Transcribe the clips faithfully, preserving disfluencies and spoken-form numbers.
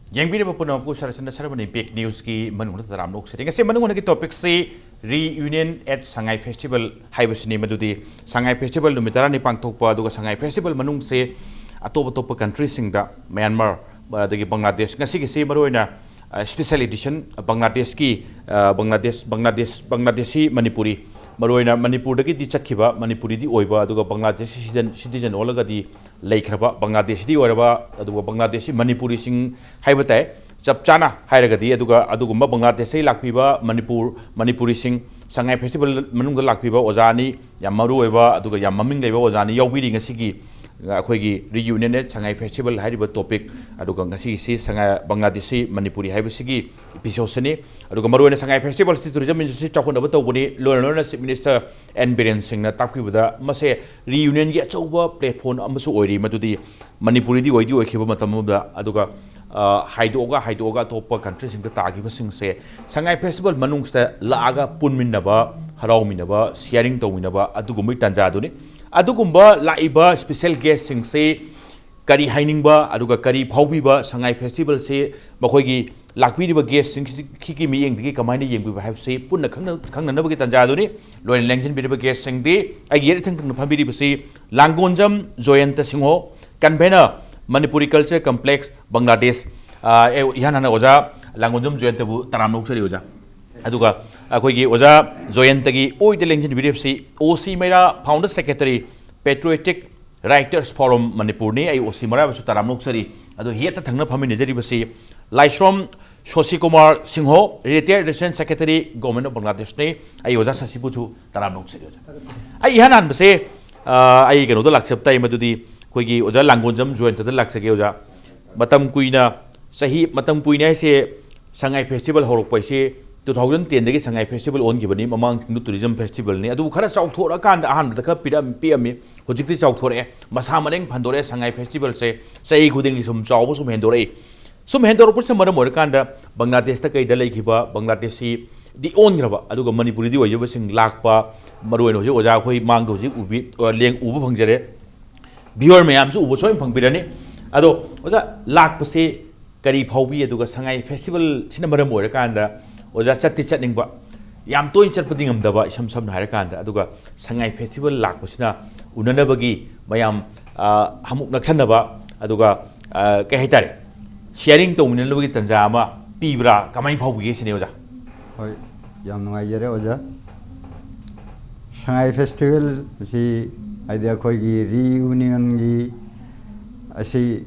ꯌꯦꯡꯕꯤꯔꯤꯕ ꯄꯨꯝꯅꯃꯛꯄꯨ ꯁꯔꯁꯟꯗ ꯁꯔꯕꯅꯤ ꯕꯤꯛ ꯅ꯭ꯌꯨꯁꯀꯤ ꯃꯅꯨꯡꯗ ꯇꯔꯥꯝꯅ ꯑꯣꯛꯆꯔꯤ꯫ ꯉꯁꯤ ꯃꯅꯨꯡ ꯍꯨꯠꯅꯒꯤ ꯇꯣꯄꯤꯛꯁꯤ ꯔꯤꯌꯨꯅꯤꯌꯟ ꯑꯦꯠ ꯁꯉꯥꯏ ꯐꯦꯁꯇꯤꯚꯦꯜ ꯍꯥꯏꯕꯁꯤꯅꯤ꯫ ꯃꯗꯨꯗꯤ ꯁꯉꯥꯏ ꯐꯦꯁꯇꯤꯚꯦꯜ ꯅꯨꯃꯤꯠ ꯇꯔꯥꯅꯤ ꯄꯥꯡꯊꯣꯛꯄ, ꯑꯗꯨꯒ ꯁꯉꯥꯏ ꯐꯦꯁꯇꯤꯚꯦꯜ ꯃꯅꯨꯡꯁꯦ ꯑꯇꯣꯞ ꯑꯇꯣꯞꯄ ꯀꯟꯇ꯭ꯔꯤꯁꯤꯡꯗ, ꯃ꯭ꯌꯥꯟꯃꯥꯔ, ꯑꯗꯒꯤ ꯕꯪꯒ꯭ꯂꯥꯗꯦꯁ, ꯉꯁꯤꯒꯤꯁꯤ ꯃꯔꯨꯑꯣꯏꯅ, ꯑ, ꯁ꯭ꯄꯦꯁꯦꯜ ꯏꯗꯤꯁꯟ, ꯕꯪꯒ꯭ꯂꯥꯗꯦꯁꯀꯤ, ꯑ, ꯕꯪꯒ꯭ꯂꯥꯗꯦꯁ, ꯕꯪꯒ꯭ꯂꯥꯗꯦꯁ, ꯕꯪꯒ꯭ꯂꯥꯗꯦꯁꯤ ꯃꯅꯤꯄꯨꯔꯤ, ꯃꯔꯨꯑꯣꯏꯅ ꯃꯅꯤꯄꯨꯔꯗꯒꯤꯗꯤ ꯆꯠꯈꯤꯕ, ꯃꯅꯤꯄꯨꯔꯤꯗꯤ ꯑꯣꯏꯕ, ꯑꯗꯨꯒ ꯕꯪꯒ꯭ꯂꯥꯗꯦꯁꯤ ꯁꯤꯇꯤꯖꯟ, ꯁꯤꯇꯤꯖꯟ ꯑꯣꯜꯂꯒꯗꯤ ꯂꯩꯈ꯭ꯔꯕ ꯕꯪꯒ꯭ꯂꯥꯗꯦꯁꯤꯗꯤ ꯑꯣꯏꯔꯕ, ꯑꯗꯨꯒ ꯕꯪꯒ꯭ꯂꯥꯗꯦꯁꯤ ꯃꯅꯤꯄꯨꯔꯤꯁꯤꯡ ꯍꯥꯏꯕ ꯇꯥꯏ, ꯆꯞ ꯆꯥꯅ ꯍꯥꯏꯔꯒꯗꯤ꯫ ꯑꯗꯨꯒ ꯑꯗꯨꯒꯨꯝꯕ ꯕꯪꯒ꯭ꯂꯥꯗꯦꯁꯇꯒꯤ ꯂꯥꯛꯄꯤꯕ ꯃꯅꯤꯄꯨꯔ, ꯃꯅꯤꯄꯨꯔꯤꯁꯤꯡ, ꯁꯉꯥꯏ ꯐꯦꯁꯇꯤꯚꯦꯜ ꯃꯅꯨꯡꯗ ꯂꯥꯛꯄꯤꯕ ꯑꯣꯖꯥ ꯑꯅꯤ, ꯌꯥꯝ ꯃꯔꯨ ꯑꯣꯏꯕ ꯑꯗꯨꯒ ꯌꯥꯝ ꯃꯃꯤꯡ ꯂꯩꯕ ꯑꯣꯖꯥ ꯑꯅꯤ ꯌꯥꯎꯕꯤꯔꯤ ꯉꯁꯤꯒꯤ, ꯑ, ꯑꯩꯈꯣꯏꯒꯤ ꯔꯤꯌꯨꯅꯤꯌꯟ ꯑꯦꯠ ꯁꯉꯥꯏ ꯐꯦꯁꯇꯤꯚꯦꯜ ꯍꯥꯏꯔꯤꯕ ꯇꯣꯄꯤꯛ꯫ ꯑꯗꯨꯒ ꯉꯁꯤꯒꯤꯁꯤ ꯁꯉꯥꯏ, ꯕꯪꯒ꯭ꯂꯥꯗꯦꯁꯤ ꯃꯅꯤꯄꯨꯔꯤ ꯍꯥꯏꯕꯁꯤꯒꯤ ꯏꯄꯤꯁꯣꯗꯁꯤꯅꯤ꯫ ꯑꯗꯨꯒ ꯃꯔꯨꯑꯣꯏꯅ ꯁꯉꯥꯏ ꯐꯦꯁꯇꯤꯚꯦꯜꯁꯤꯗꯤ ꯇꯨꯔꯤꯖꯝ ꯏꯟꯗꯁꯇ꯭ꯔꯤ ꯆꯥꯎꯈꯠꯅꯕ ꯇꯧꯕꯅꯤ꯫ ꯂꯣꯏꯅ ꯂꯣꯏꯅ ꯆꯤꯐ ꯃꯤꯅꯤꯁꯇꯔ ꯑꯦꯟ ꯕꯤꯔꯦꯟ ꯁꯤꯡꯅ ꯇꯥꯛꯄꯤꯕꯗ, ꯃꯁꯦ ꯔꯤꯌꯨꯅꯤꯌꯟꯒꯤ ꯑꯆꯧꯕ ꯄ꯭ꯂꯦꯠꯐꯣꯝ ꯑꯃꯁꯨ ꯑꯣꯏꯔꯤ, ꯃꯗꯨꯗꯤ ꯃꯅꯤꯄꯨꯔꯤꯗꯤ ꯑꯣꯏꯗꯤ ꯑꯣꯏꯈꯤꯕ ꯃꯇꯝ ꯑꯃꯗ, ꯑꯗꯨꯒ, ꯑ, ꯍꯥꯏꯗꯣꯛꯑꯒ, ꯍꯥꯏꯗꯣꯛꯑꯒ ꯑꯇꯣꯞꯄ ꯀꯟꯇ꯭ꯔꯤꯁꯤꯡꯗ ꯇꯥꯈꯤꯕꯁꯤꯡꯁꯦ ꯁꯉꯥꯏ ꯐꯦꯁꯇꯤꯚꯦꯜ ꯃꯅꯨꯡꯁꯤꯗ ꯂꯥꯛꯑꯒ ꯄꯨꯟꯃꯤꯟꯅꯕ, ꯍꯔꯥꯎꯃꯤꯟꯅꯕ, ꯁꯤꯌꯥꯔꯤꯡ ꯇꯧꯃꯤꯟꯅꯕ ꯑꯗꯨꯒꯨꯝꯕꯒꯤ ꯇꯥꯟꯖꯥꯗꯨꯅꯤ꯫ ꯑꯗꯨꯒꯨꯝꯕ ꯂꯥꯛꯏꯕ ꯁ꯭ꯄꯦꯁꯦꯜ ꯒꯦꯁꯁꯤꯡꯁꯤ ꯀꯔꯤ ꯍꯥꯏꯅꯤꯡꯕ, ꯑꯗꯨꯒ ꯀꯔꯤ ꯐꯥꯎꯕꯤꯕ, ꯁꯉꯥꯏ ꯐꯦꯁꯇꯤꯚꯦꯜꯁꯤ ꯃꯈꯣꯏꯒꯤ ꯂꯥꯛꯄꯤꯔꯤꯕ ꯒꯦꯁꯁꯤꯡꯁꯤꯒꯤ ꯃꯤꯠꯌꯦꯡꯗꯒꯤ ꯀꯃꯥꯏꯅ ꯌꯦꯡꯕꯤꯕ ꯍꯥꯏꯕꯁꯤ ꯄꯨꯟꯅ ꯈꯪꯅ-, ꯈꯪꯅꯅꯕꯒꯤ ꯇꯥꯟꯖꯥꯗꯨꯅꯤ꯫ ꯂꯣꯏꯅ ꯂꯦꯡꯁꯤꯟꯕꯤꯔꯤꯕ ꯒꯦꯁꯁꯤꯡꯗꯤ ꯑꯩꯒꯤ ꯌꯦꯠ ꯊꯪꯅ ꯐꯝꯕꯤꯔꯤꯕꯁꯤ Langonjam Joyanta Singha, convener, Manipuri culture complex, Bangladesh. ꯑ, ꯑꯦ, ꯏꯍꯥꯟ ꯍꯥꯟꯅ ꯑꯣꯖꯥ ꯂꯥꯡꯒꯣꯟꯖꯝ ꯖꯣꯌꯟꯇꯕꯨ ꯇꯔꯥꯝꯅ ꯑꯣꯛꯆꯔꯤ, ꯑꯣꯖꯥ꯫ ꯑꯗꯨꯒ ꯑꯩꯈꯣꯏꯒꯤ ꯑꯣꯖꯥ ꯖꯣꯌꯟꯇꯒꯤ ꯑꯣꯏꯗ ꯂꯦꯡꯁꯤꯟꯕꯤꯔꯤꯕꯁꯤ ꯑꯣ ꯁꯤ ꯃꯩꯔꯥ, ꯐꯥꯎꯟꯗꯔ ꯁꯦꯀ꯭ꯔꯦꯇꯔꯤ, ꯄꯦꯇ꯭ꯔꯤꯌꯣꯇꯤꯛ ꯔꯥꯏꯇꯔꯁ ꯐꯣꯔꯝ ꯃꯅꯤꯄꯨꯔꯅꯤ꯫ ꯑꯩ ꯑꯣ ꯁꯤ ꯃꯩꯔꯥꯕꯁꯨ ꯇꯔꯥꯝꯅ ꯑꯣꯛꯆꯔꯤ꯫ ꯑꯗꯣ ꯌꯦꯠꯇ ꯊꯪꯅ ꯐꯝꯃꯤꯟꯅꯖꯔꯤꯕꯁꯤ ꯂꯥꯏꯁ꯭ꯔꯣꯝ ꯁꯣꯁꯤꯀꯨꯃꯥꯔ ꯁꯤꯡꯍꯣ, ꯔꯤꯇꯥꯌꯔꯗ ꯑꯦꯁꯤꯁꯇꯦꯟ ꯁꯦꯀ꯭ꯔꯦꯇꯔꯤ, ꯒꯣꯚꯔꯟꯃꯦꯟꯠ ꯑꯣꯐ ꯕꯪꯒ꯭ꯂꯥꯗꯦꯁꯅꯤ꯫ ꯑꯩ ꯑꯣꯖꯥ ꯁꯁꯤꯕꯨꯁꯨ ꯇꯔꯥꯝꯅ ꯑꯣꯛꯆꯔꯤ, ꯑꯣꯖꯥ꯫ ꯑꯩ ꯏꯍꯥꯟ ꯍꯥꯟꯕꯁꯦ, ꯑ, ꯑꯩ ꯀꯩꯅꯣꯗ ꯂꯥꯛꯆꯕ ꯇꯥꯏ, ꯃꯗꯨꯗꯤ ꯑꯩꯈꯣꯏꯒꯤ ꯑꯣꯖꯥ ꯂꯥꯡꯒꯣꯟꯖꯝ ꯖꯣꯌꯟꯇꯗ ꯂꯥꯛꯆꯒꯦ, ꯑꯣꯖꯥ꯫ ꯃꯇꯝ ꯀꯨꯏꯅ, ꯆꯍꯤ, ꯃꯇꯝ ꯀꯨꯏꯅ ꯍꯥꯏꯁꯦ, ꯁꯉꯥꯏ ꯐꯦꯁꯇꯤꯚꯦꯜ ꯍꯧꯔꯛꯄ ꯍꯥꯏꯁꯦ two thousand ten ꯗꯒꯤ ꯁꯉꯥꯏ ꯐꯦꯁꯇꯤꯚꯦꯜ ꯑꯣꯟꯈꯤꯕꯅꯤ, ꯃꯃꯥꯡ ꯍꯤꯟꯗꯨ ꯇꯨꯔꯤꯖꯝ ꯐꯦꯁꯇꯤꯚꯦꯜꯅꯤ꯫ ꯑꯗꯨꯕꯨ ꯈꯔ ꯆꯥꯎꯊꯣꯔꯛꯑꯀꯥꯟꯗ ꯑꯍꯥꯟꯕꯗ ꯈꯔ ꯄꯤꯔꯛꯑꯝ-, ꯄꯤꯛꯑꯝꯃꯤ, ꯍꯧꯖꯤꯛꯇꯤ ꯆꯥꯎꯊꯣꯔꯛꯑꯦ, ꯃꯁꯥ ꯃꯔꯦꯡ ꯐꯟꯗꯣꯔꯛꯑꯦ꯫ ꯁꯉꯥꯏ ꯐꯦꯁꯇꯤꯚꯦꯜꯁꯦ ꯆꯍꯤ ꯈꯨꯗꯤꯡꯒꯤ ꯁꯨꯝ ꯆꯥꯎꯕ ꯁꯨꯝ ꯍꯦꯟꯗꯣꯔꯛꯏ꯫ ꯁꯨꯝ ꯍꯦꯟꯗꯣꯔꯛꯄꯁꯤꯅ ꯃꯔꯝ ꯑꯣꯏꯔꯀꯥꯟꯗ ꯕꯪꯒ꯭ꯂꯥꯗꯦꯁꯇ ꯀꯩꯗ ꯂꯩꯈꯤꯕ ꯕꯪꯒ꯭ꯂꯥꯗꯦꯁꯤꯗꯤ ꯑꯣꯟꯈ꯭ꯔꯕ, ꯑꯗꯨꯒ ꯃꯅꯤꯄꯨꯔꯤꯗꯤ ꯑꯣꯏꯖꯕꯁꯤꯡ ꯂꯥꯛꯄ, ꯃꯔꯨꯑꯣꯏꯅ ꯍꯧꯖꯤꯛ ꯑꯣꯖꯥ ꯑꯩꯈꯣꯏ ꯃꯥꯡꯗ ꯍꯧꯖꯤꯛ ꯎꯕꯤ-, ꯑ, ꯂꯦꯡ ꯎꯕ ꯐꯪꯖꯔꯦ꯫ ꯚ꯭ꯌꯨꯋꯔ ꯃꯌꯥꯝꯁꯨ ꯎꯕ ꯁꯣꯏꯅ ꯐꯪꯕꯤꯔꯅꯤ꯫ ꯑꯗꯣ ꯑꯣꯖꯥ, ꯂꯥꯛꯄꯁꯦ ꯀꯔꯤ ꯐꯥꯎꯕꯤ? ꯑꯗꯨꯒ ꯁꯉꯥꯏ ꯐꯦꯁꯇꯤꯚꯦꯜꯁꯤꯅ ꯃꯔꯝ ꯑꯣꯏꯔꯀꯥꯟꯗ ꯑꯣꯖꯥ ꯆꯠꯇꯤ ꯆꯠꯅꯤꯡꯕ, ꯌꯥꯝ ꯇꯣꯏꯅ ꯆꯠꯄꯗꯤ ꯉꯝꯗꯕ, ꯏꯁꯝ ꯁꯝꯅ ꯍꯥꯏꯔꯀꯥꯟꯗ꯫ ꯑꯗꯨꯒ ꯁꯉꯥꯏ ꯐꯦꯁꯇꯤꯚꯦꯜ ꯂꯥꯛꯄꯁꯤꯅ ꯎꯅꯅꯕꯒꯤ ꯃꯌꯥꯝ, ꯑ, ꯑꯃꯨꯛ ꯅꯛꯁꯟꯅꯕ, ꯑꯗꯨꯒ, ꯑ, ꯀꯩ ꯍꯥꯏꯇꯥꯔꯦ, ꯁꯤꯌꯥꯔꯤꯡ ꯇꯧꯃꯤꯟꯅꯅꯕꯒꯤ ꯇꯥꯟꯖꯥ ꯑꯃ ꯄꯤꯕ꯭ꯔꯥ? ꯀꯃꯥꯏꯅ ꯐꯥꯎꯕꯤꯒꯦ ꯁꯤꯅꯦ ꯑꯣꯖꯥ? ꯍꯣꯏ, ꯌꯥꯝ ꯅꯨꯡꯉꯥꯏꯖꯔꯦ ꯑꯣꯖꯥ꯫ ꯁꯉꯥꯏ ꯐꯦꯁꯇꯤꯚꯦꯜ ꯑꯁꯤ, ꯍꯥꯏꯗꯤ, ꯑꯩꯈꯣꯏꯒꯤ ꯔꯤꯌꯨꯅꯤꯌꯟꯒꯤ ꯑꯁꯤ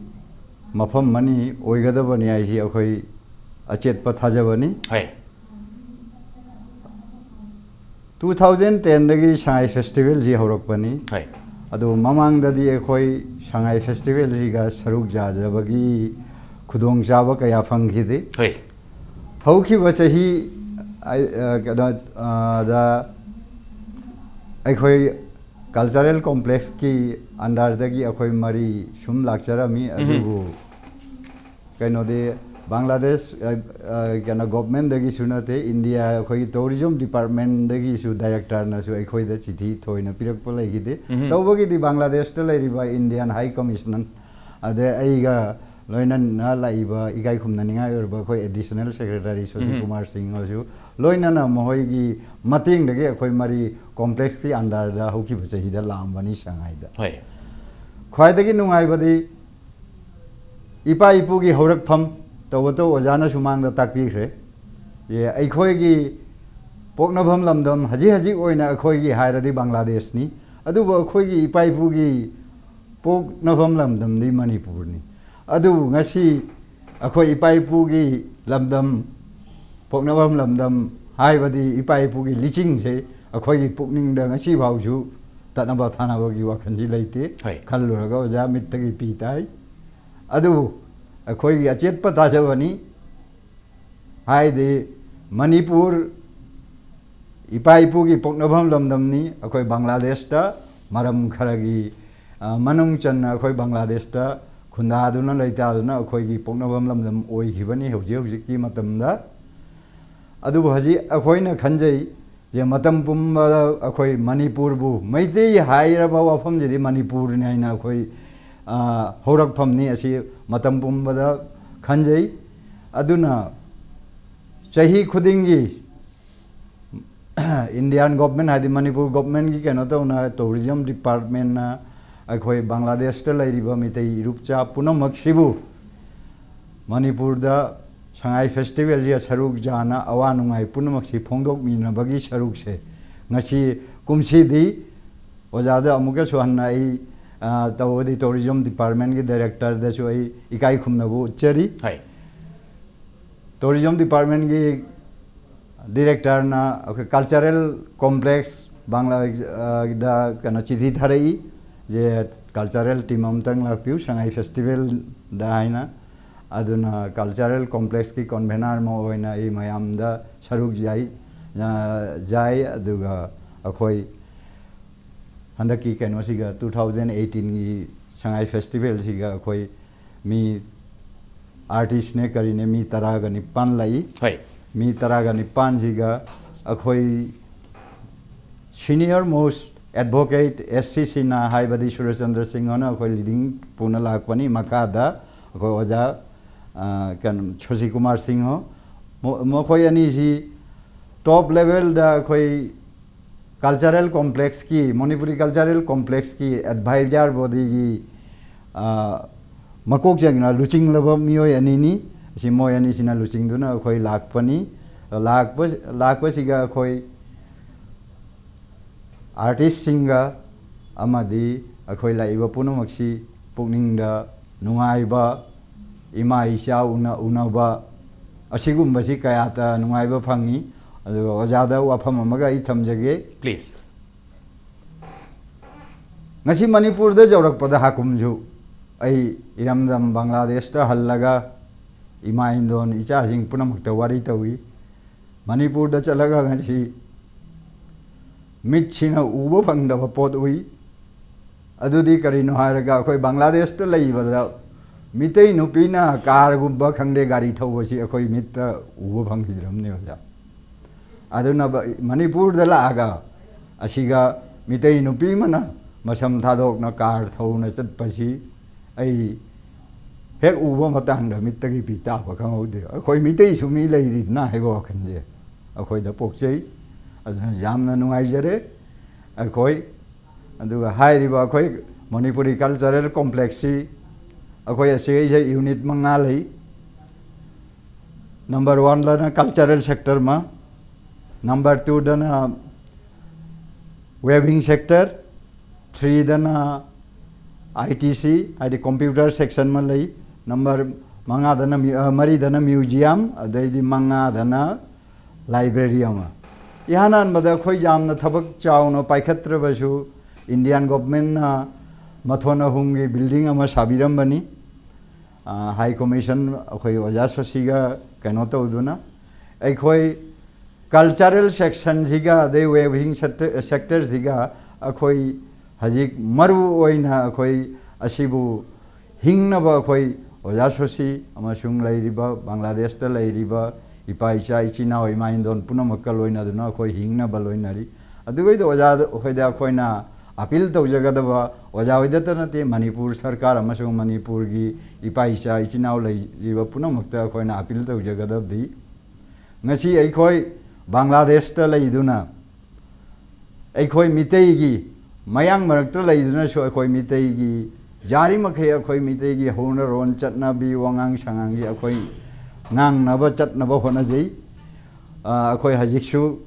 ꯃꯐꯝ ꯑꯃꯅꯤ, ꯑꯣꯏꯒꯗꯕꯅꯤ ꯍꯥꯏꯁꯤ ꯑꯩꯈꯣꯏ ꯑꯆꯦꯠꯄ ꯊꯥꯖꯕꯅꯤ꯫ ꯍꯣꯏ꯫ ꯇꯨ ꯊꯥꯎꯖꯟ ꯇꯦꯟꯗꯒꯤ ꯁꯉꯥꯏ ꯐꯦꯁꯇꯤꯚꯦꯜꯁꯤ ꯍꯧꯔꯛꯄꯅꯤ꯫ ꯍꯣꯏ꯫ ꯑꯗꯨ ꯃꯃꯥꯡꯗꯗꯤ ꯑꯩꯈꯣꯏ ꯁꯉꯥꯏ ꯐꯦꯁꯇꯤꯚꯦꯜꯁꯤꯒ ꯁꯔꯨꯛ ꯌꯥꯖꯕꯒꯤ ꯈꯨꯗꯣꯡꯆꯥꯕ ꯀꯌꯥ ꯐꯪꯈꯤꯗꯦ꯫ ꯍꯣꯏ꯫ ꯍꯧꯈꯤꯕ ꯆꯍꯤ, ꯑ, ꯑ, ꯀꯩꯅꯣ, ꯑ, ꯗ ꯑꯩꯈꯣꯏ ꯀꯜꯆꯔꯦꯜ ꯀꯣꯝꯄ꯭ꯂꯦꯛꯁꯀꯤ ꯑꯟꯗꯔꯗꯒꯤ ꯑꯩꯈꯣꯏ ꯃꯔꯤ ꯁꯨꯝ ꯂꯥꯛꯆꯔꯝꯃꯤ꯫ ꯎꯝꯍꯨꯝ꯫ ꯑꯗꯨꯕꯨ ꯀꯩꯅꯣꯗꯤ, ꯕꯪꯒ꯭ꯂꯥꯗꯦꯁ, ꯑ, ꯑ, ꯀꯩꯅꯣ, ꯒꯣꯚꯔꯟꯃꯦꯟꯠꯗꯒꯤꯁꯨ ꯅꯠꯇꯦ, ꯏꯟꯗꯤꯌꯥ ꯑꯩꯈꯣꯏꯒꯤ ꯇꯨꯔꯤꯖꯝ ꯗꯤꯄꯥꯔꯠꯃꯦꯟꯠꯗꯒꯤꯁꯨ ꯗꯥꯏꯔꯦꯛꯇꯔꯅꯁꯨ ꯑꯩꯈꯣꯏꯗ ꯆꯤꯊꯤ ꯊꯣꯏꯅ ꯄꯤꯔꯛꯄ ꯂꯩꯈꯤꯗꯦ꯫ ꯎꯝꯍꯨꯝ꯫ ꯇꯧꯕꯒꯤꯗꯤ ꯕꯪꯒ꯭ꯂꯥꯗꯦꯁꯇ ꯂꯩꯔꯤꯕ ꯏꯟꯗꯤꯌꯥꯟ ꯍꯥꯏ ꯀꯃꯤꯁꯅꯔ, ꯑꯗꯩ ꯑꯩꯒ ꯂꯣꯏꯅꯅ ꯂꯥꯛꯏꯕ ꯏꯀꯥꯏ ꯈꯨꯝꯅꯅꯤꯡꯉꯥꯏ ꯑꯣꯏꯔꯕ ꯑꯩꯈꯣꯏ ꯑꯦꯗꯤꯁꯅꯦꯜ ꯁꯦꯀ꯭ꯔꯦꯇꯔꯤ ꯁꯣꯁꯤ ꯎꯝꯍꯨꯝ꯫ ꯀꯨꯃꯥꯔ ꯁꯤꯡ ꯍꯣꯏꯁꯨ ꯂꯣꯏꯅꯅ ꯃꯈꯣꯏꯒꯤ ꯃꯇꯦꯡꯗꯒꯤ ꯑꯩꯈꯣꯏ ꯃꯔꯤ ꯀꯣꯝꯄ꯭ꯂꯦꯛꯁꯀꯤ ꯑꯟꯗꯔꯗ ꯍꯧꯈꯤꯕ ꯆꯍꯤꯗ ꯂꯥꯛꯑꯝꯕꯅꯤ ꯁꯉꯥꯏꯗ꯫ ꯍꯣꯏ꯫ ꯈ꯭ꯋꯥꯏꯗꯒꯤ ꯅꯨꯡꯉꯥꯏꯕꯗꯤ ꯏꯄꯥ ꯏꯄꯨꯒꯤ ꯍꯧꯔꯛꯐꯝ, ꯇꯧꯕꯇꯕꯨ ꯑꯣꯖꯥꯅꯁꯨ ꯃꯥꯡꯗ ꯇꯥꯛꯄꯤꯈ꯭ꯔꯦ꯫ ꯑꯦ, ꯑꯩꯈꯣꯏꯒꯤ ꯄꯣꯛꯅꯐꯝ ꯂꯝꯗꯝ ꯍꯧꯖꯤꯛ ꯍꯧꯖꯤꯛ ꯑꯣꯏꯅ ꯑꯩꯈꯣꯏꯒꯤ ꯍꯥꯏꯔꯗꯤ ꯕꯪꯒ꯭ꯂꯥꯗꯦꯁꯅꯤ, ꯑꯗꯨꯕꯨ ꯑꯩꯈꯣꯏꯒꯤ ꯏꯄꯥ ꯏꯄꯨꯒꯤ ꯄꯣꯛꯅꯐꯝ ꯂꯝꯗꯝꯗꯤ ꯃꯅꯤꯄꯨꯔꯅꯤ꯫ ꯑꯗꯨꯕꯨ ꯉꯁꯤ ꯑꯩꯈꯣꯏ ꯏꯄꯥ ꯏꯄꯨꯒꯤ ꯂꯝꯗꯝ, ꯄꯣꯛꯅꯐꯝ ꯂꯝꯗꯝ ꯍꯥꯏꯕꯗꯤ ꯏꯄꯥ ꯏꯄꯨꯒꯤ ꯂꯤꯆꯤꯡꯁꯦ ꯑꯩꯈꯣꯏꯒꯤ ꯄꯨꯛꯅꯤꯡꯗ ꯉꯁꯤ ꯐꯥꯎꯁꯨ ꯇꯠꯅꯕ ꯊꯥꯅꯕꯒꯤ ꯋꯥꯈꯜꯁꯤ ꯂꯩꯇꯦ꯫ ꯍꯣꯏ꯫ ꯈꯜꯂꯨꯔꯒ ꯑꯣꯖꯥ ꯃꯤꯠꯇꯒꯤ ꯄꯤ ꯇꯥꯏ꯫ ꯑꯗꯨꯕꯨ ꯑꯩꯈꯣꯏꯒꯤ ꯑꯆꯦꯠꯄ ꯊꯥꯖꯕꯅꯤ꯫ ꯍꯥꯏꯗꯤ, ꯃꯅꯤꯄꯨꯔ ꯏꯄꯥ ꯏꯄꯨꯒꯤ ꯄꯣꯛꯅꯐꯝ ꯂꯝꯗꯝꯅꯤ꯫ ꯑꯩꯈꯣꯏ ꯕꯪꯒ꯭ꯂꯥꯗꯦꯁꯇ ꯃꯔꯝ ꯈꯔꯒꯤ, ꯑ, ꯃꯅꯨꯡ ꯆꯟꯅ ꯑꯩꯈꯣꯏ ꯕꯪꯒ꯭ꯂꯥꯗꯦꯁꯇ ꯈꯨꯟꯗꯥꯗꯨꯅ ꯂꯩꯇꯥꯗꯨꯅ ꯑꯩꯈꯣꯏꯒꯤ ꯄꯣꯛꯅꯐꯝ ꯂꯝꯗꯝ ꯑꯣꯏꯈꯤꯕꯅꯤ ꯍꯧꯖꯤꯛ ꯍꯧꯖꯤꯛꯀꯤ ꯃꯇꯝꯗ꯫ ꯑꯗꯨꯕꯨ ꯍꯧꯖꯤꯛ ꯑꯩꯈꯣꯏꯅ ꯈꯟꯖꯩ, ꯁꯦ ꯃꯇꯝ ꯄꯨꯝꯕꯗ ꯑꯩꯈꯣꯏ ꯃꯅꯤꯄꯨꯔꯕꯨ, ꯃꯩꯇꯩ ꯍꯥꯏꯔꯕ ꯋꯥꯐꯝꯁꯤꯗꯤ ꯃꯅꯤꯄꯨꯔꯅꯤ ꯍꯥꯏꯅ ꯑꯩꯈꯣꯏ, ꯑ, ꯍꯧꯔꯛꯐꯝꯅꯤ꯫ ꯑꯁꯤ ꯃꯇꯝ ꯄꯨꯝꯕꯗ ꯈꯟꯖꯩ꯫ ꯑꯗꯨꯅ ꯆꯍꯤ ꯈꯨꯗꯤꯡꯒꯤ ꯏꯟꯗꯤꯌꯥꯟ ꯒꯣꯚꯔꯟꯃꯦꯟꯠ, ꯍꯥꯏꯗꯤ ꯃꯅꯤꯄꯨꯔ ꯒꯣꯚꯔꯟꯃꯦꯟꯠꯀꯤ ꯀꯩꯅꯣ ꯇꯧꯅ, ꯇꯨꯔꯤꯖꯝ ꯗꯤꯄꯥꯔꯠꯃꯦꯟꯠꯅ ꯑꯩꯈꯣꯏ ꯕꯪꯒ꯭ꯂꯥꯗꯦꯁꯇ ꯂꯩꯔꯤꯕ ꯃꯤꯇꯩ ꯏꯔꯨꯞꯆꯥ ꯄꯨꯝꯅꯃꯛꯁꯤꯕꯨ ꯃꯅꯤꯄꯨꯔꯗ ꯁꯉꯥꯏ ꯐꯦꯁꯇꯤꯚꯦꯜꯁꯤꯗ ꯁꯔꯨꯛ ꯌꯥꯅ ꯑꯋꯥ ꯅꯨꯡꯉꯥꯏ ꯄꯨꯝꯅꯃꯛꯁꯤ ꯐꯣꯡꯗꯣꯛꯃꯤꯟꯅꯕꯒꯤ ꯁꯔꯨꯛꯁꯦ ꯉꯁꯤ, ꯀꯨꯝꯁꯤꯗꯤ ꯑꯣꯖꯥꯗ ꯑꯃꯨꯛꯀꯁꯨ ꯍꯟꯅ ꯑꯩ, ꯑ, ꯇꯧꯕꯗꯤ ꯇꯨꯔꯤꯖꯝ ꯗꯤꯄꯥꯔꯠꯃꯦꯟꯠꯀꯤ ꯗꯥꯏꯔꯦꯛꯇꯔꯗꯁꯨ ꯑꯩ ꯏꯀꯥꯏ ꯈꯨꯝꯅꯕ ꯎꯠꯆꯔꯤ꯫ ꯍꯣꯏ꯫ ꯇꯨꯔꯤꯖꯝ ꯗꯤꯄꯥꯔꯠꯃꯦꯟꯠꯀꯤ ꯗꯤꯔꯦꯛꯇꯔꯅ ꯑꯩꯈꯣꯏ ꯀꯜꯆꯔꯦꯜ ꯀꯣꯝꯄ꯭ꯂꯦꯛꯁ ꯕꯪꯒ꯭ꯂꯥꯗ ꯀꯩꯅꯣ ꯆꯤꯊꯤ ꯊꯥꯔꯛꯏ, ꯖꯦ ꯀꯜꯆꯔꯦꯜ ꯇꯤꯝ ꯑꯃꯇꯪ ꯂꯥꯛꯄꯤꯌꯨ ꯁꯉꯥꯏ ꯐꯦꯁꯇꯤꯚꯦꯜꯗ ꯍꯥꯏꯅ꯫ ꯑꯗꯨꯅ ꯀꯜꯆꯔꯦꯜ ꯀꯣꯝꯄ꯭ꯂꯦꯛꯁꯀꯤ ꯀꯣꯟꯚꯦꯅꯔ ꯑꯃ ꯑꯣꯏꯅ ꯑꯩ ꯃꯌꯥꯝꯗ ꯁꯔꯨꯛ ꯌꯥꯏ, ꯑ, ꯌꯥꯏ꯫ ꯑꯗꯨꯒ ꯑꯩꯈꯣꯏ ꯍꯟꯗꯛꯀꯤ ꯀꯩꯅꯣꯁꯤꯒ, ꯇꯨ ꯊꯥꯎꯖꯟ ꯑꯩꯠꯇꯤꯟꯒꯤ ꯁꯉꯥꯏ ꯐꯦꯁꯇꯤꯚꯦꯜꯁꯤꯒ ꯑꯩꯈꯣꯏ ꯃꯤ ꯑꯥꯔꯇꯤꯁꯅꯦ ꯀꯔꯤꯅꯦ ꯃꯤ ꯇꯔꯥꯒ ꯅꯤꯄꯥꯟ ꯂꯥꯛꯏ꯫ ꯍꯣꯏ꯫ ꯃꯤ ꯇꯔꯥꯒ ꯅꯤꯄꯥꯟꯁꯤꯒ ꯑꯩꯈꯣꯏ senior most advocate S C ꯁꯤꯅ ꯍꯥꯏꯕꯗꯤ ꯁꯨꯔꯦꯁ ꯆꯟꯗ꯭ꯔ ꯁꯤꯡꯍꯅ ꯑꯩꯈꯣꯏ ꯂꯤꯗꯤꯡ ꯄꯨꯅ ꯂꯥꯛꯄꯅꯤ꯫ ꯃꯈꯥꯗ ꯑꯩꯈꯣꯏ ꯑꯣꯖꯥ, ꯑ, ꯀꯩꯅꯣ, ꯁꯣꯁꯤ ꯀꯨꯃꯥꯔ ꯁꯤꯡꯍ, ꯃꯣ-, ꯃꯈꯣꯏ ꯑꯅꯤꯁꯤ ꯇꯣꯞ ꯂꯦꯚꯦꯜꯗ ꯑꯩꯈꯣꯏ ꯀꯜꯆꯔꯦꯜ ꯀꯣꯝꯄ꯭ꯂꯦꯛꯁꯀꯤ, ꯃꯅꯤꯄꯨꯔꯤ ꯀꯜꯆꯔꯦꯜ ꯀꯣꯝꯄ꯭ꯂꯦꯛꯁꯀꯤ ꯑꯦꯗꯚꯥꯏꯖꯔ ꯕꯣꯗꯤꯒꯤ, ꯑ, ꯃꯀꯣꯛ ꯆꯦꯡꯅ ꯂꯨꯆꯤꯡꯂꯕ ꯃꯤꯑꯣꯏ ꯑꯅꯤꯅꯤ꯫ ꯑꯁꯤ ꯃꯣꯏ ꯑꯅꯤꯁꯤꯅ ꯂꯨꯆꯤꯡꯗꯨꯅ ꯑꯩꯈꯣꯏ ꯂꯥꯛꯄꯅꯤ꯫ ꯂꯥꯛꯄ, ꯂꯥꯛꯄꯁꯤꯒ ꯑꯩꯈꯣꯏ ꯑꯥꯔꯇꯤꯁꯁꯤꯡꯒ ꯑꯃꯗꯤ ꯑꯩꯈꯣꯏ ꯂꯥꯛꯏꯕ ꯄꯨꯝꯅꯃꯛꯁꯤ ꯄꯨꯛꯅꯤꯡꯗ ꯅꯨꯡꯉꯥꯏꯕ, ꯏꯃꯥ ꯏꯆꯥ ꯎꯅ-, ꯎꯅꯕ, ꯑꯁꯤꯒꯨꯝꯕꯁꯤ ꯀꯌꯥꯇ ꯅꯨꯡꯉꯥꯏꯕ ꯐꯪꯉꯤ꯫ ꯑꯗꯨꯒ ꯑꯣꯖꯥꯗ ꯋꯥꯐꯝ ꯑꯃꯒ ꯑꯩ ꯊꯝꯖꯒꯦ꯫ Please꯫ ꯉꯁꯤ ꯃꯅꯤꯄꯨꯔꯗ ꯌꯧꯔꯛꯄꯗ ꯍꯥꯀꯨꯝꯁꯨ ꯑꯩ ꯏꯔꯝꯗꯝ ꯕꯪꯒ꯭ꯂꯥꯗꯦꯁꯇ ꯍꯜꯂꯒ ꯏꯃꯥ ꯏꯟꯗꯣꯟ ꯏꯆꯥꯁꯤꯡ ꯄꯨꯝꯅꯃꯛꯇ ꯋꯥꯔꯤ ꯇꯧꯏ꯫ ꯃꯅꯤꯄꯨꯔꯗ ꯆꯠꯂꯒ ꯉꯁꯤ ꯃꯤꯠꯁꯤꯅ ꯎꯕ ꯐꯪꯗꯕ ꯄꯣꯠ ꯎꯏ꯫ ꯑꯗꯨꯗꯤ ꯀꯔꯤꯅꯣ ꯍꯥꯏꯔꯒ, ꯑꯩꯈꯣꯏ ꯕꯪꯒ꯭ꯂꯥꯗꯦꯁꯇ ꯂꯩꯕꯗ ꯃꯤꯇꯩ ꯅꯨꯄꯤꯅ ꯀꯥꯔꯒꯨꯝꯕ ꯈꯪꯗꯦ, ꯒꯥꯔꯤ ꯊꯧꯕꯁꯤ ꯑꯩꯈꯣꯏ ꯃꯤꯠꯇ ꯎꯕ ꯐꯪꯈꯤꯗ꯭ꯔꯕꯅꯦ ꯑꯣꯖꯥ꯫ ꯑꯗꯨꯅ ꯕ-, ꯃꯅꯤꯄꯨꯔꯗ ꯂꯥꯛꯑꯒ ꯑꯁꯤꯒ ꯃꯤꯇꯩ ꯅꯨꯄꯤ ꯑꯃꯅ ꯃꯁꯝ ꯊꯥꯗꯣꯛꯅ ꯀꯥꯔ ꯊꯧꯅ ꯆꯠꯄꯁꯤ ꯑꯩ ꯍꯦꯛ ꯎꯕ ꯃꯇꯥꯡꯗ ꯃꯤꯠꯇꯒꯤ ꯄꯤ ꯇꯥꯕ ꯈꯪꯍꯧꯗꯦ꯫ ꯑꯩꯈꯣꯏ ꯃꯤꯇꯩꯁꯨ ꯃꯤ ꯂꯩꯔꯤꯅ ꯍꯥꯏꯕ ꯋꯥꯈꯜꯁꯦ ꯑꯩꯈꯣꯏꯗ ꯄꯣꯛꯆꯩ꯫ ꯑꯗꯨꯅ ꯌꯥꯝꯅ ꯅꯨꯡꯉꯥꯏꯖꯔꯦ꯫ ꯑꯩꯈꯣꯏ ꯑꯗꯨꯒ ꯍꯥꯏꯔꯤꯕ ꯑꯩꯈꯣꯏ ꯃꯅꯤꯄꯨꯔꯤ ꯀꯜꯆꯔꯦꯜ ꯀꯣꯝꯄ꯭ꯂꯦꯛꯁꯁꯤ ꯑꯩꯈꯣꯏ ꯑꯁꯤꯒꯩꯁꯦ ꯌꯨꯅꯤꯠ ꯃꯉꯥ ꯂꯩ꯫ ꯅꯝꯕꯔ ꯋꯥꯟꯗꯅ ꯀꯜꯆꯔꯦꯜ ꯁꯦꯛꯇꯔ ꯑꯃ, ꯅꯝꯕꯔ ꯇꯨꯗꯅ ꯋꯦꯕꯤꯡ ꯁꯦꯛꯇꯔ, ꯊ꯭ꯔꯤꯗꯅ ꯑꯥꯏ ꯇꯤ ꯁꯤ, ꯍꯥꯏꯗꯤ ꯀꯝꯄ꯭ꯌꯨꯇꯔ ꯁꯦꯛꯁꯟ ꯑꯃ ꯂꯩ, ꯅꯝꯕꯔ ꯃꯉꯥꯗꯅ ꯃ꯭ꯌꯨ- ꯑ, ꯃꯔꯤꯗꯅ ꯃ꯭ꯌꯨꯖꯤꯌꯝ, ꯑꯗꯩꯗꯤ ꯃꯉꯥꯗꯅ ꯂꯥꯏꯕ꯭ꯔꯦꯔꯤ ꯑꯃ꯫ ꯏꯍꯥꯟ ꯍꯥꯟꯕꯗ ꯑꯩꯈꯣꯏ ꯌꯥꯝꯅ ꯊꯕꯛ ꯆꯥꯎꯅ ꯄꯥꯏꯈꯠꯇ꯭ꯔꯕꯁꯨ, ꯏꯟꯗꯤꯌꯥꯟ ꯒꯣꯚꯔꯟꯃꯦꯟꯠꯅ ꯃꯊꯣꯟ ꯑꯍꯨꯝꯒꯤ ꯕꯤꯜꯗꯤꯡ ꯑꯃ ꯁꯥꯕꯤꯔꯝꯕꯅꯤ꯫ ꯑ, ꯍꯥꯏ ꯀꯃꯤꯁꯟ ꯑꯩꯈꯣꯏ ꯑꯣꯖꯥ ꯁꯣꯁꯤꯒ ꯀꯩꯅꯣ ꯇꯧꯗꯨꯅ, ꯑꯩꯈꯣꯏ ꯀꯜꯆꯔꯦꯜ ꯁꯦꯛꯁꯟꯁꯤꯒ ꯑꯗꯩ ꯋꯦꯕꯤꯡ ꯁꯦꯛꯇꯔ, ꯁꯦꯛꯇꯔꯁꯤꯒ ꯑꯩꯈꯣꯏ ꯍꯧꯖꯤꯛ ꯃꯔꯨ ꯑꯣꯏꯅ ꯑꯩꯈꯣꯏ ꯑꯁꯤꯕꯨ ꯍꯤꯡꯅꯕ ꯑꯩꯈꯣꯏ ꯑꯣꯖꯥ ꯁꯣꯁꯤ ꯑꯃꯁꯨꯡ ꯂꯩꯔꯤꯕ ꯕꯪꯒ꯭ꯂꯥꯗꯦꯁꯇ ꯂꯩꯔꯤꯕ ꯏꯄꯥ ꯏꯆꯥ ꯏꯆꯤꯟ ꯏꯅꯥꯎ ꯏꯃꯥ ꯏꯟꯗꯣꯟ ꯄꯨꯝꯅꯃꯛꯀ ꯂꯣꯏꯅꯗꯨꯅ ꯑꯩꯈꯣꯏ ꯍꯤꯡꯅꯕ ꯂꯣꯏꯅꯔꯤ꯫ ꯑꯗꯨꯒꯩꯗ ꯑꯣꯖꯥ ꯍꯣꯏꯗ ꯑꯩꯈꯣꯏꯅ ꯑꯄꯤꯜ ꯇꯧꯖꯒꯗꯕ, ꯑꯣꯖꯥ ꯍꯣꯏꯗꯇ ꯅꯠꯇꯦ, ꯃꯅꯤꯄꯨꯔ ꯁꯔꯀꯥꯔ ꯑꯃꯁꯨꯡ ꯃꯅꯤꯄꯨꯔꯒꯤ ꯏꯄꯥ ꯏꯆꯥ ꯏꯆꯤꯟ ꯏꯅꯥꯎ ꯂꯩꯔꯤꯕ ꯄꯨꯝꯅꯃꯛꯇ ꯑꯩꯈꯣꯏꯅ ꯑꯄꯤꯜ ꯇꯧꯖꯒꯗꯕꯗꯤ, ꯉꯁꯤ ꯑꯩꯈꯣꯏ ꯕꯪꯒ꯭ꯂꯥꯗꯦꯁꯇ ꯂꯩꯗꯨꯅ ꯑꯩꯈꯣꯏ ꯃꯤꯇꯩꯒꯤ ꯃꯌꯥꯡ ꯃꯔꯛꯇ ꯂꯩꯗꯨꯅꯁꯨ ꯑꯩꯈꯣꯏ ꯃꯤꯇꯩꯒꯤ ꯌꯥꯔꯤꯃꯈꯩ ꯑꯩꯈꯣꯏ ꯃꯤꯇꯩꯒꯤ ꯍꯧꯅꯔꯣꯟ, ꯆꯠꯅꯕꯤ, ꯋꯥꯉꯥꯡ ꯁꯉꯥꯡꯁꯤ ꯑꯩꯈꯣꯏ ꯉꯥꯡꯅꯕ ꯆꯠꯅꯕ ꯍꯣꯠꯅꯖꯩ꯫ ꯑ, ꯑꯩꯈꯣꯏ ꯍꯧꯖꯤꯛꯁꯨ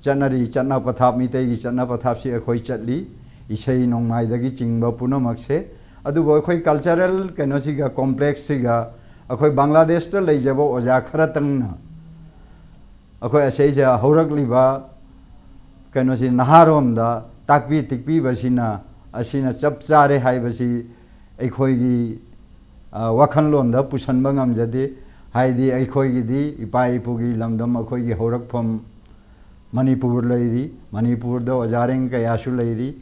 ꯆꯠꯅꯔꯤ, ꯆꯠꯅ ꯄꯊꯥꯞ, ꯃꯤꯇꯩꯒꯤ ꯆꯠꯅ ꯄꯊꯥꯞꯁꯤ ꯑꯩꯈꯣꯏ ꯆꯠꯂꯤ꯫ ꯏꯁꯩ ꯅꯣꯡꯃꯥꯏꯗꯒꯤ ꯆꯤꯡꯕ ꯄꯨꯝꯅꯃꯛꯁꯦ꯫ ꯑꯗꯨꯕꯨ ꯑꯩꯈꯣꯏ ꯀꯜꯆꯔꯦꯜ ꯀꯩꯅꯣꯁꯤꯒ, ꯀꯣꯝꯄ꯭ꯂꯦꯛꯁꯁꯤꯒ ꯑꯩꯈꯣꯏ ꯕꯪꯒ꯭ꯂꯥꯗꯦꯁꯇ ꯂꯩꯖꯕ ꯑꯣꯖꯥ ꯈꯔꯇꯪꯅ ꯑꯩꯈꯣꯏ ꯑꯁꯤꯁꯦ ꯍꯧꯔꯛꯂꯤꯕ ꯀꯩꯅꯣꯁꯤ ꯅꯍꯥꯔꯣꯝꯗ ꯇꯥꯛꯄꯤ ꯇꯤꯛꯄꯤꯕꯁꯤꯅ, ꯑꯁꯤꯅ ꯆꯞ ꯆꯥꯔꯦ ꯍꯥꯏꯕꯁꯤ ꯑꯩꯈꯣꯏꯒꯤ, ꯑ, ꯋꯥꯈꯜꯂꯣꯟꯗ ꯄꯨꯁꯟꯕ ꯉꯝꯖꯗꯦ꯫ ꯍꯥꯏꯗꯤ ꯑꯩꯈꯣꯏꯒꯤꯗꯤ ꯏꯄꯥ ꯏꯄꯨꯒꯤ ꯂꯝꯗꯝ, ꯑꯩꯈꯣꯏꯒꯤ ꯍꯧꯔꯛꯐꯝ ꯃꯅꯤꯄꯨꯔ ꯂꯩꯔꯤ꯫ ꯃꯅꯤꯄꯨꯔꯗ ꯑꯣꯖꯥꯔꯦꯡ ꯀꯌꯥꯁꯨ ꯂꯩꯔꯤ꯫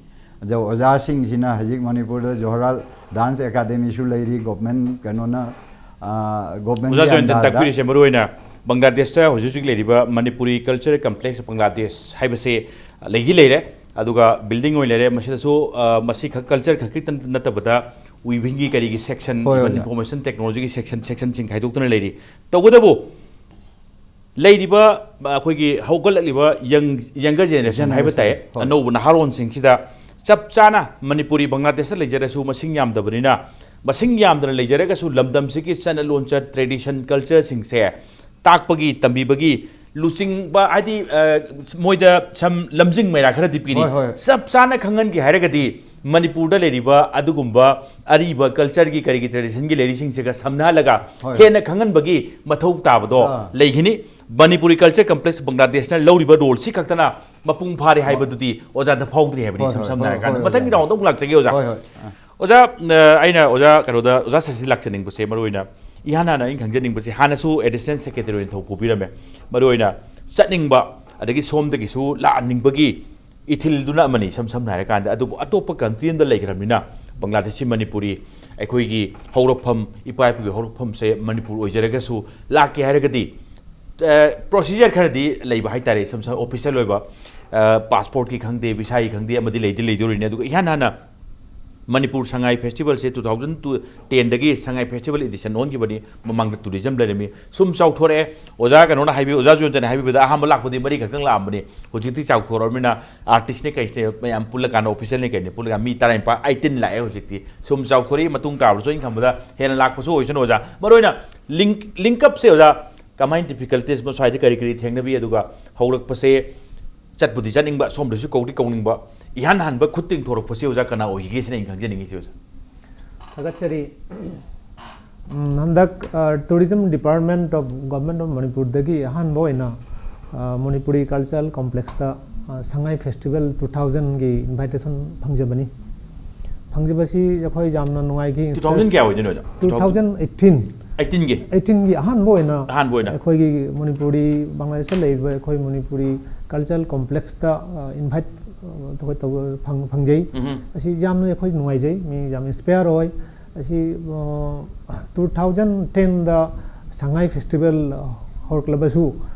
ꯑꯗꯣ ꯑꯣꯖꯥꯁꯤꯡꯁꯤꯅ ꯍꯧꯖꯤꯛ ꯃꯅꯤꯄꯨꯔꯗ ꯖꯣꯍꯣꯔꯂꯥꯜ ꯗꯥꯟꯁ ꯑꯦꯀꯥꯗꯃꯤꯁꯨ ꯂꯩꯔꯤ, ꯒꯣꯚꯔꯟꯃꯦꯟꯠ ꯀꯩꯅꯣꯅ, ꯑ, ꯒꯣꯚꯔꯟꯃꯦꯟꯠꯀꯤ ꯑꯣꯖꯥ ꯖꯣꯌꯟꯇꯟ ꯑꯟꯗꯔꯗ꯫ ꯇꯥꯛꯄꯤꯔꯤꯁꯦ ꯃꯔꯨꯑꯣꯏꯅ ꯕꯪꯒ꯭ꯂꯥꯗꯦꯁꯇ ꯍꯧꯖꯤꯛ ꯍꯧꯖꯤꯛ ꯂꯩꯔꯤꯕ ꯃꯅꯤꯄꯨꯔꯤ ꯀꯜꯆꯔꯦꯜ ꯀꯝꯄ꯭ꯂꯦꯛꯁ ꯕꯪꯒ꯭ꯂꯥꯗꯦꯁ ꯍꯥꯏꯕꯁꯦ ꯂꯩꯗꯤ ꯂꯩꯔꯦ, ꯑꯗꯨꯒ ꯕꯤꯜꯗꯤꯡ ꯑꯣꯏꯅ ꯂꯩꯔꯦ꯫ ꯃꯁꯤꯗꯁꯨ, ꯑ, ꯃꯁꯤꯈꯛ ꯀꯜꯆꯔ ꯈꯛꯀꯤ ꯅꯠꯇꯕꯗ ꯋꯤꯚꯤꯡꯒꯤ ꯀꯔꯤꯒꯤ ꯁꯦꯛꯁꯟ, ꯍꯣꯏ, ꯏꯚꯟ ꯍꯣꯏ꯫ ꯏꯟꯐꯣꯔꯃꯦꯁꯟ ꯇꯦꯛꯅꯣꯂꯣꯖꯤꯒꯤ ꯁꯦꯛꯁꯟ, ꯁꯦꯛꯁꯟꯁꯤꯡ ꯈꯥꯏꯗꯣꯛꯇꯨꯅ ꯂꯩꯔꯤ꯫ ꯇꯧꯕꯇꯕꯨ ꯂꯩꯔꯤꯕ ꯑꯩꯈꯣꯏꯒꯤ ꯍꯧꯒꯠꯂꯛꯂꯤꯕ ꯌꯪ ꯌꯪꯒꯔ ꯖꯦꯅꯦꯔꯦꯁꯟ ꯍꯥꯏꯕ ꯇꯥꯏ, ꯍꯣꯏ꯫ ꯑꯅꯧꯕ ꯅꯍꯥꯔꯣꯟꯁꯤꯡꯁꯤꯗ ꯆꯞ ꯆꯥꯅ ꯃꯅꯤꯄꯨꯔꯤ ꯕꯪꯒ꯭ꯂꯥꯗꯦꯁꯇ ꯂꯩꯖꯔꯁꯨ ꯃꯁꯤꯡ ꯌꯥꯝꯗꯕꯅꯤꯅ, ꯃꯁꯤꯡ ꯌꯥꯝꯗꯅ ꯂꯩꯖꯔꯒꯁꯨ ꯂꯝꯗꯝꯁꯤꯒꯤ ꯆꯠꯅ ꯂꯣꯟꯆꯠ, ꯇ꯭ꯔꯦꯗꯤꯁꯟ, ꯀꯜꯆꯔꯁꯤꯡꯁꯦ ꯇꯥꯛꯄꯒꯤ, ꯇꯝꯕꯤꯕꯒꯤ ꯂꯨꯆꯤꯡꯕ, ꯍꯥꯏꯗꯤ, ꯑ, ꯃꯣꯏꯗ ꯁꯝ ꯂꯝꯖꯤꯡ ꯃꯩꯔꯥ ꯈꯔꯗꯤ ꯄꯤꯔꯤ꯫ ꯍꯣꯏ, ꯍꯣꯏ꯫ ꯆꯞ ꯆꯥꯅ ꯈꯪꯍꯟꯒꯦ ꯍꯥꯏꯔꯒꯗꯤ ꯃꯅꯤꯄꯨꯔꯗ ꯂꯩꯔꯤꯕ ꯑꯗꯨꯒꯨꯝꯕ ꯑꯔꯤꯕ ꯀꯜꯆꯔꯒꯤ, ꯀꯔꯤꯒꯤ, ꯇ꯭ꯔꯦꯗꯤꯁꯟꯒꯤ ꯂꯩꯔꯤꯁꯤꯡꯁꯤꯒ ꯁꯝꯅꯍꯜꯂꯒ ꯍꯣꯏ, ꯍꯣꯏ꯫ ꯍꯦꯟꯅ ꯈꯪꯍꯟꯕꯒꯤ ꯃꯊꯧ ꯇꯥꯕꯗꯣ ꯑꯥ꯫ ꯂꯩꯈꯤꯅꯤ꯫ ꯃꯅꯤꯄꯨꯔꯤ ꯀꯜꯆꯔ ꯀꯝꯄ꯭ꯂꯦꯛꯁ ꯕꯪꯒ꯭ꯂꯥꯗꯦꯁꯅ ꯂꯧꯔꯤꯕ ꯔꯣꯜꯁꯤ ꯈꯛꯇꯅ ꯃꯄꯨꯡ ꯐꯥꯔꯦ ꯍꯥꯏꯕꯗꯨꯗꯤ ꯑꯣꯖꯥꯗ ꯐꯥꯎꯗ꯭ꯔꯤ ꯍꯥꯏꯕꯅꯤ, ꯍꯣꯏ, ꯏꯁꯝ ꯍꯣꯏ, ꯁꯝꯅ ꯍꯣꯏ, ꯍꯥꯏꯔꯀꯥꯟꯗ꯫ ꯍꯣꯏ, ꯃꯊꯪꯒꯤ ꯑꯣꯖꯥ꯫ ꯔꯥꯎꯟꯗ ꯑꯃꯨꯛ ꯂꯥꯛꯆꯒꯦ, ꯑꯣꯖꯥ꯫ ꯍꯣꯏ, ꯍꯣꯏ꯫ ꯑꯣꯖꯥ, ꯑ, ꯑꯩꯅ ꯑꯣꯖꯥ ꯀꯩꯅꯣꯗ, ꯑꯣꯖꯥ ꯁꯁꯤ ꯂꯥꯛꯆꯅꯤꯡꯕꯁꯦ ꯃꯔꯨ ꯑꯣꯏꯅ, ꯏꯍꯥꯟ ꯍꯥꯟꯅ ꯑꯩꯅ ꯈꯪꯖꯅꯤꯡꯕꯁꯦ, ꯍꯥꯟꯅꯁꯨ ꯑꯦꯗꯤꯁꯅꯦꯜ ꯁꯦꯀ꯭ꯔꯦꯇꯔꯤ ꯑꯣꯏꯅ ꯊꯧ ꯄꯨꯕꯤꯔꯝꯃꯦ꯫ ꯃꯔꯨ ꯑꯣꯏꯅ ꯆꯠꯅꯤꯡꯕ, ꯑꯗꯒꯤ ꯁꯣꯝꯗꯒꯤꯁꯨ ꯂꯥꯛꯍꯟꯅꯤꯡꯕꯒꯤ ꯏꯊꯤꯜꯗꯨꯅ ꯑꯃꯅꯤ, ꯏꯁꯝ ꯁꯝꯅ ꯍꯥꯏꯔꯀꯥꯟꯗ꯫ ꯑꯗꯨꯕꯨ ꯑꯇꯣꯞꯄ ꯀꯟꯇ꯭ꯔꯤ ꯑꯃꯗ ꯂꯩꯈ꯭ꯔꯕꯅꯤꯅ, ꯕꯪꯒ꯭ꯂꯥꯗꯦꯁꯤ ꯃꯅꯤꯄꯨꯔꯤ, ꯑꯩꯈꯣꯏꯒꯤ ꯍꯧꯔꯛꯐꯝ, ꯏꯄꯥ ꯏꯄꯨꯒꯤ ꯍꯧꯔꯛꯐꯝꯁꯦ ꯃꯅꯤꯄꯨꯔ ꯑꯣꯏꯖꯔꯒꯁꯨ, ꯂꯥꯛꯀꯦ ꯍꯥꯏꯔꯒꯗꯤ, ꯑ, ꯄ꯭ꯔꯣꯁꯤꯖꯔ ꯈꯔꯗꯤ ꯂꯩꯕ ꯍꯥꯏꯇꯥꯔꯦ, ꯏꯁꯝ ꯁꯝꯅ ꯑꯣꯐꯤꯁꯤꯌꯦꯜ ꯑꯣꯏꯕ, ꯑ, ꯄꯥꯁꯄꯣꯔꯠꯀꯤ ꯈꯪꯗꯦ, ꯚꯤꯁꯥꯒꯤ ꯈꯪꯗꯦ, ꯑꯃꯗꯤ ꯂꯩꯗꯤ ꯂꯩꯗꯣꯔꯤꯅꯦ꯫ ꯑꯗꯨꯒ ꯏꯍꯥꯟ ꯍꯥꯟꯅ Manipur Sangai ꯐꯦꯁꯇꯤꯚꯦꯜꯁꯦ two thousand two, ꯇꯦꯟꯗꯒꯤ ꯁꯉꯥꯏ ꯐꯦꯁꯇꯤꯚꯦꯜ ꯏꯗꯤꯁꯟ ꯑꯣꯟꯈꯤꯕꯅꯤ꯫ ꯃꯃꯥꯡꯗ ꯇꯨꯔꯤꯖꯝ ꯂꯩꯔꯝꯃꯤ꯫ ꯁꯨꯝ ꯆꯥꯎꯊꯣꯔꯛꯑꯦ꯫ ꯑꯣꯖꯥ ꯀꯩꯅꯣꯅ ꯍꯥꯏꯕꯤ, ꯑꯣꯖꯥ ꯖꯣꯟꯇꯅ ꯍꯥꯏꯕꯤꯕꯗ ꯑꯍꯥꯟꯕ ꯂꯥꯛꯄꯗꯤ ꯃꯔꯤ ꯈꯛꯇꯪ ꯂꯥꯛꯑꯝꯕꯅꯤ꯫ ꯍꯧꯖꯤꯛꯇꯤ ꯆꯥꯎꯊꯣꯔꯛꯑꯕꯅꯤꯅ ꯑꯥꯔꯇꯤꯁꯅꯦ ꯀꯩꯁꯦ ꯃꯌꯥꯝ ꯄꯨꯜꯂꯀꯥꯟꯗ, ꯑꯣꯐꯤꯁꯤꯌꯦꯜꯅꯦ ꯀꯩꯅꯦ ꯄꯨꯜꯂꯀꯥꯟꯗ ꯃꯤ ꯇꯔꯥꯅꯤꯄꯥꯜ, ꯑꯩꯇꯤꯟ ꯂꯥꯛꯑꯦ ꯍꯧꯖꯤꯛꯇꯤ꯫ ꯁꯨꯝ ꯆꯥꯎꯊꯣꯔꯛꯏ, ꯃꯇꯨꯡ ꯇꯥꯕꯗꯁꯨ ꯑꯩꯅ ꯈꯟꯕꯗ ꯍꯦꯟꯅ ꯂꯥꯛꯄꯁꯨ ꯑꯣꯏꯁꯅꯨ ꯑꯣꯖꯥ꯫ ꯃꯔꯨ ꯑꯣꯏꯅ ꯂꯤꯡ-, ꯂꯤꯡꯀꯞꯁꯦ ꯑꯣꯖꯥ, ꯀꯃꯥꯏꯅ ꯗꯤꯐꯤꯀꯜꯇꯤꯁ ꯁ꯭ꯋꯥꯏꯗ ꯀꯔꯤ ꯀꯔꯤ ꯊꯦꯡꯅꯕꯤ, ꯑꯗꯨꯒ ꯍꯧꯔꯛꯄꯁꯦ ꯆꯠꯄꯨꯗꯤ ꯆꯠꯅꯤꯡꯕ, ꯁꯣꯝꯗꯁꯨ ꯀꯧꯗꯤ ꯀꯧꯅꯤꯡꯕ, ꯏꯍꯥꯟ ꯍꯥꯟꯕ ꯈꯨꯠ ꯇꯤꯡꯊꯣꯔꯛꯄꯁꯦ ꯑꯣꯖꯥ ꯀꯅꯥ ꯑꯣꯏꯒꯦ ꯁꯤꯅ ꯑꯩꯅ ꯈꯪꯖꯅꯤꯡꯉꯤꯁꯦ ꯑꯣꯖꯥ꯫ ꯊꯥꯒꯠꯆꯔꯤ꯫ ꯎꯝ, ꯍꯟꯗꯛ, ꯑ, Tourism Department of Government of ꯃꯅꯤꯄꯨꯔꯗꯒꯤ ꯑꯍꯥꯟꯕ ꯑꯣꯏꯅ, ꯑ, ꯃꯅꯤꯄꯨꯔꯤ ꯀꯜꯆꯔꯦꯜ ꯀꯣꯝꯄ꯭ꯂꯦꯛꯁꯇ, ꯑ, ꯁꯉꯥꯏ ꯐꯦꯁꯇꯤꯚꯦꯜ ꯇꯨ ꯊꯥꯎꯖꯟꯒꯤ ꯏꯟꯚꯥꯏꯇꯦꯁꯟ ꯐꯪꯖꯕꯅꯤ꯫ ꯐꯪꯖꯕꯁꯤ ꯑꯩꯈꯣꯏ ꯌꯥꯝꯅ ꯅꯨꯡꯉꯥꯏꯈꯤ꯫ ꯇꯨ ꯊꯥꯎꯖꯟ ꯀꯌꯥ ꯑꯣꯏꯗꯣꯏꯅꯣ ꯑꯣꯖꯥ? Two thousand eighteen. ꯑꯩꯠꯇꯤꯟꯒꯤ? ꯑꯩꯠꯇꯤꯟꯒꯤ ꯑꯍꯥꯟꯕ ꯑꯣꯏꯅ ꯑꯍꯥꯟꯕ ꯑꯣꯏꯅ? ꯑꯩꯈꯣꯏꯒꯤ ꯃꯅꯤꯄꯨꯔꯤ, ꯕꯪꯒ꯭ꯂꯥꯗꯦꯁꯇ ꯂꯩꯔꯤꯕ ꯑꯩꯈꯣꯏ ꯃꯅꯤꯄꯨꯔꯤ ꯀꯜꯆꯔꯦꯜ ꯀꯣꯝꯄ꯭ꯂꯦꯛꯁꯇ, ꯑ, ꯏꯟꯚꯥꯏꯠ, ꯑ, ꯑꯩꯈꯣꯏ ꯇꯧꯕ ꯐꯪ-, ꯐꯪꯖꯩ꯫ ꯎꯝ꯫ ꯑꯁꯤ ꯌꯥꯝꯅ ꯑꯩꯈꯣꯏ ꯅꯨꯡꯉꯥꯏꯖꯩ, ꯃꯤ ꯌꯥꯝ ꯏꯟꯁꯄꯌꯔ ꯑꯣꯏ꯫ ꯑꯁꯤ, ꯑ, ꯇꯨ ꯊꯥꯎꯖꯟ ꯇꯦꯟꯗ ꯁꯉꯥꯏ ꯐꯦꯁꯇꯤꯚꯦꯜ, ꯑ, ꯍꯧꯔꯛꯂꯕꯁꯨ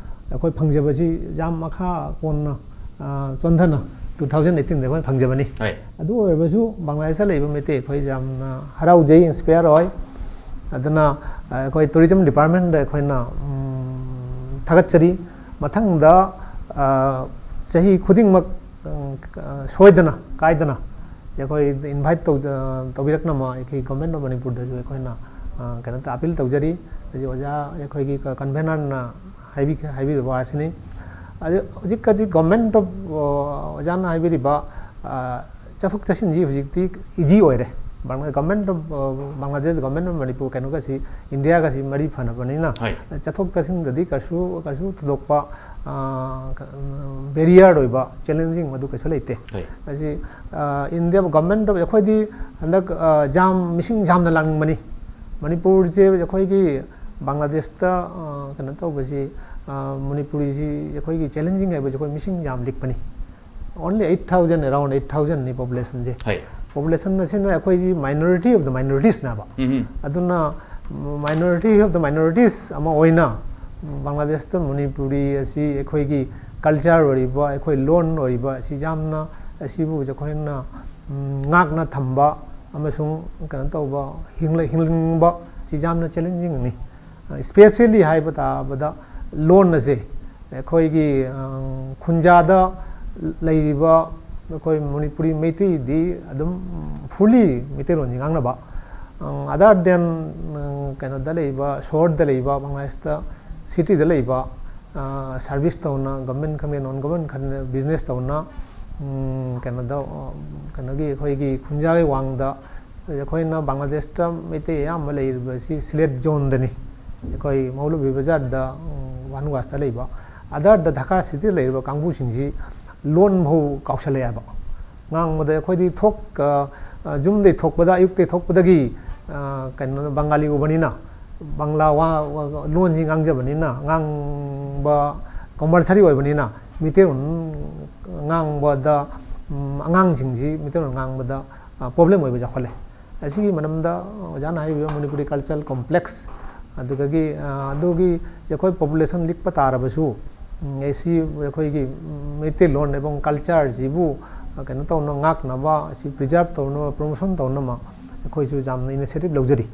ꯑꯩꯈꯣꯏ ꯐꯪꯖꯕꯁꯤ ꯌꯥꯝ ꯃꯈꯥ ꯄꯣꯟꯅ, ꯑ, ꯆꯣꯟꯊꯅ ꯇꯨ ꯊꯥꯎꯖꯟ ꯑꯩꯠꯇꯤꯟꯗ ꯑꯩꯈꯣꯏ ꯐꯪꯖꯕꯅꯤ꯫ ꯍꯣꯏ꯫ ꯑꯗꯨ ꯑꯣꯏꯔꯕꯁꯨ ꯕꯪꯒ꯭ꯂꯥꯗꯦꯁꯇ ꯂꯩꯕ ꯃꯩꯇꯩ ꯑꯩꯈꯣꯏ ꯌꯥꯝꯅ ꯍꯔꯥꯎꯖꯩ, ꯏꯟꯁꯄꯌꯔ ꯑꯣꯏ꯫ ꯑꯗꯨꯅ ꯑ, ꯑꯩꯈꯣꯏ ꯇꯨꯔꯤꯖꯝ ꯗꯤꯄꯥꯔꯠꯃꯦꯟꯗ ꯑꯩꯈꯣꯏꯅ ꯎꯝ, ꯊꯥꯒꯠꯆꯔꯤ꯫ ꯃꯊꯪꯗ ꯑ, ꯆꯍꯤ ꯈꯨꯗꯤꯡꯃꯛ ꯎꯝ, ꯑ, ꯁꯣꯏꯗꯅ ꯀꯥꯏꯗꯅ ꯑꯩꯈꯣꯏ ꯏꯟꯚꯥꯏꯠ ꯇꯧꯖ- ꯇꯧꯕꯤꯔꯛꯅꯕ ꯑꯩꯈꯣꯏ ꯒꯣꯔꯃꯦꯟ ꯑꯣꯐ ꯃꯅꯤꯄꯨꯔꯗꯁꯨ ꯑꯩꯈꯣꯏꯅ ꯑ, ꯀꯩꯅꯣ ꯑꯄꯤꯜ ꯇꯧꯖꯔꯤ꯫ ꯍꯧꯖꯤꯛ ꯑꯣꯖꯥ ꯑꯩꯈꯣꯏꯒꯤ ꯀ- ꯀꯟꯚꯦꯅꯔꯅ ꯍꯥꯏꯕꯤ- ꯍꯥꯏꯕꯤꯔꯤꯕ ꯋꯥꯁꯤꯅꯤ꯫ ꯑꯗꯨ ꯍꯧꯖꯤꯛ ꯍꯧꯖꯤꯛ ꯒꯣꯔꯃꯦꯟ ꯑꯣꯐ ꯑꯣꯖꯥꯅ ꯍꯥꯏꯕꯤꯔꯤꯕ ꯑ, ꯆꯠꯊꯣꯛ ꯆꯠꯁꯤꯟꯁꯤ ꯍꯧꯖꯤꯛꯇꯤ ꯏꯖꯤ ꯑꯣꯏꯔꯦ꯫ ꯕꯪ- ꯒꯣꯔꯃꯦꯟ ꯑꯣꯐ ꯑ, ꯕꯪꯒ꯭ꯂꯥꯗꯦꯁ, ꯒꯣꯔꯃꯦꯟ ꯑꯣꯐ ꯃꯅꯤꯄꯨꯔ ꯀꯩꯅꯣꯒꯁꯤ, ꯏꯟꯗꯤꯌꯥꯒꯁꯤ ꯃꯔꯤ ꯐꯅꯕꯅꯤꯅ ꯍꯣꯏ꯫ ꯆꯠꯊꯣꯛ ꯆꯠꯁꯤꯟꯗꯗꯤ ꯀꯩꯁꯨ ꯀꯩꯁꯨ ꯊꯣꯏꯗꯣꯛꯄ ꯑ, ꯀ- ꯕꯦꯔꯤꯌꯔ ꯑꯣꯏꯕ, ꯆꯦꯂꯦꯟꯖꯤꯡ ꯃꯗꯨ ꯀꯩꯁꯨ ꯂꯩꯇꯦ꯫ ꯍꯣꯏ꯫ ꯑꯁꯤ ꯑ, ꯏꯟꯗꯤꯌꯥ ꯒꯣꯔꯃꯦꯟ ꯑꯣꯐ ꯑꯩꯈꯣꯏꯗꯤ ꯍꯟꯗꯛ ꯑ, ꯌꯥꯝ ꯃꯤꯁꯤꯡ ꯌꯥꯝꯅ ꯂꯥꯛꯅꯤꯡꯕꯅꯤ꯫ ꯃꯅꯤꯄꯨꯔꯁꯦ ꯑꯩꯈꯣꯏꯒꯤ ꯕꯪꯒ꯭ꯂꯥꯗꯦꯁꯇ ꯑ, ꯀꯩꯅꯣ ꯇꯧꯕꯁꯤ ꯑ, ꯃꯅꯤꯄꯨꯔꯤꯁꯤ ꯑꯩꯈꯣꯏꯒꯤ ꯆꯦꯂꯦꯟꯖꯤꯡ ꯍꯥꯏꯕꯁꯤ ꯑꯩꯈꯣꯏ ꯃꯤꯁꯤꯡ ꯌꯥꯝ ꯂꯤꯛꯄꯅꯤ꯫ Only eight thousand, around eight thousandꯅꯤ ꯄꯣꯄꯨꯂꯦꯁꯟꯁꯦ꯫ ꯍꯣꯏ꯫ ꯄꯣꯄꯨꯂꯦꯁꯟ ꯑꯁꯤꯅ ꯑꯩꯈꯣꯏꯁꯤ minority of the minoritiesꯅꯦꯕ꯫ ꯎꯝ꯫ ꯑꯗꯨꯅ minority of the minorities ꯑꯃ ꯑꯣꯏꯅ ꯕꯪꯒ꯭ꯂꯥꯗꯦꯁꯇ ꯃꯅꯤꯄꯨꯔꯤ ꯑꯁꯤ ꯑꯩꯈꯣꯏꯒꯤ ꯀꯜꯆꯔ ꯑꯣꯏꯔꯤꯕ, ꯑꯩꯈꯣꯏ ꯂꯣꯟ ꯑꯣꯏꯔꯤꯕ ꯑꯁꯤ ꯌꯥꯝꯅ, ꯑꯁꯤꯕꯨ ꯑꯩꯈꯣꯏꯅ ꯎꯝ, ꯉꯥꯛꯅ ꯊꯝꯕ ꯑꯃꯁꯨꯡ ꯀꯩꯅꯣ ꯇꯧꯕ, ꯍꯤꯡꯂ- ꯍꯤꯡꯅꯤꯡꯕ ꯁꯤ ꯌꯥꯝꯅ ꯆꯦꯂꯦꯟꯖꯤꯡꯅꯤ꯫ ꯏꯁꯄꯦꯁꯦꯜꯂꯤ ꯍꯥꯏꯕ ꯇꯥꯕꯗ ꯂꯣꯟ ꯑꯁꯦ ꯑꯩꯈꯣꯏꯒꯤ ꯑ, ꯈꯨꯟꯖꯥꯗ ꯂꯩꯔꯤꯕ ꯑꯩꯈꯣꯏ ꯃꯅꯤꯄꯨꯔꯤ ꯃꯩꯇꯩꯗꯤ ꯑꯗꯨꯝ ꯐꯨꯜꯂꯤ ꯃꯩꯇꯩꯂꯣꯟꯁꯤ ꯉꯥꯡꯅꯕ꯫ ꯑ, other than, ꯑ, ꯀꯩꯅꯣꯗ ꯂꯩꯕ, ꯁꯣꯍꯣꯔꯗ ꯂꯩꯕ, ꯕꯪꯒ꯭ꯂꯥꯗꯦꯁꯇ ꯁꯤꯇꯤꯗ ꯂꯩꯕ, ꯑ, ꯁꯥꯔꯚꯤꯁ ꯇꯧꯅ, ꯒꯚꯔꯟꯃꯦꯟ ꯈꯪꯗꯦ, ꯅꯣꯟ ꯒꯚꯔꯟꯃꯦꯟ ꯈꯪꯗꯦ, ꯕꯤꯖꯤꯅꯦꯁ ꯇꯧꯅ, ꯎꯝ, ꯀꯩꯅꯣꯗ, ꯑ, ꯀꯩꯅꯣꯒꯤ ꯑꯩꯈꯣꯏꯒꯤ ꯈꯨꯟꯖꯥꯒꯤ ꯋꯥꯡꯗ ꯑꯩꯈꯣꯏꯅ ꯕꯪꯒ꯭ꯂꯥꯗꯦꯁꯇ ꯃꯩꯇꯩ ꯑꯌꯥꯝꯕ ꯂꯩꯔꯤꯕꯁꯤ ꯁꯤꯂꯦꯠ ꯖꯣꯟꯗꯅꯤ꯫ ꯑꯩꯈꯣꯏ ꯃꯧꯂꯨꯚꯤ ꯕꯖꯥꯔꯗ, ꯎꯝ, ꯋꯥꯟ ꯋꯥꯁꯇ ꯂꯩꯕ, other than ꯙꯥꯀꯥ ꯁꯤꯇꯤꯗ ꯂꯩꯔꯤꯕ ꯀꯥꯡꯕꯨꯁꯤꯡꯁꯤ ꯂꯣꯟ ꯐꯥꯎ ꯀꯥꯎꯁꯜꯂꯛꯑꯦꯕ꯫ ꯉꯥꯡꯕꯗ ꯑꯩꯈꯣꯏꯗꯤ ꯊꯣꯛ-, ꯑ, ꯑ, ꯌꯨꯝꯗꯩ ꯊꯣꯛꯄꯗ, ꯑꯌꯨꯛꯇꯩ ꯊꯣꯛꯄꯗꯒꯤ, ꯑ, ꯀꯩꯅꯣ, ꯕꯪꯒꯥꯂꯤ ꯎꯕꯅꯤꯅ, ꯕꯪꯒ꯭ꯂꯥ ꯋꯥ-, ꯋꯥ-, ꯂꯣꯟꯁꯤ ꯉꯥꯡꯖꯕꯅꯤꯅ, ꯉꯥꯡꯕ ꯀꯝꯄꯜꯁꯔꯤ ꯑꯣꯏꯕꯅꯤꯅ, ꯃꯩꯇꯩꯂꯣꯟ ꯉꯥꯡꯕꯗ, ꯎꯝ, ꯑꯉꯥꯡꯁꯤꯡꯁꯤ ꯃꯩꯇꯩꯂꯣꯟ ꯉꯥꯡꯕꯗ, ꯑ, ꯄ꯭ꯔꯣꯕ꯭ꯂꯦꯝ ꯑꯣꯏꯕ ꯌꯥꯎꯈꯠꯂꯦ꯫ ꯑꯁꯤꯒꯤ ꯃꯔꯝꯗ ꯑꯣꯖꯥꯅ ꯍꯥꯏꯔꯤꯕ ꯃꯅꯤꯄꯨꯔꯤ ꯀꯜꯆꯔꯦꯜ ꯀꯣꯝꯄ꯭ꯂꯦꯛꯁ, ꯑꯗꯨꯗꯒꯤ, ꯑ, ꯑꯗꯨꯒꯤ ꯑꯩꯈꯣꯏ ꯄꯣꯄꯨꯂꯦꯁꯟ ꯂꯤꯛꯄ ꯇꯥꯔꯕꯁꯨ, ꯎꯝ, ꯑꯩꯁꯤ ꯑꯩꯈꯣꯏꯒꯤ ꯃꯩꯇꯩꯂꯣꯟ ꯑꯦꯕꯣꯡ ꯀꯜꯆꯔꯁꯤꯕꯨ, ꯑ, ꯀꯩꯅꯣ ꯇꯧꯅ ꯉꯥꯛꯅꯕ, ꯑꯁꯤ ꯄ꯭ꯔꯤꯖꯥꯔꯕ ꯇꯧꯅꯕ, ꯄ꯭ꯔꯣꯃꯣꯁꯟ ꯇꯧꯅꯕ ꯑꯩꯈꯣꯏꯁꯨ ꯌꯥꯝꯅ ꯏꯅꯤꯁꯤꯌꯦꯇꯤꯚ ꯂꯧꯖꯔꯤ꯫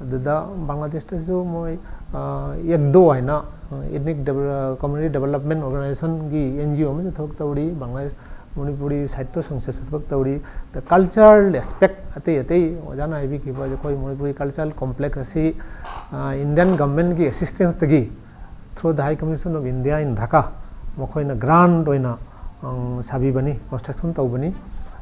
ꯑꯗꯨꯗ ꯕꯪꯒ꯭ꯂꯥꯗꯦꯁꯇꯁꯨ ꯃꯣꯏ, ꯑ, ꯑꯦꯛꯗꯣ ꯍꯥꯏꯅ, ꯑ, ꯏꯊꯅꯤꯛ ꯗꯦꯕ-, ꯀꯝꯃ꯭ꯌꯨꯅꯤꯇꯤ ꯗꯦꯕꯂꯞꯃꯦꯟ ꯑꯣꯔꯒꯅꯥꯏꯖꯦꯁꯟꯒꯤ ꯑꯦꯟ ꯖꯤ ꯑꯣ ꯑꯃꯁꯨ ꯊꯕꯛ ꯇꯧꯔꯤ꯫ ꯕꯪꯒ꯭ꯂꯥꯗꯦꯁ ꯃꯅꯤꯄꯨꯔꯤ ꯁꯥꯍꯤꯇ꯭ꯌ ꯁꯪꯁꯊꯁꯨ ꯊꯕꯛ ꯇꯧꯔꯤ꯫ ꯀꯜꯆꯔꯦꯜ ꯑꯦꯁꯄꯦꯛ ꯑꯇꯩ ꯑꯇꯩ ꯑꯣꯖꯥꯅ ꯍꯥꯏꯕꯤꯈꯤꯕ ꯑꯩꯈꯣꯏ ꯃꯅꯤꯄꯨꯔꯤ ꯀꯜꯆꯔꯦꯜ ꯀꯣꯝꯄ꯭ꯂꯦꯛꯁ ꯑꯁꯤ, ꯑ, Indian ꯒꯚꯔꯟꯃꯦꯟꯠꯀꯤ ꯑꯦꯁꯤꯁꯇꯦꯟꯁꯇꯒꯤ through the High Commission of India in Dhaka ꯃꯈꯣꯏꯅ ꯒ꯭ꯔꯥꯟꯠ ꯑꯣꯏꯅ, ꯑꯪ, ꯁꯥꯕꯤꯕꯅꯤ, ꯀꯟꯁꯇ꯭ꯔꯛꯁꯟ ꯇꯧꯕꯅꯤ꯫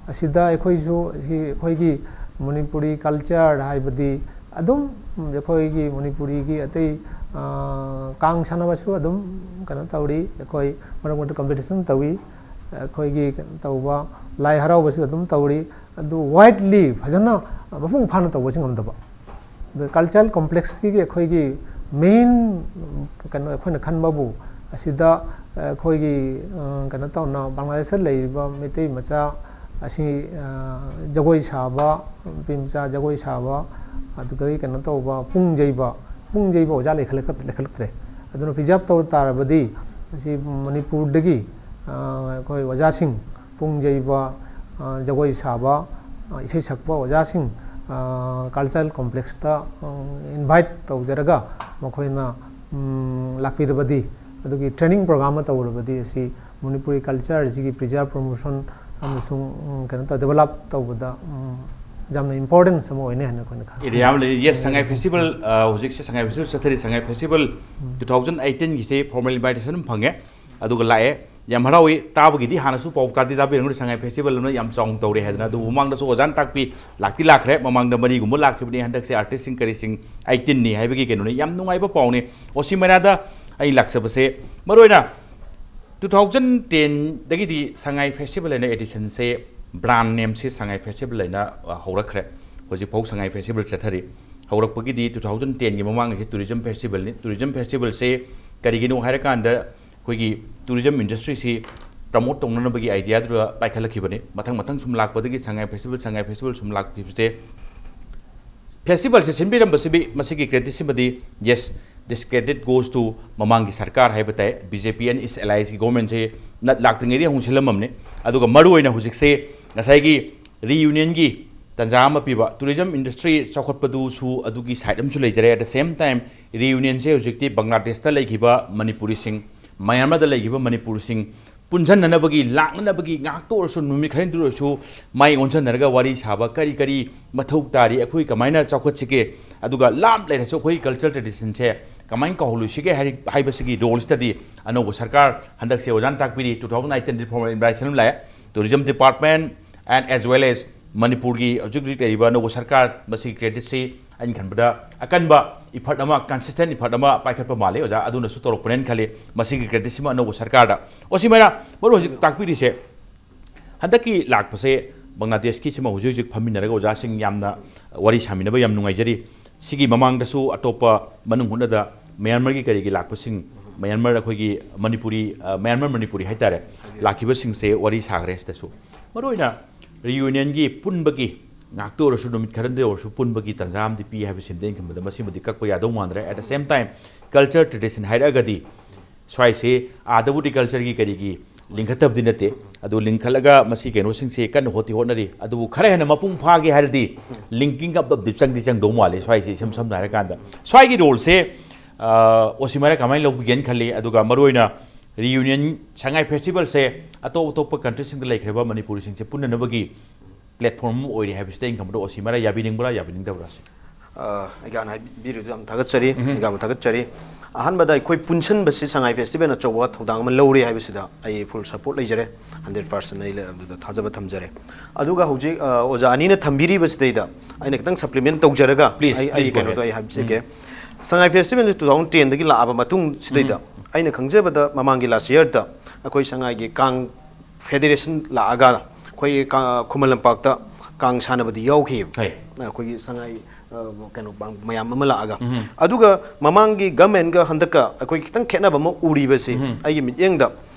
ꯑꯁꯤꯗ ꯑꯩꯈꯣꯏꯁꯨ ꯁꯤ ꯑꯩꯈꯣꯏꯒꯤ ꯃꯅꯤꯄꯨꯔꯤ ꯀꯜꯆꯔ ꯍꯥꯏꯕꯗꯤ ꯑꯗꯨꯝ ꯑꯩꯈꯣꯏꯒꯤ ꯃꯅꯤꯄꯨꯔꯤꯒꯤ ꯑꯇꯩ, ꯑ, ꯀꯥꯡ ꯁꯥꯟꯅꯕꯁꯨ ꯑꯗꯨꯝ ꯀꯩꯅꯣ ꯇꯧꯔꯤ, ꯑꯩꯈꯣꯏ ꯃꯔꯛ ꯃꯔꯛꯇ ꯀꯝꯄꯤꯇꯤꯁꯟ ꯇꯧꯏ, ꯑꯩꯈꯣꯏꯒꯤ ꯀꯩꯅꯣ ꯇꯧꯕ ꯂꯥꯏ ꯍꯔꯥꯎꯕꯁꯨ ꯑꯗꯨꯝ ꯇꯧꯔꯤ꯫ ꯑꯗꯨ ꯋꯥꯏꯗꯂꯤ ꯐꯖꯅ ꯃꯄꯨꯡ ꯐꯥꯅ ꯇꯧꯕꯁꯤ ꯉꯝꯗꯕ꯫ ꯑꯗ ꯀꯜꯆꯔꯦꯜ ꯀꯣꯝꯄ꯭ꯂꯦꯛꯁꯀꯤ ꯑꯩꯈꯣꯏꯒꯤ ꯃꯦꯟ ꯀꯩꯅꯣ ꯑꯩꯈꯣꯏꯅ ꯈꯟꯕꯕꯨ ꯑꯁꯤꯗ ꯑꯩꯈꯣꯏꯒꯤ, ꯑ, ꯀꯩꯅꯣ ꯇꯧꯅ ꯕꯪꯒ꯭ꯂꯥꯗꯦꯁꯇ ꯂꯩꯔꯤꯕ ꯃꯩꯇꯩ ꯃꯆꯥ ꯑꯁꯤ, ꯑ, ꯖꯒꯣꯏ ꯁꯥꯕ, ꯅꯨꯄꯤ ꯃꯆꯥ ꯖꯒꯣꯏ ꯁꯥꯕ, ꯑꯗꯨꯗꯒꯤ ꯀꯩꯅꯣ ꯇꯧꯕ ꯄꯨꯡ ꯌꯩꯕ, ꯄꯨꯡ ꯌꯩꯕ ꯑꯣꯖꯥ ꯂꯩꯈꯠꯂꯛ-, ꯂꯩꯈꯠꯂꯛꯇ꯭ꯔꯦ꯫ ꯑꯗꯨꯅ ꯄ꯭ꯔꯤꯖꯥꯔꯕ ꯇꯧ ꯇꯥꯔꯕꯗꯤ ꯑꯁꯤ ꯃꯅꯤꯄꯨꯔꯗꯒꯤ, ꯑ, ꯑꯩꯈꯣꯏ ꯑꯣꯖꯥꯁꯤꯡ ꯄꯨꯡ ꯌꯩꯕ, ꯑ, ꯖꯒꯣꯏ ꯁꯥꯕ, ꯑ, ꯏꯁꯩ ꯁꯛꯄ ꯑꯣꯖꯥꯁꯤꯡ, ꯑ, ꯀꯜꯆꯔꯦꯜ ꯀꯣꯝꯄ꯭ꯂꯦꯛꯁꯇ, ꯑ, ꯏꯟꯚꯥꯏꯠ ꯇꯧꯖꯔꯒ ꯃꯈꯣꯏꯅ, ꯎꯝ, ꯂꯥꯛꯄꯤꯔꯕꯗꯤ ꯑꯗꯨꯒꯤ ꯇ꯭ꯔꯦꯅꯤꯡ ꯄ꯭ꯔꯣꯒ꯭ꯔꯥꯝ ꯑꯃ ꯇꯧꯔꯕꯗꯤ ꯑꯁꯤ ꯃꯅꯤꯄꯨꯔꯤ ꯀꯜꯆꯔꯁꯤꯒꯤ ꯄ꯭ꯔꯤꯖꯥꯔꯕ, ꯄ꯭ꯔꯣꯃꯣꯁꯟ ꯑꯃꯁꯨꯡ, ꯎꯝ, ꯀꯩꯅꯣ ꯇꯧ, ꯗꯦꯕꯂꯞ ꯇꯧꯕꯗ, ꯎꯝ, ꯌꯥꯝꯅ ꯏꯝꯄꯣꯔꯇꯦꯟꯁ ꯑꯃ ꯑꯣꯏꯅꯤ ꯍꯥꯏꯅ ꯑꯩꯈꯣꯏꯅ ꯈꯜꯂꯤ꯫ ꯑꯦꯔꯤꯌꯥ ꯑꯃ ꯂꯩꯔꯤ꯫ ꯌꯦꯁ, ꯁꯉꯥꯏ ꯐꯦꯁꯇꯤꯚꯦꯜ, ꯑ, ꯍꯧꯖꯤꯛꯁꯦ ꯁꯉꯥꯏ ꯐꯦꯁꯇꯤꯚꯦꯜ ꯆꯠꯊꯔꯤ꯫ ꯁꯉꯥꯏ ꯐꯦꯁꯇꯤꯚꯦꯜ ꯎꯝ꯫ two thousand eighteenꯒꯤꯁꯦ ꯐꯣꯔꯃꯦꯜ ꯏꯟꯚꯥꯏꯇꯦꯁꯟ ꯑꯃ ꯐꯪꯉꯦ, ꯑꯗꯨꯒ ꯂꯥꯛꯑꯦ꯫ ꯌꯥꯝ ꯍꯔꯥꯎꯏ꯫ ꯇꯥꯕꯒꯤꯗꯤ ꯍꯥꯟꯅꯁꯨ ꯄꯥꯎ ꯇꯥꯗꯤ ꯇꯥꯕꯤꯔꯝꯒꯅꯤ, ꯁꯉꯥꯏ ꯐꯦꯁꯇꯤꯚꯦꯜ ꯑꯃ ꯌꯥꯝ ꯆꯥꯎꯅ ꯇꯧꯔꯦ ꯍꯥꯏꯗꯅ꯫ ꯑꯗꯨꯕꯨ ꯃꯃꯥꯡꯗꯁꯨ ꯑꯣꯖꯥꯅ ꯇꯥꯛꯄꯤ, ꯂꯥꯛꯇꯤ ꯂꯥꯛꯈ꯭ꯔꯦ, ꯃꯃꯥꯡꯗ ꯃꯔꯤꯒꯨꯝꯕ ꯂꯥꯛꯈꯤꯕꯅꯤ, ꯍꯟꯗꯛꯁꯦ ꯑꯥꯔꯇꯤꯁꯁꯤꯡ ꯀꯔꯤꯁꯤꯡ eighteenꯅꯤ ꯍꯥꯏꯕꯒꯤ ꯀꯩꯅꯣꯅꯤ꯫ ꯌꯥꯝ ꯅꯨꯡꯉꯥꯏꯕ ꯄꯥꯎꯅꯤ꯫ ꯑꯣꯁꯤ ꯃꯩꯔꯥꯗ ꯑꯩ ꯂꯥꯛꯆꯕꯁꯦ, ꯃꯔꯨꯑꯣꯏꯅ two thousand tenꯗꯒꯤꯗꯤ ꯁꯉꯥꯏ ꯐꯦꯁꯇꯤꯚꯦꯜ ꯍꯥꯏꯅ ꯑꯦꯗꯤꯁꯟꯁꯦ, ꯕ꯭ꯔꯥꯟ ꯅꯦꯝꯁꯦ ꯁꯉꯥꯏ ꯐꯦꯁꯇꯤꯚꯦꯜ ꯍꯥꯏꯅ, ꯑ, ꯍꯧꯔꯛꯈ꯭ꯔꯦ꯫ ꯍꯧꯖꯤꯛꯐꯥꯎ ꯁꯉꯥꯏ ꯐꯦꯁꯇꯤꯚꯦꯜ ꯆꯠꯊꯔꯤ꯫ ꯍꯧꯔꯛꯄꯒꯤꯗꯤ two thousand tenꯒꯤ ꯃꯃꯥꯡꯒꯤꯁꯦ ꯇꯨꯔꯤꯖꯝ ꯐꯦꯁꯇꯤꯚꯦꯜꯅꯤ꯫ ꯇꯨꯔꯤꯖꯝ ꯐꯦꯁꯇꯤꯚꯦꯜꯁꯦ ꯀꯔꯤꯒꯤꯅꯣ ꯍꯥꯏꯔꯀꯥꯟꯗ, ꯑꯩꯈꯣꯏꯒꯤ ꯇꯨꯔꯤꯖꯝ ꯏꯟꯗꯁꯇ꯭ꯔꯤꯁꯤ ꯄ꯭ꯔꯃꯣꯠ ꯇꯧꯅꯅꯕꯒꯤ ꯑꯥꯏꯗꯤꯌꯥꯗꯨꯗ ꯄꯥꯏꯈꯠꯂꯛꯈꯤꯕꯅꯤ꯫ ꯃꯊꯪ ꯃꯊꯪ ꯁꯨꯝ ꯂꯥꯛꯄꯗꯒꯤ ꯁꯉꯥꯏ ꯐꯦꯁꯇꯤꯚꯦꯜ, ꯁꯉꯥꯏ ꯐꯦꯁꯇꯤꯚꯦꯜ ꯁꯨꯝ ꯂꯥꯛꯈꯤꯕꯁꯦ, ꯐꯦꯁꯇꯤꯚꯦꯜꯁꯦ ꯁꯤꯟꯕꯤꯔꯝꯕꯁꯤꯕꯤ, ꯃꯁꯤꯒꯤ ꯀ꯭ꯔꯦꯗꯤꯠꯁꯤꯃꯗꯤ, yes, This credit goes to ꯃꯃꯥꯡꯒꯤ ꯁꯔꯀꯥꯔ ꯍꯥꯏꯕ ꯇꯥꯏ, B J P and its allies ꯒꯤ ꯒꯣꯔꯃꯦꯟꯁꯦ ꯅꯠ ꯂꯥꯛꯇ꯭ꯔꯤꯉꯩꯗꯒꯤ ꯍꯧꯅ ꯁꯤꯜꯂꯝꯃꯕꯅꯤ꯫ ꯑꯗꯨꯒ ꯃꯔꯨꯑꯣꯏꯅ ꯍꯧꯖꯤꯛꯁꯦ ꯉꯁꯥꯏꯒꯤ ꯔꯤꯌꯨꯅꯤꯌꯟꯒꯤ ꯇꯥꯟꯖꯥ ꯑꯃ ꯄꯤꯕ, ꯇꯨꯔꯤꯖꯝ ꯏꯟꯗꯁꯇ꯭ꯔꯤ ꯆꯥꯎꯈꯠꯄꯗꯨꯁꯨ ꯑꯗꯨꯒꯤ ꯁꯥꯏꯠ ꯑꯃꯁꯨ ꯂꯩꯖꯔꯦ꯫ At the same time, ꯔꯤꯌꯨꯅꯤꯌꯟꯁꯦ ꯍꯧꯖꯤꯛꯇꯤ ꯕꯪꯒ꯭ꯂꯥꯗꯦꯁꯇ ꯂꯩꯈꯤꯕ ꯃꯅꯤꯄꯨꯔꯤꯁꯤꯡ, ꯃꯌꯥꯟꯃꯥꯔꯗ ꯂꯩꯈꯤꯕ ꯃꯅꯤꯄꯨꯔꯤꯁꯤꯡ ꯄꯨꯟꯁꯤꯟꯅꯅꯕꯒꯤ, ꯂꯥꯛꯅꯅꯕꯒꯤ, ꯉꯥꯏꯍꯥꯛꯇ ꯑꯣꯏꯔꯁꯨ, ꯅꯨꯃꯤꯠ ꯈꯔꯅꯤꯗ ꯑꯣꯏꯔꯁꯨ ꯃꯥꯏ ꯑꯣꯟꯁꯤꯟꯅꯔꯒ ꯋꯥꯔꯤ ꯁꯥꯕ, ꯀꯔꯤ ꯀꯔꯤ ꯃꯊꯧ ꯇꯥꯔꯤ, ꯑꯩꯈꯣꯏ ꯀꯃꯥꯏꯅ ꯆꯥꯎꯈꯠꯁꯤꯒꯦ, ꯑꯗꯨꯒ ꯂꯥꯞ ꯂꯩꯔꯁꯨ ꯑꯩꯈꯣꯏ ꯀꯜꯆꯔ ꯇ꯭ꯔꯦꯗꯤꯁꯟꯁꯦ ꯀꯃꯥꯏꯅ ꯀꯧꯍꯜꯂꯣꯏꯁꯤꯒꯦ ꯍꯥꯏꯔꯤ-, ꯍꯥꯏꯕꯁꯤꯒꯤ ꯔꯣꯜꯁꯤꯗꯗꯤ ꯑꯅꯧꯕ ꯁꯔꯀꯥꯔ ꯍꯟꯗꯛꯁꯦ ꯑꯣꯖꯥꯅ ꯇꯥꯛꯄꯤꯔꯤ, two thousand eighteen reform administration ꯂꯥꯛꯑꯦ, tourism department and as well as ꯃꯅꯤꯄꯨꯔꯒꯤ ꯍꯧꯖꯤꯛ ꯍꯧꯖꯤꯛ ꯂꯩꯔꯤꯕ ꯑꯅꯧꯕ ꯁꯔꯀꯥꯔ, ꯃꯁꯤꯒꯤ ꯀ꯭ꯔꯦꯗꯤꯠꯁꯤ ꯑꯩꯅ ꯈꯟꯕꯗ ꯑꯀꯟꯕ ꯏꯐꯔꯠ ꯑꯃ, ꯀꯟꯁꯤꯁꯇꯦꯟ ꯏꯐꯔꯠ ꯑꯃ ꯄꯥꯏꯈꯠꯄ ꯃꯥꯜꯂꯤ ꯑꯣꯖꯥ, ꯑꯗꯨꯅꯁꯨ ꯇꯧꯔꯛꯄꯅꯦꯅ ꯈꯜꯂꯤ꯫ ꯃꯁꯤꯒꯤ ꯀ꯭ꯔꯦꯗꯤꯠꯁꯤꯃ ꯑꯅꯧꯕ ꯁꯔꯀꯥꯔꯗ, ꯑꯣꯁꯤ ꯃꯩꯔꯥ, ꯃꯔꯨ ꯍꯧꯖꯤꯛ ꯇꯥꯛꯄꯤꯔꯤꯁꯦ, ꯍꯟꯗꯛꯀꯤ ꯂꯥꯛꯄꯁꯦ ꯕꯪꯒ꯭ꯂꯥꯗꯦꯁꯀꯤꯁꯤꯃ ꯍꯧꯖꯤꯛ ꯍꯧꯖꯤꯛ ꯐꯝꯃꯤꯟꯅꯔꯒ ꯑꯣꯖꯥꯁꯤꯡ ꯌꯥꯝꯅ ꯋꯥꯔꯤ ꯁꯥꯃꯤꯟꯅꯕ ꯌꯥꯝ ꯅꯨꯡꯉꯥꯏꯖꯔꯤ꯫ ꯁꯤꯒꯤ ꯃꯃꯥꯡꯗꯁꯨ ꯑꯇꯣꯞꯄ ꯃꯅꯨꯡ ꯍꯨꯠꯅꯗ ꯃꯌꯥꯟꯃꯥꯔꯒꯤ ꯀꯔꯤꯒꯤ ꯂꯥꯛꯄꯁꯤꯡ, ꯃꯌꯥꯟꯃꯥꯔ ꯑꯩꯈꯣꯏꯒꯤ ꯃꯅꯤꯄꯨꯔꯤ, ꯑ, ꯃꯌꯥꯟꯃꯥꯔ ꯃꯅꯤꯄꯨꯔꯤ ꯍꯥꯏꯇꯥꯔꯦ, ꯂꯥꯛꯈꯤꯕꯁꯤꯡꯁꯦ ꯋꯥꯔꯤ ꯁꯥꯈ꯭ꯔꯦ꯫ ꯁꯤꯗꯁꯨ ꯃꯔꯨꯑꯣꯏꯅ ꯔꯤꯌꯨꯅꯤꯌꯟꯒꯤ ꯄꯨꯟꯕꯒꯤ ꯉꯥꯛꯇ ꯑꯣꯏꯔꯁꯨ, ꯅꯨꯃꯤꯠ ꯈꯔꯗ ꯑꯣꯏꯔꯁꯨ ꯄꯨꯟꯕꯒꯤ ꯇꯥꯟꯖꯥ ꯑꯃꯗꯤ ꯄꯤ ꯍꯥꯏꯕꯁꯤꯃꯗꯤ ꯑꯩꯅ ꯈꯟꯕꯗ ꯃꯁꯤꯃꯗꯤ ꯀꯛꯄ ꯌꯥꯗꯧ ꯃꯥꯟꯗ꯭ꯔꯦ꯫ At the same time, culture tradition ꯍꯥꯏꯔꯛꯑꯒꯗꯤ ꯁ꯭ꯋꯥꯏꯁꯦ ꯑꯥꯗꯕꯨꯗꯤ ꯀꯜꯆꯔꯒꯤ ꯀꯔꯤꯒꯤ ꯂꯤꯡꯈꯠꯇꯕꯗꯤ ꯅꯠꯇꯦ, ꯑꯗꯨ ꯂꯤꯡꯈꯠꯂꯒ ꯃꯁꯤ ꯀꯩꯅꯣꯁꯤꯡꯁꯦ ꯀꯟꯅ ꯍꯣꯠꯇꯤ ꯍꯣꯠꯅꯔꯤ꯫ ꯑꯗꯨꯕꯨ ꯈꯔ ꯍꯦꯟꯅ ꯃꯄꯨꯡ ꯐꯥꯒꯦ ꯍꯥꯏꯔꯗꯤ ꯂꯤꯡꯀꯤꯡ ꯑꯞ ꯑꯞꯗꯤ ꯆꯪꯗꯤ ꯆꯪꯗꯧ ꯃꯥꯜꯂꯦ ꯁ꯭ꯋꯥꯏꯁꯦ, ꯏꯁꯝ ꯁꯝꯅ ꯍꯥꯏꯔꯀꯥꯟꯗ꯫ ꯁ꯭ꯋꯥꯏꯒꯤ ꯔꯣꯜꯁꯦ, ꯑ, ꯑꯣꯁꯤꯃꯥꯏꯔ ꯀꯃꯥꯏꯅ ꯂꯧꯕꯤꯒꯦꯅ ꯈꯜꯂꯤ? ꯑꯗꯨꯒ ꯃꯔꯨꯑꯣꯏꯅ ꯔꯤꯌꯨꯅꯤꯌꯟ ꯁꯉꯥꯏ ꯐꯦꯁꯇꯤꯚꯦꯜꯁꯦ ꯑꯇꯣꯞ ꯑꯇꯣꯞꯄ ꯀꯟꯇ꯭ꯔꯤꯁꯤꯡꯗ ꯂꯩꯈ꯭ꯔꯤꯕ ꯃꯅꯤꯄꯨꯔꯤꯁꯤꯡꯁꯦ ꯄꯨꯟꯅꯅꯕꯒꯤ ꯄ꯭ꯂꯦꯠꯐꯣꯔꯝ ꯑꯃ ꯑꯣꯏꯔꯤ ꯍꯥꯏꯕꯁꯤꯗ ꯑꯩꯅ ꯈꯟꯕꯗ ꯑꯣꯁꯤꯃꯥꯏꯔ ꯌꯥꯕꯤꯅꯤꯡꯕ꯭ꯔꯥ, ꯌꯥꯕꯤꯅꯤꯡꯗꯕ꯭ꯔꯥ ꯁꯤ? ꯑ, ꯑꯩꯒꯥꯅ ꯍꯥꯏꯕꯤꯔꯤꯗꯨ ꯌꯥꯝ ꯊꯥꯒꯠꯆꯔꯤ, ꯎꯝꯍꯨꯝ꯫ ꯑꯩꯒꯥꯕꯨ ꯊꯥꯒꯠꯆꯔꯤ꯫ ꯑꯍꯥꯟꯕꯗ ꯑꯩꯈꯣꯏ ꯄꯨꯟꯁꯤꯟꯕꯁꯤ ꯁꯉꯥꯏ ꯐꯦꯁꯇꯤꯚꯦꯜꯅ ꯑꯆꯧꯕ ꯊꯧꯗꯥꯡ ꯑꯃ ꯂꯧꯔꯤ ꯍꯥꯏꯕꯁꯤꯗ ꯑꯩ ꯐꯨꯜ ꯁꯄꯣꯔꯠ ꯂꯩꯖꯔꯦ, ꯍꯟꯗ꯭ꯔꯦꯠ ꯄꯥꯔꯁꯦꯟ ꯑꯩ ꯑꯗꯨꯗ ꯊꯥꯖꯕ ꯊꯝꯖꯔꯦ꯫ ꯑꯗꯨꯒ ꯍꯧꯖꯤꯛ, ꯑ, ꯑꯣꯖꯥ ꯑꯅꯤꯅ ꯊꯝꯕꯤꯔꯤꯕꯁꯤꯗꯩꯗ ꯑꯩꯅ ꯈꯤꯇꯪ ꯁꯄ꯭ꯂꯤꯃꯦꯟ ꯇꯧꯖꯔꯒ, please, ꯑꯩ, please ꯑꯩꯒꯤ go ꯀꯩꯅꯣꯗꯣ ahead. ꯑꯩ ꯍꯥꯏꯖꯒꯦ꯫ ꯎꯝ꯫ ꯁꯉꯥꯏ ꯐꯦꯁꯇꯤꯚꯦꯜꯁꯦ two thousand ten ꯗꯒꯤ ꯂꯥꯛꯑꯕ ꯃꯇꯨꯡꯁꯤꯗꯩꯗ, ꯎꯝ꯫ ꯑꯩꯅ ꯈꯪꯖꯕꯗ ꯃꯃꯥꯡꯒꯤ ꯂꯥꯁ ꯌꯔꯗ ꯑꯩꯈꯣꯏ ꯁꯉꯥꯏꯒꯤ ꯀꯥꯡ ꯐꯦꯗꯦꯔꯦꯁꯟ ꯂꯥꯛꯑꯒ ꯑꯩꯈꯣꯏ ꯀꯥ-, ꯈꯨꯃꯟ ꯂꯝꯄꯥꯛꯇ ꯀꯥꯡ ꯁꯥꯟꯅꯕꯗꯤ ꯌꯥꯎꯈꯤꯕ꯫ ꯍꯣꯏ꯫ ꯑꯩꯈꯣꯏꯒꯤ ꯁꯉꯥꯏ, ꯑ, ꯀꯩꯅꯣ, ꯄꯥꯡ-, ꯃꯌꯥꯝ ꯑꯃ ꯂꯥꯛꯑꯒ꯫ ꯎꯝ꯫ ꯑꯗꯨꯒ ꯃꯃꯥꯡꯒꯤ ꯒꯃꯦꯟꯒ ꯍꯟꯗꯛꯀ ꯑꯩꯈꯣꯏ ꯈꯤꯇꯪ ꯈꯦꯠꯅꯕ ꯑꯃ ꯎꯔꯤꯕꯁꯤ, ꯎꯝ꯫ ꯑꯩꯒꯤ ꯃꯤꯠꯌꯦꯡꯗ,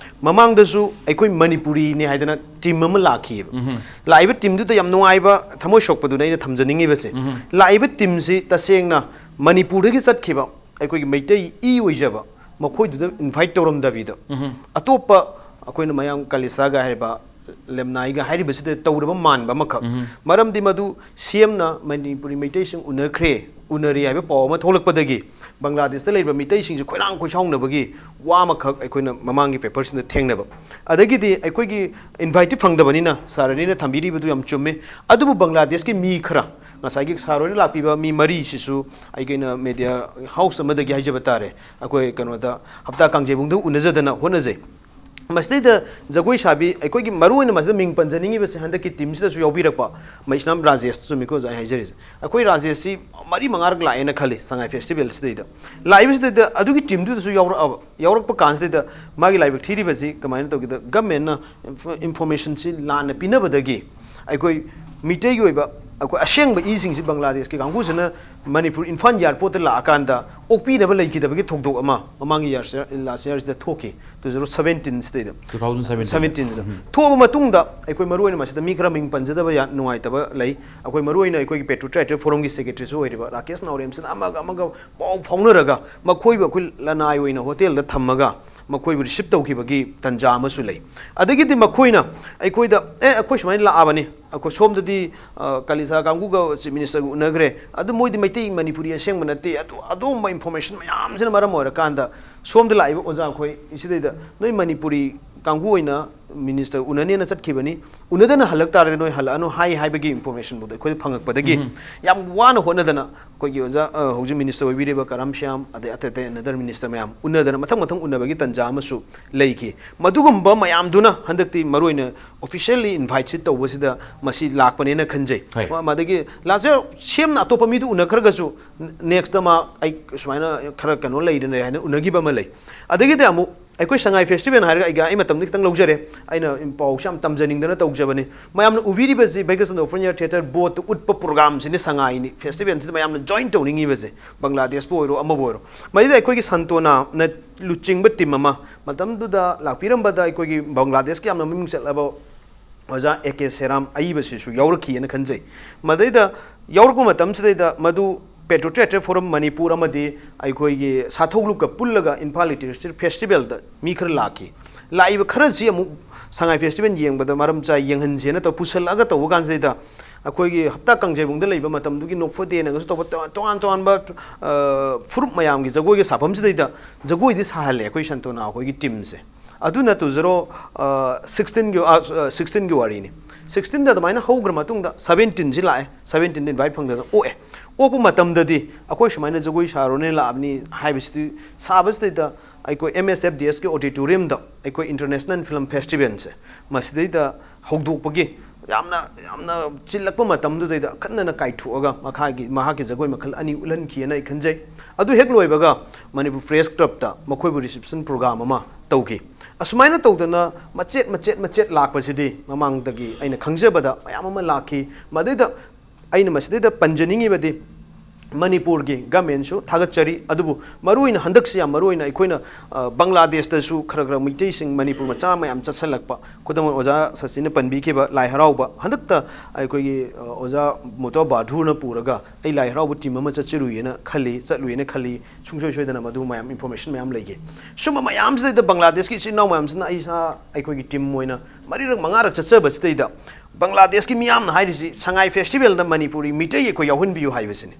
ꯃꯃꯥꯡꯗꯁꯨ ꯑꯩꯈꯣꯏ ꯃꯅꯤꯄꯨꯔꯤꯅꯤ ꯍꯥꯏꯗꯅ ꯇꯤꯝ ꯑꯃ ꯂꯥꯛꯈꯤꯑꯕ꯫ ꯎꯝ꯫ ꯂꯥꯛꯏꯕ ꯇꯤꯝꯗꯨꯗ ꯌꯥꯝ ꯅꯨꯡꯉꯥꯏꯕ, ꯊꯃꯣꯏ ꯁꯣꯛꯄꯗꯨꯅ ꯑꯩꯅ ꯊꯝꯖꯅꯤꯡꯉꯤꯕꯁꯦ, ꯎꯝ꯫ ꯂꯥꯛꯏꯕ ꯇꯤꯝꯁꯤ ꯇꯁꯦꯡꯅ ꯃꯅꯤꯄꯨꯔꯗꯒꯤ ꯆꯠꯈꯤꯕ ꯑꯩꯈꯣꯏꯒꯤ ꯃꯩꯇꯩ ꯏ ꯑꯣꯏꯖꯕ ꯃꯈꯣꯏꯗꯨꯗ ꯏꯟꯚꯥꯏꯠ ꯇꯧꯔꯝꯗꯕꯤꯗ, ꯑꯇꯣꯞꯄ ꯑꯩꯈꯣꯏꯅ ꯃꯌꯥꯝ ꯀꯂꯤꯁꯥꯒ ꯍꯥꯏꯔꯤꯕ, ꯂꯦꯝꯅꯥꯏꯒ ꯍꯥꯏꯔꯤꯕꯁꯤꯗ ꯇꯧꯔꯕ ꯃꯥꯟꯕ ꯑꯃꯈꯛ꯫ ꯃꯔꯝꯗꯤ ꯃꯗꯨ ꯁꯤ ꯑꯦꯝꯅ ꯃꯅꯤꯄꯨꯔꯤ ꯃꯩꯇꯩꯁꯤꯡ ꯎꯅꯈ꯭ꯔꯦ, ꯎꯅꯔꯦ ꯍꯥꯏꯕ ꯄꯥꯎ ꯑꯃ ꯊꯣꯛꯂꯛꯄꯗꯒꯤ ꯕꯪꯒ꯭ꯂꯥꯗꯦꯁꯇ ꯂꯩꯔꯤꯕ ꯃꯤꯇꯩꯁꯤꯡꯁꯦ ꯈꯣꯏꯔꯥꯡ ꯈꯣꯏꯁꯥꯎꯅꯕꯒꯤ ꯋꯥ ꯑꯃꯈꯛ ꯑꯩꯈꯣꯏꯅ ꯃꯃꯥꯡꯒꯤ ꯄꯦꯄꯔꯁꯤꯡꯗ ꯊꯦꯡꯅꯕ꯫ ꯑꯗꯒꯤꯗꯤ ꯑꯩꯈꯣꯏꯒꯤ ꯏꯟꯚꯥꯏꯠꯇꯤ ꯐꯪꯗꯕꯅꯤꯅ ꯁꯥꯔ ꯔꯅꯤꯅ ꯊꯝꯕꯤꯔꯤꯕꯗꯨ ꯌꯥꯝ ꯆꯨꯝꯃꯤ꯫ ꯑꯗꯨꯕꯨ ꯕꯪꯒ꯭ꯂꯥꯗꯦꯁꯀꯤ ꯃꯤ ꯈꯔ, ꯉꯁꯥꯏꯒꯤ ꯁꯥꯔ ꯍꯣꯏꯅ ꯂꯥꯛꯄꯤꯕ ꯃꯤ ꯃꯔꯤꯁꯤꯁꯨ ꯑꯩꯒꯤ ꯑꯩꯅ ꯃꯦꯗꯤꯌꯥ ꯍꯥꯎꯁ ꯑꯃꯗꯒꯤ ꯍꯥꯏꯖꯕ ꯇꯥꯔꯦ, ꯑꯩꯈꯣꯏ ꯀꯩꯅꯣꯗ ꯍꯞꯇꯥ ꯀꯥꯡꯖꯩꯕꯨꯡꯗ ꯎꯅꯖꯗꯅ ꯍꯣꯠꯅꯖꯩ꯫ ꯃꯁꯤꯗꯩꯗ ꯖꯒꯣꯏ ꯁꯥꯕꯤ, ꯑꯩꯈꯣꯏꯒꯤ ꯃꯔꯨꯑꯣꯏꯅ ꯃꯁꯤꯗ ꯃꯤꯡ ꯄꯟꯖꯅꯤꯡꯉꯤꯕꯁꯦ ꯍꯟꯗꯛꯀꯤ ꯇꯤꯝꯁꯤꯗꯁꯨ ꯌꯥꯎꯕꯤꯔꯛꯄ ꯃꯩꯁꯅꯥꯝ ꯔꯥꯖꯦꯁ, ꯆꯨꯝꯃꯤꯀꯣ ꯑꯣꯖꯥ ꯑꯩ ꯍꯥꯏꯖꯔꯤꯁꯦ? ꯑꯩꯈꯣꯏ ꯔꯥꯖꯦꯁꯁꯤ ꯃꯔꯤ ꯃꯉꯥꯔꯛ ꯂꯥꯛꯑꯦꯅ ꯈꯜꯂꯤ ꯁꯉꯥꯏ ꯐꯦꯁꯇꯤꯚꯦꯜꯁꯤꯗꯩꯗ꯫ ꯂꯥꯛꯏꯕꯁꯤꯗꯩꯗ ꯑꯗꯨꯒꯤ ꯇꯤꯝꯗꯨꯗꯁꯨ ꯌꯥꯎꯔꯛꯑꯕ, ꯌꯥꯎꯔꯛꯄ ꯀꯥꯟꯁꯤꯗꯩꯗ ꯃꯥꯒꯤ ꯂꯥꯏꯕꯛ ꯊꯤꯔꯤꯕꯁꯤ ꯀꯃꯥꯏꯅ ꯇꯧꯒꯦꯗ, ꯒꯃꯦꯟꯅ ꯏꯟꯐꯣꯔꯃꯦꯁꯟꯁꯤ ꯂꯥꯟꯅ ꯄꯤꯅꯕꯗꯒꯤ ꯑꯩꯈꯣꯏ ꯃꯤꯇꯩꯒꯤ ꯑꯣꯏꯕ ꯑꯩꯈꯣꯏ ꯑꯁꯦꯡꯕ ꯏꯁꯤꯡꯁꯤ ꯕꯪꯒ꯭ꯂꯥꯗꯦꯁꯀꯤ ꯀꯥꯡꯕꯨꯁꯤꯅ ꯃꯅꯤꯄꯨꯔ ꯏꯝꯐꯥꯜ ꯏꯌꯥꯔꯄꯣꯔꯠꯇ ꯂꯥꯛꯑꯀꯥꯟꯗ ꯑꯣꯛꯄꯤꯅꯕ ꯂꯩꯈꯤꯗꯕꯒꯤ ꯊꯧꯗꯣꯛ ꯑꯃ ꯃꯃꯥꯡꯒꯤ ꯏꯌꯥꯔ, ꯂꯥꯁ ꯏꯌꯥꯔꯁꯤꯗ ꯊꯣꯛꯈꯤ, ꯇꯨ ꯖꯤꯔꯣ ꯁꯕꯦꯟꯇꯤꯟꯁꯤꯗꯩꯗ꯫ Two thousand seventeen. ꯁꯕꯦꯟꯇꯤꯟꯁꯤꯗ ꯊꯣꯛꯑꯕ ꯃꯇꯨꯡꯗ ꯑꯩꯈꯣꯏ ꯃꯔꯨꯑꯣꯏꯅ ꯃꯁꯤꯗ ꯃꯤ ꯈꯔ ꯃꯤꯡ ꯄꯟꯖꯗꯕ ꯌꯥ-, ꯅꯨꯡꯉꯥꯏꯇꯕ ꯂꯩ꯫ ꯑꯩꯈꯣꯏ ꯃꯔꯨꯑꯣꯏꯅ ꯑꯩꯈꯣꯏꯒꯤ ꯄꯦꯇ꯭ꯔꯣꯇ꯭ꯔꯥꯏꯇꯔ ꯐꯣꯔꯝꯒꯤ ꯁꯦꯀ꯭ꯔꯦꯇꯔꯤꯁꯨ ꯑꯣꯏꯔꯤꯕ ꯔꯥꯀꯦꯁ ꯅꯥꯎꯔꯦꯝꯁꯤꯅ ꯑꯃꯒ ꯑꯃꯒ ꯄꯥꯎ ꯐꯥꯎꯅꯔꯒ ꯃꯈꯣꯏꯕꯨ ꯑꯩꯈꯣꯏ ꯂꯅꯥꯏ ꯑꯣꯏꯅ ꯍꯣꯇꯦꯜꯗ ꯊꯝꯃꯒ ꯃꯈꯣꯏꯕꯨ ꯔꯤꯁꯤꯞ ꯇꯧꯈꯤꯕꯒꯤ ꯇꯟꯖꯥ ꯑꯃꯁꯨ ꯂꯩ꯫ ꯑꯗꯒꯤꯗꯤ ꯃꯈꯣꯏꯅ ꯑꯩꯈꯣꯏꯗ, "ꯑꯦ, ꯑꯩꯈꯣꯏ ꯁꯨꯃꯥꯏꯅ ꯂꯥꯛꯑꯕꯅꯤ, ꯑꯩꯈꯣꯏ ꯁꯣꯝꯗꯗꯤ, ꯑ, ꯀꯂꯤꯁꯥ ꯀꯥꯡꯕꯨꯒ ꯆꯤꯐ ꯃꯤꯅꯤꯁꯇꯔꯒ ꯎꯅꯈ꯭ꯔꯦ, ꯑꯗꯨ ꯃꯣꯏꯗꯤ ꯃꯩꯇꯩ ꯃꯅꯤꯄꯨꯔꯤ ꯑꯁꯦꯡꯕ ꯅꯠꯇꯦ", ꯑꯗꯨ ꯑꯗꯨꯒꯨꯝꯕ ꯏꯟꯐꯣꯔꯃꯦꯁꯟ ꯃꯌꯥꯝꯁꯤꯅ ꯃꯔꯝ ꯑꯣꯏꯔꯀꯥꯟꯗ ꯁꯣꯝꯗ ꯂꯥꯛꯏꯕ ꯑꯣꯖꯥ ꯑꯩꯈꯣꯏ ꯁꯤꯗꯩꯗ, "ꯅꯣꯏ ꯃꯅꯤꯄꯨꯔꯤ ꯀꯥꯡꯕꯨ ꯑꯣꯏꯅ ꯃꯤꯅꯤꯁꯇꯔ ꯎꯅꯅꯦꯅ ꯆꯠꯈꯤꯕꯅꯤ, ꯎꯅꯗꯅ ꯍꯜꯂꯛ ꯇꯥꯔꯗꯤ ꯅꯣꯏ ꯍꯜꯂꯛꯑꯅꯨ" ꯍꯥꯏ ꯍꯥꯏꯕꯒꯤ ꯏꯟꯐꯣꯔꯃꯦꯁꯟꯕꯨꯗꯤ ꯑꯩꯈꯣꯏꯗ ꯐꯪꯉꯛꯄꯗꯒꯤ ꯌꯥꯝ ꯋꯥꯅ ꯍꯣꯠꯅꯗꯅ ꯑꯩꯈꯣꯏꯒꯤ ꯑꯣꯖꯥ, ꯑ, ꯍꯧꯖꯤꯛ ꯃꯤꯅꯤꯁꯇꯔ ꯑꯣꯏꯕꯤꯔꯤꯕ ꯀꯔꯥꯝ ꯁ꯭ꯌꯥꯝ, ꯑꯗꯩ ꯑꯇꯩ ꯑꯇꯩ ꯑꯅꯗꯔ ꯃꯤꯅꯤꯁꯇꯔ ꯃꯌꯥꯝ ꯎꯅꯗꯅ ꯃꯊꯪ ꯃꯊꯪ ꯎꯅꯕꯒꯤ ꯇꯟꯖꯥ ꯑꯃꯁꯨ ꯂꯩꯈꯤ꯫ ꯃꯗꯨꯒꯨꯝꯕ ꯃꯌꯥꯝꯗꯨꯅ ꯍꯟꯗꯛꯇꯤ ꯃꯔꯨꯑꯣꯏꯅ ꯑꯣꯐꯤꯁꯤꯌꯦꯜꯂꯤ ꯏꯟꯚꯥꯏꯠꯁꯤ ꯇꯧꯕꯁꯤꯗ ꯃꯁꯤ ꯂꯥꯛꯄꯅꯦꯅ ꯈꯟꯖꯩ꯫ ꯍꯣꯏ꯫ ꯃ-, ꯃꯗꯒꯤ ꯂꯥꯁ ꯌꯔ ꯁꯤ ꯑꯦꯝꯅ ꯑꯇꯣꯞꯄ ꯃꯤꯗꯨ ꯎꯅꯈ꯭ꯔꯒꯁꯨ, ꯅ-, ꯅꯦꯛꯁꯇ ꯃꯥ ꯑꯩ ꯁꯨꯃꯥꯏꯅ ꯈꯔ ꯀꯩꯅꯣ ꯂꯩꯔꯦ ꯍꯥꯏꯅ ꯎꯅꯈꯤꯕ ꯑꯃ ꯂꯩ꯫ ꯑꯗꯒꯤꯗꯤ ꯑꯃꯨꯛ ꯑꯩꯈꯣꯏ ꯁꯉꯥꯏ ꯐꯦꯁꯇꯤꯚꯦꯜ ꯍꯥꯏꯔꯒ ꯑꯩꯒꯤ ꯑꯩ ꯃꯇꯝꯗꯤ ꯈꯤꯇꯪ ꯂꯧꯖꯔꯦ, ꯑꯩꯅ ꯄꯥꯎꯁꯦ ꯌꯥꯝ ꯇꯝꯖꯅꯤꯡꯗꯅ ꯇꯧꯖꯕꯅꯤ꯫ ꯃꯌꯥꯝꯅ ꯎꯕꯤꯔꯤꯕꯁꯤ ꯚꯩꯒ꯭ꯌꯥꯆꯟꯗ꯭ꯔ ꯑꯣꯄꯟ ꯏꯌꯔ ꯊꯤꯌꯦꯇꯔ ꯕꯣꯠꯇ ꯎꯠꯄ ꯄ꯭ꯔꯣꯒ꯭ꯔꯥꯝꯁꯤꯅꯤ ꯁꯉꯥꯏꯅꯤ ꯐꯦꯁꯇꯤꯚꯦꯜꯁꯤꯗ ꯃꯌꯥꯝꯅ ꯖꯣꯏꯟ ꯇꯧꯅꯤꯡꯉꯤꯕꯁꯦ, ꯕꯪꯒ꯭ꯂꯥꯗꯦꯁꯄꯨ ꯑꯣꯏꯔꯣ ꯑꯃꯕꯨ ꯑꯣꯏꯔꯣ꯫ ꯃꯁꯤꯗ ꯑꯩꯈꯣꯏꯒꯤ ꯁꯟꯇꯣꯅꯥꯅ ꯂꯨꯆꯤꯡꯕ ꯇꯤꯝ ꯑꯃ ꯃꯇꯝꯗꯨꯗ ꯂꯥꯛꯄꯤꯔꯝꯕꯗ ꯑꯩꯈꯣꯏꯒꯤ ꯕꯪꯒ꯭ꯂꯥꯗꯦꯁꯀꯤ ꯌꯥꯝꯅ ꯃꯃꯤꯡ ꯆꯠꯂꯕ ꯑꯣꯖꯥ ꯑꯦ ꯀꯦ ꯁꯦꯔꯥꯝ ꯑꯏꯕꯁꯤꯁꯨ ꯌꯥꯎꯔꯛꯈꯤꯑꯅ ꯈꯟꯖꯩ꯫ ꯃꯗꯩꯗ ꯌꯥꯎꯔꯛꯄ ꯃꯇꯝꯁꯤꯗꯩꯗ ꯃꯗꯨ Patriotic Forum ꯃꯅꯤꯄꯨꯔ ꯑꯃꯗꯤ ꯑꯩꯈꯣꯏꯒꯤ ꯁꯥꯊꯧ ꯂꯨꯞꯀ ꯄꯨꯜꯂꯒ ꯏꯝꯐꯥꯜ ꯂꯤꯇꯔꯦꯆꯔ ꯐꯦꯁꯇꯤꯚꯦꯜꯗ ꯃꯤ ꯈꯔ ꯂꯥꯛꯈꯤ꯫ ꯂꯥꯛꯏꯕ ꯈꯔꯁꯤ ꯑꯃꯨꯛ ꯁꯉꯥꯏ ꯐꯦꯁꯇꯤꯚꯦꯜ ꯌꯦꯡꯕꯗ ꯃꯔꯝ ꯆꯥꯏ, ꯌꯦꯡꯍꯟꯁꯦꯅ ꯇꯧ ꯄꯨꯁꯜꯂꯛꯑꯒ ꯇꯧꯕ ꯀꯥꯟꯁꯤꯗꯩꯗ ꯑꯩꯈꯣꯏꯒꯤ ꯍꯞꯇꯥ ꯀꯥꯡꯖꯩꯕꯨꯡꯗ ꯂꯩꯕ ꯃꯇꯝꯗꯨꯒꯤ ꯅꯣꯛꯐꯗꯦꯅꯒꯁꯨ ꯇꯧꯕ ꯇꯣ- ꯇꯣꯉꯥꯟ ꯇꯣꯉꯥꯟꯕ, ꯑ, ꯐꯨꯔꯨꯞ ꯃꯌꯥꯝꯒꯤ ꯖꯒꯣꯏꯒ ꯁꯥꯐꯝꯁꯤꯗꯩꯗ ꯖꯒꯣꯏꯗꯤ ꯁꯥꯍꯜꯂꯦ ꯑꯩꯈꯣꯏ ꯁꯟꯇꯣꯅꯥ ꯑꯩꯈꯣꯏꯒꯤ ꯇꯤꯝꯁꯦ꯫ ꯑꯗꯨꯅ ꯇꯨ ꯖꯦꯔꯣ ꯁꯤꯛꯁꯇꯤꯟꯒꯤ, ꯁꯤꯛꯁꯇꯤꯟꯒꯤ ꯋꯥꯔꯤꯅꯤ꯫ ꯁꯤꯛꯁꯇꯤꯟꯗ ꯑꯗꯨꯃꯥꯏꯅ ꯍꯧꯈ꯭ꯔ ꯃꯇꯨꯡꯗ ꯁꯕꯦꯟꯇꯤꯟꯁꯤ ꯂꯥꯛꯑꯦ, ꯁꯕꯦꯟꯇꯤꯟꯗ ꯏꯟꯚꯥꯏꯠ ꯐꯪꯗꯅ ꯑꯣꯛꯑꯦ꯫ ꯑꯣꯛꯄ ꯃꯇꯝꯗꯗꯤ ꯑꯩꯈꯣꯏ ꯁꯨꯃꯥꯏꯅ ꯖꯒꯣꯏ ꯁꯥꯔꯣꯅꯦ ꯂꯥꯛꯑꯕꯅꯤ ꯍꯥꯏꯕꯁꯤꯗꯤ ꯁꯥꯕꯁꯤꯗꯩꯗ ꯑꯩꯈꯣꯏ ꯑꯦꯝ ꯑꯦꯁ ꯑꯦꯐ ꯗꯤ ꯑꯦꯁꯀꯤ ꯑꯣꯗꯤꯇꯣꯔꯤꯌꯝꯗ ꯑꯩꯈꯣꯏ ꯏꯟꯇꯔꯅꯦꯁꯅꯦꯜ ꯐꯤꯂꯝ ꯐꯦꯁꯇꯤꯚꯦꯜꯁꯦ ꯃꯁꯤꯗꯩꯗ ꯍꯧꯗꯣꯛꯄꯒꯤ ꯌꯥꯝꯅ, ꯌꯥꯝꯅ ꯆꯤꯜꯂꯛꯄ ꯃꯇꯝꯗꯨꯗꯩꯗ ꯑꯈꯟꯅꯅ ꯀꯥꯏꯊꯣꯛꯑꯒ ꯃꯈꯥꯒꯤ, ꯃꯍꯥꯛꯀꯤ ꯖꯒꯣꯏ ꯃꯈꯜ ꯑꯅꯤ ꯎꯠꯍꯟꯈꯤꯑꯅ ꯑꯩ ꯈꯟꯖꯩ꯫ ꯑꯗꯨ ꯍꯦꯛ ꯂꯣꯏꯕꯒ ꯃꯅꯤꯄꯨꯔ ꯄ꯭ꯔꯦꯁ ꯀ꯭ꯂꯕꯇ ꯃꯈꯣꯏꯕꯨ ꯔꯤꯁꯦꯞꯁꯟ ꯄ꯭ꯔꯣꯒ꯭ꯔꯥꯝ ꯑꯃ ꯇꯧꯈꯤ꯫ ꯑꯁꯨꯃꯥꯏꯅ ꯇꯧꯗꯅ ꯃꯆꯦꯠ, ꯃꯆꯦꯠ, ꯃꯆꯦꯠ ꯂꯥꯛꯄꯁꯤꯗꯤ ꯃꯃꯥꯡꯗꯒꯤ ꯑꯩꯅ ꯈꯪꯖꯕꯗ ꯃꯌꯥꯝ ꯑꯃ ꯂꯥꯛꯈꯤ꯫ ꯃꯗꯩꯗ ꯑꯩꯅ ꯃꯁꯤꯗꯩꯗ ꯄꯟꯖꯅꯤꯡꯉꯤꯕꯗꯤ ꯃꯅꯤꯄꯨꯔꯒꯤ ꯒꯃꯦꯟꯁꯨ ꯊꯥꯒꯠꯆꯔꯤ, ꯑꯗꯨꯕꯨ ꯃꯔꯨꯑꯣꯏꯅ ꯍꯟꯗꯛꯁꯤ ꯌꯥꯝ ꯃꯔꯨꯑꯣꯏꯅ ꯑꯩꯈꯣꯏꯅ, ꯑ, ꯕꯪꯒ꯭ꯂꯥꯗꯦꯁꯇꯁꯨ ꯈꯔ ꯈꯔ ꯃꯩꯇꯩꯁꯤꯡ ꯃꯅꯤꯄꯨꯔ ꯃꯆꯥ ꯃꯌꯥꯝ ꯆꯠꯁꯜꯂꯛꯄ, ꯈꯨꯗꯝ ꯑꯣꯏꯅ ꯑꯣꯖꯥ ꯁꯆꯤꯟꯅ ꯄꯟꯕꯤꯈꯤꯕ ꯂꯥꯏ ꯍꯔꯥꯎꯕ, ꯍꯟꯗꯛꯇ ꯑꯩꯈꯣꯏꯒꯤ, ꯑ, ꯑꯣꯖꯥ ꯃꯣꯇꯣ ꯕꯥꯙꯨꯔꯅ ꯄꯨꯔꯒ ꯑꯩ ꯂꯥꯏ ꯍꯔꯥꯎꯕ ꯇꯤꯝ ꯑꯃ ꯆꯠꯆꯔꯨꯏꯅ ꯈꯜꯂꯤ, ꯆꯠꯂꯨꯏꯅ ꯈꯜꯂꯤ, ꯁꯨꯡꯁꯣꯏ ꯁꯣꯏꯗꯅ ꯃꯗꯨ ꯃꯌꯥꯝ ꯏꯟꯐꯣꯔꯃꯦꯁꯟ ꯃꯌꯥꯝ ꯂꯩꯒꯦ꯫ ꯁꯨꯝꯕ ꯃꯌꯥꯝꯁꯤꯗꯩꯗ ꯕꯪꯒ꯭ꯂꯥꯗꯦꯁꯀꯤ ꯏꯆꯤꯟ ꯏꯅꯥꯎ ꯃꯌꯥꯝꯁꯤꯅ ꯑꯩ ꯏꯁꯥ, ꯑꯩꯈꯣꯏꯒꯤ ꯇꯤꯝ ꯑꯣꯏꯅ ꯃꯔꯤꯔꯛ ꯃꯉꯥꯔꯛ ꯆꯠꯆꯕꯁꯤꯗꯩꯗ ꯕꯪꯒ꯭ꯂꯥꯗꯦꯁꯀꯤ ꯃꯤꯌꯥꯝꯅ ꯍꯥꯏꯔꯤꯁꯤ ꯁꯉꯥꯏ ꯐꯦꯁꯇꯤꯚꯦꯜꯗ ꯃꯅꯤꯄꯨꯔꯤ ꯃꯤꯇꯩ ꯑꯩꯈꯣꯏ ꯌꯥꯎꯍꯟꯕꯤꯌꯨ ꯍꯥꯏꯕꯁꯤꯅꯤ꯫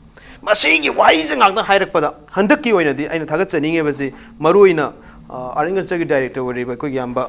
ꯃꯁꯤꯒꯤ ꯋꯥꯍꯩꯁꯦ ꯉꯥꯛꯇ ꯍꯥꯏꯔꯛꯄꯗ ꯍꯟꯗꯛꯀꯤ ꯑꯣꯏꯅꯗꯤ ꯑꯩꯅ ꯊꯥꯒꯠꯆꯅꯤꯡꯉꯤꯕꯁꯤ ꯃꯔꯨꯑꯣꯏꯅ, ꯑ, ꯑꯥꯔꯠ ꯑꯦꯟ ꯀꯜꯆꯔꯒꯤ ꯗꯥꯏꯔꯦꯛꯇꯔ ꯑꯣꯏꯔꯤꯕ ꯑꯩꯈꯣꯏꯒꯤ ꯏꯌꯥꯝꯕ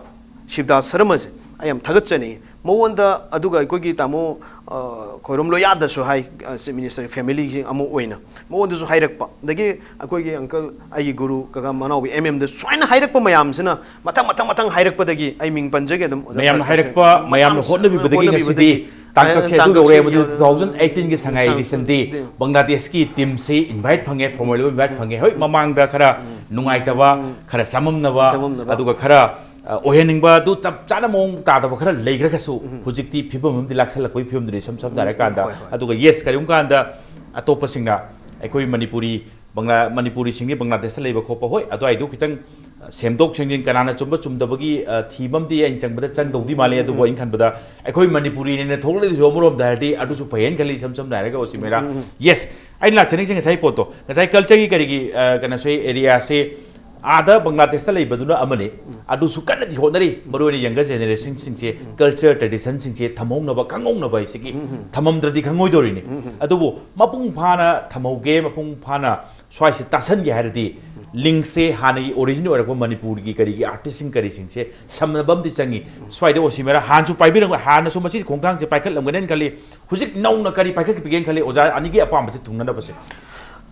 ꯁꯤꯕꯗꯥꯁ ꯁꯔꯃꯁꯦ ꯑꯩ ꯌꯥꯝ ꯊꯥꯒꯠꯆꯅꯤꯡꯉꯤ꯫ ꯃꯉꯣꯟꯗ, ꯑꯗꯨꯒ ꯑꯩꯈꯣꯏꯒꯤ ꯇꯥꯃꯣ, ꯑ, ꯈꯣꯏꯔꯣꯝ ꯂꯣꯌꯥꯗꯁꯨ ꯍꯥꯏ, ꯑ, ꯆꯤꯐ ꯃꯤꯅꯤꯁꯇꯔ ꯐꯦꯃꯤꯂꯤꯒꯤ ꯑꯃ ꯑꯣꯏꯅ ꯃꯉꯣꯟꯗꯁꯨ ꯍꯥꯏꯔꯛꯄ, ꯑꯗꯒꯤ ꯑꯩꯈꯣꯏꯒꯤ ꯑꯪꯀꯜ, ꯑꯩꯒꯤ ꯒꯨꯔꯨ ꯀꯀꯥ ꯃꯅꯥꯎꯕꯤ ꯑꯦꯝ ꯑꯦꯝꯗ ꯁꯨꯃꯥꯏꯅ ꯍꯥꯏꯔꯛꯄ ꯃꯌꯥꯝꯁꯤꯅ ꯃꯊꯪ, ꯃꯊꯪ, ꯃꯊꯪ ꯍꯥꯏꯔꯛꯄꯗꯒꯤ ꯑꯩ ꯃꯤꯡ ꯄꯟꯖꯒꯦ ꯑꯗꯨꯝ, ꯑꯣꯖꯥ ꯃꯌꯥꯝꯅ ꯁꯥꯔ ꯍꯥꯏꯔꯛꯄ, ꯆꯪꯁꯤꯟ-, ꯃꯌꯥꯝꯅ ꯃꯌꯥꯝ ꯍꯣꯠꯅꯕꯤꯕꯗꯒꯤ ꯍꯣꯠꯅꯕꯤꯕꯗꯒꯤ ꯉꯁꯤꯗꯤ ꯇꯥꯡꯀꯛꯁꯦ ꯑꯗꯨ ꯇꯥꯡꯀꯛꯁꯦ ꯌꯧꯔꯦ꯫ ꯃꯗꯨ ꯌꯧꯔꯦ꯫ ꯇꯨ ꯊꯥꯎꯖꯟ ꯑꯩꯠꯇꯤꯟꯒꯤ ꯁꯉꯥꯏ ꯁꯉꯥꯏ ꯏꯗꯤꯁꯟꯗꯤ ꯏꯗꯤꯁꯟꯗꯤ ꯕꯪꯒ꯭ꯂꯥꯗꯦꯁꯀꯤ ꯇꯤꯝꯁꯤ ꯏꯟꯚꯥꯏꯠ ꯐꯪꯉꯦ, ꯐꯣꯔꯃꯦꯜ ꯑꯣꯏꯕ ꯏꯟꯚꯥꯏꯠ ꯐꯪꯉꯦ꯫ ꯍꯣꯏ, ꯃꯃꯥꯡꯗ ꯈꯔ ꯅꯨꯡꯉꯥꯏꯇꯕ, ꯈꯔ ꯆꯃꯝꯅꯕ, ꯆꯃꯝꯅꯕ꯫ ꯑꯗꯨꯒ ꯈꯔ, ꯑ, ꯑꯣꯏꯍꯟꯅꯤꯡꯕ ꯑꯗꯨ ꯆꯞ ꯆꯥꯅ ꯃꯑꯣꯡ ꯇꯥꯗꯕ ꯈꯔ ꯂꯩꯈ꯭ꯔꯒꯁꯨ, ꯍꯧꯖꯤꯛꯇꯤ ꯐꯤꯕꯝ ꯑꯃꯗꯤ ꯂꯥꯛꯁꯜꯂꯛꯄꯒꯤ ꯐꯤꯕꯝꯗꯨꯅꯤ, ꯏꯁꯝ ꯁꯝꯅ ꯍꯥꯏꯔꯀꯥꯟꯗ꯫ ꯍꯣꯏ, ꯍꯣꯏ꯫ ꯑꯗꯨꯒ ꯌꯦꯁ, ꯀꯔꯤꯒꯨꯝꯕ ꯀꯥꯟꯗ ꯑꯇꯣꯞꯄꯁꯤꯡꯅ ꯑꯩꯈꯣꯏ ꯃꯅꯤꯄꯨꯔꯤ, ꯕꯪꯒ꯭ꯂꯥ-, ꯃꯅꯤꯄꯨꯔꯤꯁꯤꯡꯒꯤ ꯕꯪꯒ꯭ꯂꯥꯗꯦꯁꯇ ꯂꯩꯕ ꯈꯣꯠꯄ, ꯍꯣꯏ, ꯑꯗꯨꯋꯥꯏꯗꯨ ꯈꯤꯇꯪ ꯁꯦꯝꯗꯣꯛ ꯁꯦꯝꯖꯤꯟ ꯀꯅꯥꯅ ꯆꯨꯝꯕ ꯆꯨꯝꯗꯕꯒꯤ, ꯑ, ꯊꯤꯕ ꯑꯃꯗꯤ ꯑꯩꯅ ꯆꯪꯕꯗ ꯆꯪꯗꯧꯗꯤ ꯃꯥꯜꯂꯤ꯫ ꯑꯗꯨꯕꯨ ꯑꯩꯅ ꯈꯟꯕꯗ ꯑꯩꯈꯣꯏ ꯃꯅꯤꯄꯨꯔꯤꯅꯦꯅ ꯊꯣꯛꯂꯛꯏꯁꯨ ꯑꯃꯔꯣꯝꯗ ꯍꯥꯏꯔꯗꯤ ꯑꯗꯨꯁꯨ ꯐꯩꯌꯦꯅ ꯈꯜꯂꯤ꯫ ꯏꯁꯝ ꯁꯝꯅ ꯍꯥꯏꯔꯒ ꯑꯣꯁꯤꯃꯦꯔꯥ, ꯌꯦꯁ, ꯑꯩꯅ ꯂꯥꯛꯆꯅꯤꯡꯁꯦ ꯉꯁꯥꯏ ꯄꯣꯠꯇꯣ, ꯉꯁꯥꯏ ꯀꯜꯆꯔꯒꯤ ꯀꯔꯤꯒꯤ, ꯑ, ꯀꯩꯅꯣꯁꯦ, ꯑꯦꯔꯤꯌꯥꯁꯦ ꯑꯥꯗ ꯕꯪꯒ꯭ꯂꯥꯗꯦꯁꯇ ꯂꯩꯕꯗꯨꯅ ꯑꯃꯅꯤ, ꯑꯗꯨꯁꯨ ꯀꯟꯅꯗꯤ ꯍꯣꯠꯅꯔꯤ꯫ ꯃꯔꯨꯑꯣꯏꯅ ꯌꯪꯒꯔ ꯖꯦꯅꯦꯔꯦꯁꯟꯁꯤꯡꯁꯦ, ꯀꯜꯆꯔ ꯇ꯭ꯔꯦꯗꯤꯁꯟꯁꯤꯡꯁꯦ ꯊꯝꯍꯧꯅꯕ, ꯈꯪꯍꯧꯅꯕ ꯍꯥꯏꯁꯤꯒꯤ ꯊꯝꯃꯝꯗ꯭ꯔꯗꯤ ꯈꯪꯉꯣꯏꯗꯧꯔꯤꯅꯤ꯫ ꯑꯗꯨꯕꯨ ꯃꯄꯨꯡ ꯐꯥꯅ ꯊꯝꯍꯧꯒꯦ, ꯃꯄꯨꯡ ꯐꯥꯅ ꯁ꯭ꯋꯥꯏꯁꯦ ꯇꯥꯁꯟꯒꯦ ꯍꯥꯏꯔꯗꯤ ꯂꯤꯡꯁꯦ, ꯍꯥꯟꯅꯒꯤ ꯑꯣꯔꯤꯖꯤꯟ ꯑꯣꯏꯔꯛꯄ ꯃꯅꯤꯄꯨꯔꯒꯤ ꯀꯔꯤꯒꯤ ꯑꯥꯔꯇꯤꯁꯁꯤꯡ ꯀꯔꯤꯁꯤꯡꯁꯦ ꯁꯝꯅꯕ ꯑꯃꯗꯤ ꯆꯪꯉꯤ꯫ ꯁ꯭ꯋꯥꯏꯗ ꯑꯣꯁꯤꯃꯦꯔꯥ ꯍꯥꯟꯅꯁꯨ ꯄꯥꯏꯕꯤꯔꯝꯒ-, ꯍꯥꯟꯅꯁꯨ ꯃꯁꯤꯒꯤ ꯈꯣꯡꯊꯥꯡꯁꯦ ꯄꯥꯏꯈꯠꯂꯝꯒꯅꯦꯅ ꯈꯜꯂꯤ꯫ ꯍꯧꯖꯤꯛ ꯅꯧꯅ ꯀꯔꯤ ꯄꯥꯏꯈꯠꯄꯤꯒꯦꯅ ꯈꯜꯂꯤ? ꯑꯣꯖꯥ ꯑꯅꯤꯒꯤ ꯑꯄꯥꯝꯕꯁꯦ ꯊꯨꯡꯅꯅꯕꯁꯦ꯫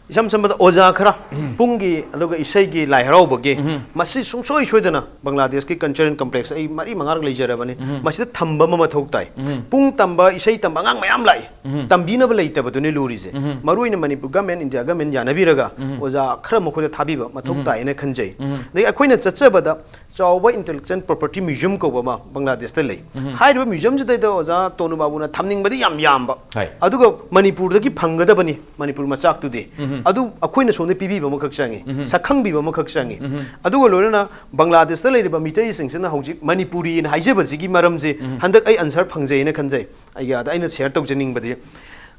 ꯏꯁꯝ ꯁꯝꯕꯗ ꯑꯣꯖꯥ ꯈꯔ ꯄꯨꯡꯒꯤ ꯑꯗꯨꯒ ꯏꯁꯩꯒꯤ ꯂꯥꯏ ꯍꯔꯥꯎꯕꯒꯤ ꯃꯁꯤ ꯁꯨꯡꯁꯣꯏ ꯁꯣꯏꯗꯅ ꯕꯪꯒ꯭ꯂꯥꯗꯦꯁꯀꯤ ꯀꯜꯆꯔꯦꯜ ꯀꯝꯄ꯭ꯂꯦꯛꯁ ꯑꯩ ꯃꯔꯤ ꯃꯉꯥꯔꯛ ꯂꯩꯖꯔꯕꯅꯤ꯫ ꯃꯁꯤꯗ ꯊꯝꯕ ꯑꯃ ꯃꯊꯧ ꯇꯥꯏ꯫ ꯄꯨꯡ ꯇꯝꯕ, ꯏꯁꯩ ꯇꯝꯕ ꯑꯉꯥꯡ ꯃꯌꯥꯝ ꯂꯥꯛꯏ꯫ ꯇꯝꯕꯤꯅꯕ ꯂꯩꯇꯕꯗꯨꯅꯤ ꯂꯨꯔꯤꯁꯦ꯫ ꯃꯔꯨꯑꯣꯏꯅ ꯃꯅꯤꯄꯨꯔ ꯒꯃꯦꯟ, ꯏꯟꯗꯤꯌꯥ ꯒꯃꯦꯟ ꯌꯥꯅꯕꯤꯔꯒ ꯑꯣꯖꯥ ꯈꯔ ꯃꯈꯣꯏꯗ ꯊꯥꯕꯤꯕ ꯃꯊꯧ ꯇꯥꯏꯅ ꯈꯟꯖꯩ꯫ ꯑꯗꯒꯤ ꯑꯩꯈꯣꯏꯅ ꯆꯠꯆꯕꯗ ꯆꯥꯎꯕ ꯏꯟꯇꯦꯂꯦꯛꯆꯨꯋꯦꯜ ꯄ꯭ꯔꯣꯄꯔꯇꯤ ꯃ꯭ꯌꯨꯖꯤꯌꯝ ꯀꯧꯕ ꯑꯃ ꯕꯪꯒ꯭ꯂꯥꯗꯦꯁꯇ ꯂꯩ꯫ ꯍꯥꯏꯔꯤꯕ ꯃ꯭ꯌꯨꯖꯤꯌꯝꯁꯤꯗꯩꯗ ꯑꯣꯖꯥ ꯇꯣꯅꯨ ꯕꯥꯕꯨꯅ ꯊꯝꯅꯤꯡꯕꯗꯤ ꯌꯥꯝ ꯌꯥꯝꯕ, ꯍꯥꯏ꯫ ꯑꯗꯨꯒ ꯃꯅꯤꯄꯨꯔꯗꯒꯤ ꯐꯪꯒꯗꯕꯅꯤ, ꯃꯅꯤꯄꯨꯔ ꯃꯆꯥꯛꯇꯨꯗꯤ꯫ ꯑꯗꯨ ꯑꯩꯈꯣꯏꯅ ꯁꯣꯝꯗ ꯄꯤꯕꯤꯕ ꯑꯃꯈꯛ ꯆꯪꯉꯤ, ꯁꯛꯈꯪꯕꯤꯕ ꯑꯃꯈꯛ ꯆꯪꯉꯤ꯫ ꯑꯗꯨꯒ ꯂꯣꯏꯅꯅ ꯕꯪꯒ꯭ꯂꯥꯗꯦꯁꯇ ꯂꯩꯔꯤꯕ ꯃꯤꯇꯩꯁꯤꯡꯁꯤꯅ ꯍꯧꯖꯤꯛ ꯃꯅꯤꯄꯨꯔꯤꯅ ꯍꯥꯏꯖꯕꯁꯤꯒꯤ ꯃꯔꯝꯁꯦ ꯍꯟꯗꯛ ꯑꯩ ꯑꯟꯁꯔ ꯐꯪꯖꯩꯅ ꯈꯟꯖꯩ꯫ ꯑꯩꯒꯤ ꯑꯗ ꯑꯩꯅ ꯁꯤꯌꯔ ꯇꯧꯖꯅꯤꯡꯕꯗꯤ